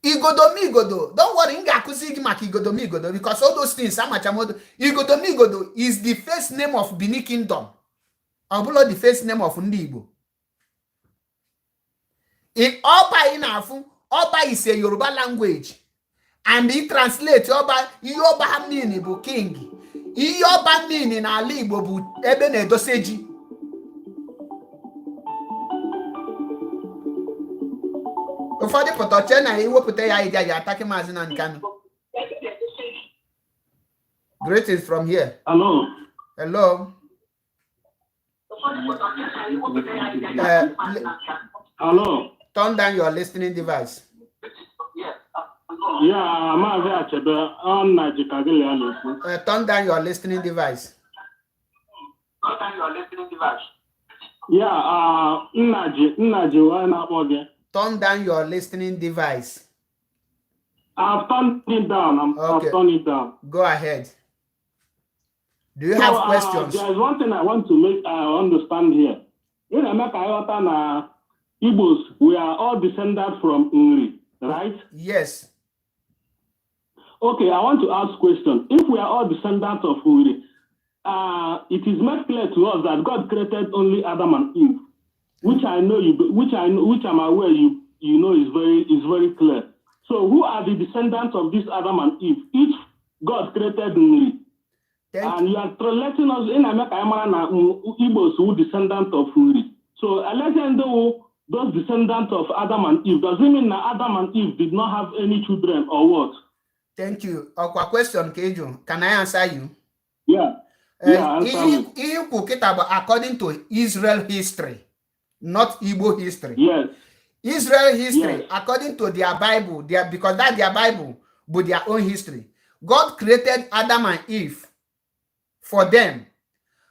Igodomigodo, don't worry, m ga-akụzi gị maka igodomigodo because all those things amacha m odo. Igodomigodo is the first name of Benin Kingdom, ọ bụla the first name of ndị Igbo. Ọba ị na-afụ ọba is a Yoruba language, and i translate ọba, ihe ọba mean bụ king. Ihe ọba mean n'ala Igbo bụ ebe na-edosa ji. Ụfọdụ pụta chee na iwepụta ya idea ya ataki Maazị Nnamdi Kanu. Greetings from here. Hello. Hello. Hello. Turn down your listening device. Yeah, Maazị Achebe, ọ nna ji ka gị ya na-ekwu. Turn down your listening device. Yeah, nna ji wee na-akpọ gị. Turn down your listening device. I've turned it down. Okay. I've turned it down. Go ahead. Do you have So, questions? There is one thing I want to make understand here. Ị na-eme ka ịghọta na Igbos, we are all descended from Nri, right? Yes. Okay, I want to ask question. If we are all descendants of Nri, it is made clear to us that God created only Adam and Eve, which I know you, which I know, which I'm aware you know is very clear. So who are the descendants of this Adam and Eve? If God created Nri, Thank and you are letting us in America, na Igbos who descendant of Nri. So legend those descendants of Adam and Eve, does it mean that Adam and Eve did not have any children or what? Thank you. Ọkwa question ka ị jụ. Can I answer you? Yeah. Yeah, answer me. Ihe ikwu kịta bụ according to Israel history, not Igbo history. Yes. Israel history, Yes. according to their Bible, because that their Bible, but their own history. God created Adam and Eve for them.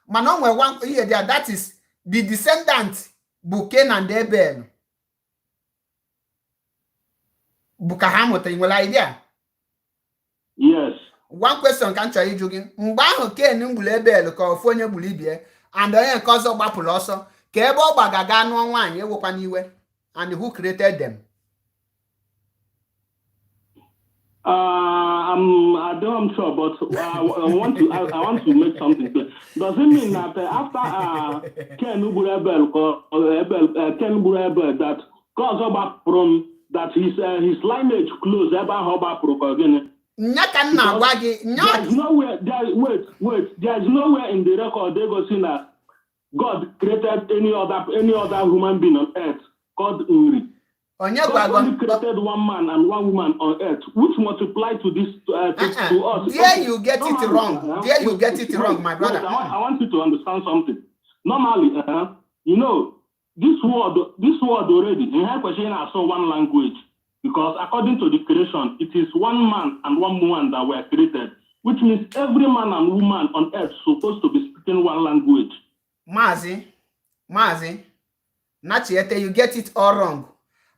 Mana o nwere one ihe there, that is the descendant bụ Cain and Abel. Bụ ka ha mụtara. Ị nwere idea? Yes. One question ka m chọrọ ịjụ gị: mgbe ahụ Cain gburu Abel ka ofu onye gburu ibie and onye nke ọzọ gbapụrụ ọsọ ka ebe ọ gbaga gaa nụọ nwaanyị, ewekwa n'iwe, and who created them? I don't, I'm sure, but I want to make something clear. Does it mean that after Ken gburu Abel, or Abel, Ken gburu Abel, that Ka ọzọ gbapụrụ m that his lineage close ebe ahụ ọ gbapụrụ ka ọ gịnị? Nya ka m na-agwa gị nya. There is nowhere there, wait, wait, there is nowhere in the record egosi na God created any other human being on earth called Nri. Onye God gwago? only created one man and one woman on earth, which multiplied to this Uh-uh. to us. There you get it Normally, wrong. There you wait, get it wait, wrong, my brother. Wait, I want you to understand something. Normally, this world already, in question, I saw one language because according to the creation, it is one man and one woman that were created, which means every man and woman on earth supposed to be speaking one language. Maazị, Maazị Nachiete, you get it all wrong.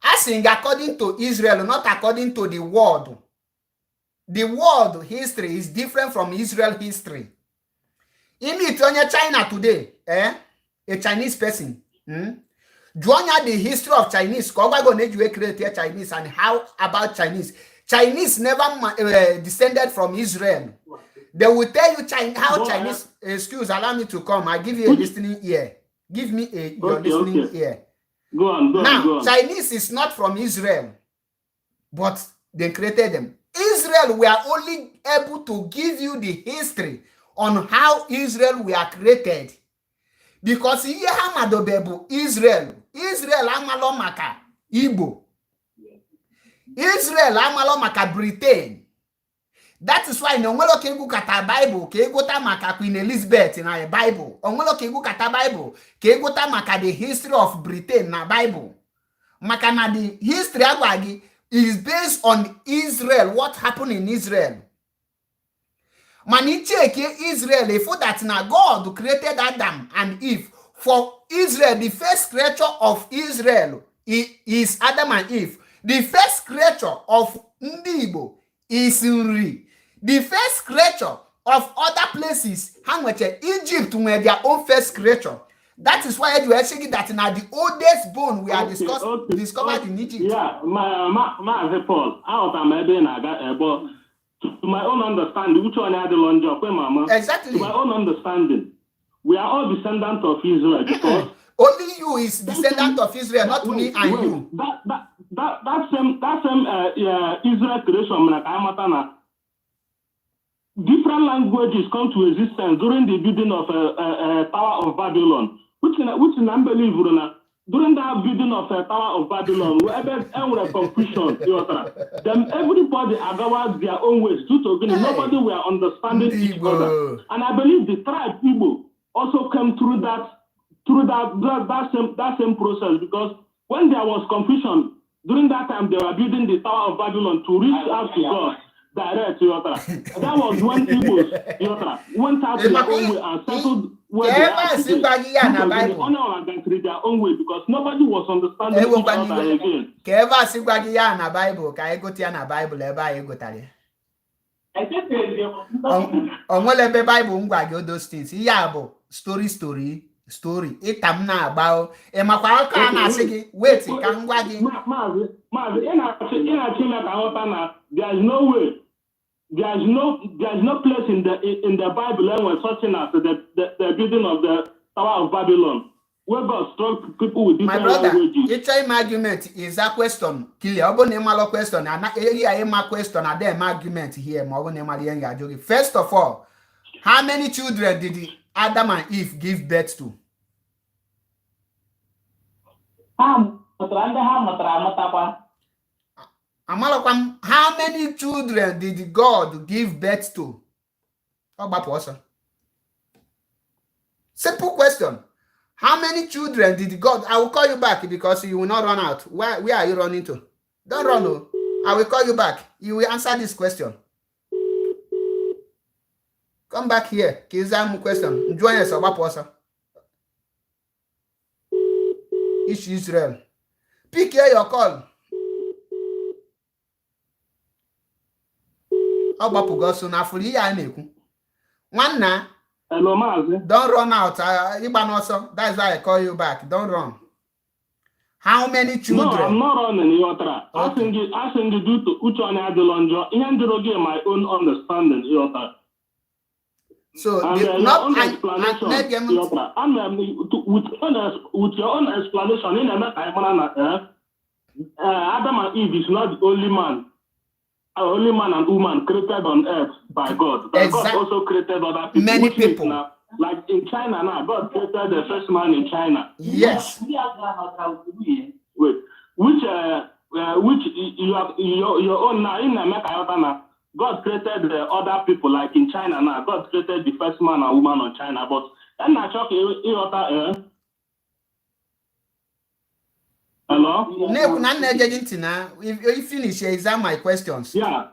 A sị gị according to Israel, not according to the world. The world history is different from Israel history. Meet onye China today, eh? A Chinese person, Jụọ ya the history of Chinese ka ọ gwa gị na eji wee create Chinese and how about Chinese. Chinese never descended from Israel. They will tell you China, how Go. Chinese. Excuse, allow me to come. I give you a listening ear. Give me a your listening ear. Go on, go on, Now, go on. Chinese is not from Israel, but they created them. Israel were only able to give you the history on how Israel were created. Because ihe ha madobe bụ Israel. Israel amalọ maka Igbo. Israel amalọ maka Britain. That is why na onwere ka ịgụkata Bible ka ịgụta maka Queen Elizabeth na Bible. Onwere ka ịgụkata Bible ka ịgụta maka the history of Britain na Bible. Maka na the history agwa gị is based on Israel, what happened in Israel. Mana icheke Israel, ifu that na God created Adam and Eve for Israel. The first creature of Israel is Adam and Eve. The first creature of ndị Igbo is Nri. The first creature of other places ha nweche, Egypt nwere their own first creature. That is why eji wee sị gị that na the oldest bone we are discovered in Egypt. Yeah, Maazị Paul, aghọtara m ebe ị na-aga ebe. To my own understanding, uche onye adịlọ njọ, kwe mama. Exactly. To my own understanding, we are all descendants of Israel because Only you is descendant of Israel, not me Wait, and wait, you. That same Israel creation mere ka anyị mata na different languages come to existence during the building of Tower of Babylon, which na believe na during that building of Tower of Babylon, ebe enwere confusion, ịghọtara, then everybody agawa their own ways due to gịnị? Hey. Nobody were understanding Ndị each other. Igbo. And I believe the tribe Igbo also came through that same process, because when there was confusion during that time they were building the Tower of Babylon to reach out to God direct, ịghọtara? That was when Igbos, ịghọtara, went out their own way and settled where they are Ebe a today. sịkwa gị ya na Because Bible. onye ọbụla gasịrị their own way because nobody was understanding each Ewekwana other iwe. Again. Ka ebe a sịkwa gị ya na Bible, ka anyị gote ya na Bible ebe anyị gụtara ya. O nwere ebe Bible m gwa gị those things. Ihe a bụ story, story, story ịta m na-agba o. Ị makwa akụkọ a na-asị gị, wait, ka m gwa gị. Maazị, ị na-achọ ime ka nghọta na there is no way, there is no place in the Bible enwere such thing as the building of the Tower of Babylon where God struck people with My different brother, languages. ịchọ ime argument, ịza question clear. Ọ bụrụ na ịmalụ question, ana eri ya ịma question, ada eme argument here. Ma ọ bụrụ na ịmara ihe m ga-ajụ gị, first of all, how many children did the Adam and Eve give birth to? Ha mụtara ndị ha mụtara amụtakwa. Amalụkwa m. How many children did God give birth to? Ọ gbapụ ọsọ. Simple question. How many children did God? I will call you back because you will not run out. Where are you running to? Don't run, oh. I will call you back. You will answer this question. Come back here ka ị zaa m question. Njụ onye sọ gbapụ ọsọ. Ish Israel, pick here your call. Ọ gbapụgo ọsọ na afụrụ ihe a na-ekwu, nwanna. Hello, Maazị. Don't run out. Ịgba n'ọsọ, that's why I call you back. Don't run. How many No, children? I'm not running, ịghọtara. Okay. Asị gị due to uche onye adịlọ njọ, ihe njụrụ gị my own understanding, ịghọtara. So And the, your not own and, explanation, and na-ege m ntị. ịghọtara. Ana m with your own explanation, ị na-eme ka anyị mara na Adam and Eve is not the only man and woman created on earth by God. But God also created other people. Many which means people. Now, like in China now, God created the first man in China. Yes. Ndị a ga-anọta nwunye. Wait, which you have your own now in America now. God created the other people like in China now. God created the first man and woman on China, but and na chọọ ka ịghọta eh? Hello? Na-ekwu na nna ege gị ntị na if you finish exam my questions. Yeah.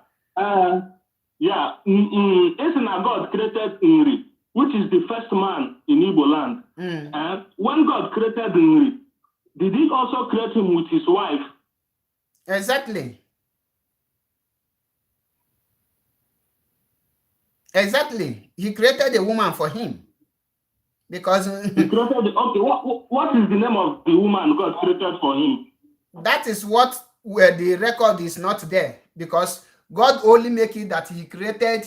Yeah. It's na God created Nri, which is the first man in Igbo land. When God created Nri, did he also create him with his wife? Exactly. He created a woman for him because He created the, okay, what is the name of the woman God created for him? That is what where the record is not there, because God only make it that he created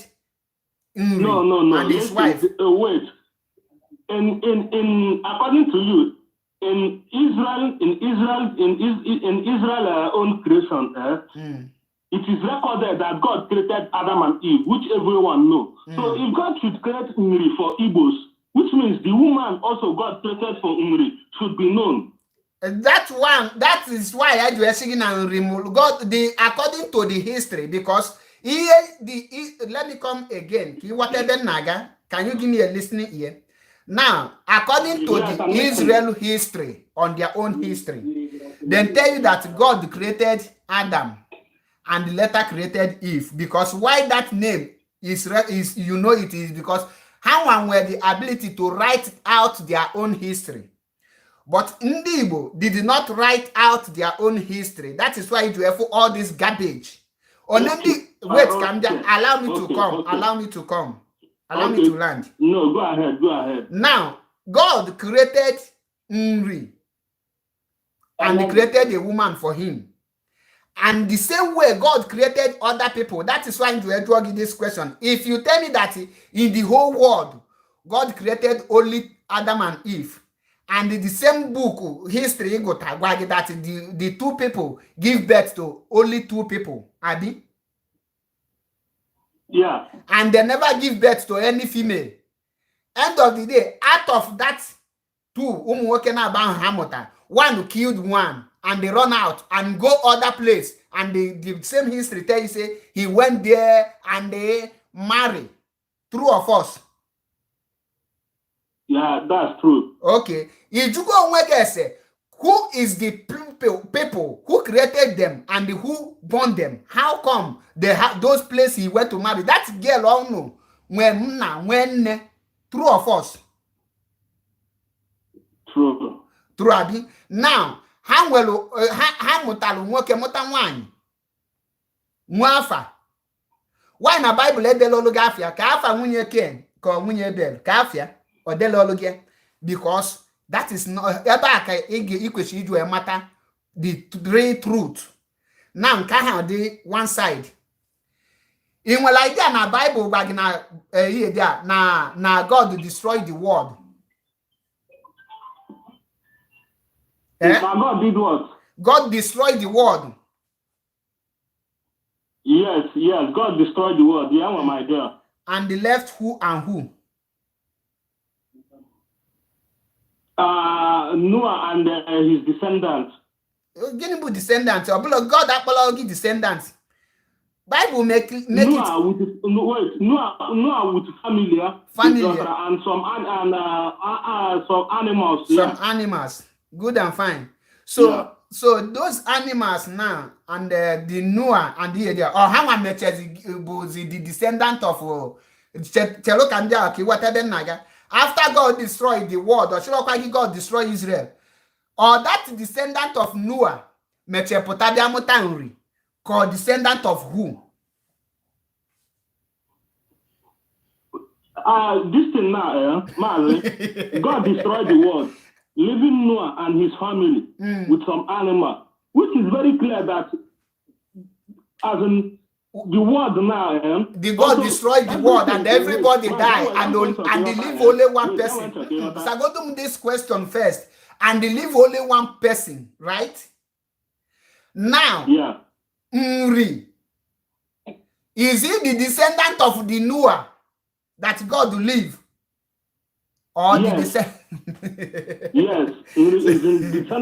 Nri No. and his Listen, wife. Wait. In according to you, in Israel own creation, it is recorded that God created Adam and Eve, which everyone know. So if God should create Nri for Igbos, which means the woman also God created for Nri should be known. That one, that is why I do asking and remove God the according to the history, because here the let me come again. Ka ịghọta ebe m na-aga. Can you give me a listening ear? Now, according to Yes, the I'm listening. Israel history, on their own history, then tell you that God created Adam and later created Eve. Because why that name is it is because ha nwa nwere the ability to write out their own history. But ndị Igbo did not write out their own history. That is why you have all this garbage. One ndị wait, ka m bịa, allow me to come, allow me to come, allow me to land. No, go ahead, go ahead. Now, God created Nri and he created a woman for him. And the same way God created other people. That is why I jụọ gị this question. If you tell me that in the whole world, God created only Adam and Eve, and in the same book, history gụta gwa gị that the two people give birth to only two people, abi? Yeah. And they never give birth to any female. End of the day, out of that two ụmụ nwoke na-aba ahụ ha mụtara, one killed one and they run out and go other place, and the same history tell you say he went there and they marry. True or false? Yeah, that's true. Okay, ijugo onwe gị ese, who is the people who created them and who born them? How come they have those places he went to marry that girl? Ọnụ nwee nna, nwee nne. True or false? True. True, abi? Now, ha nwere ha mụtalụ nwoke, mụta nwaanyị, nwee afa. Why na Baịbụl edela olu gị afịa ka afa nwunye Ken ka ọ nwunye Ebel ka afịa ọ dela olu gị? Because that is not ebe a ka ị kwesịrị iji wee mata the real truth. Na nke ahụ dị one side. Ị nwere idea na Baịbụl gwa gị na ihe dị a na God destroy the world? Eh? Na God did what? God destroyed the world. Yes, God destroyed the world. Yeah, my dear. And they left who and who? Noah and his descendants. Gịnị bụ descendant? Ọ bụla God akpọrọ gị descendant. Bible make it Noah with his, no, wait, Noah with family, yeah? Family. His daughter and some an, and some animals. Some animals. Good and fine. So so those animals now and the Noah and the or ha nwa mechezi bụzi the descendant of chelo ka ndị a ka ịghọta ebe nna ga. After God destroyed the world, ọ chọrọkwa gị God destroy Israel or that descendant of Noah mechepụta bịa mụta Nri ka ọ descendant of who? This thing now, Mazi, God destroyed the world, leaving Noah and his family with some animal, which is very clear that, as in the world now, The God also, destroyed the world and everything- everybody wait, die wait, and wait, only, wait, and they wait, leave wait, only one wait, person. wait, wait, wait. Sagodum this question first, and they leave only one person, right? Now, Nri, is he the descendant of the Noah that God live? Or the Yes. descendant? Yes, Nri is the descendant.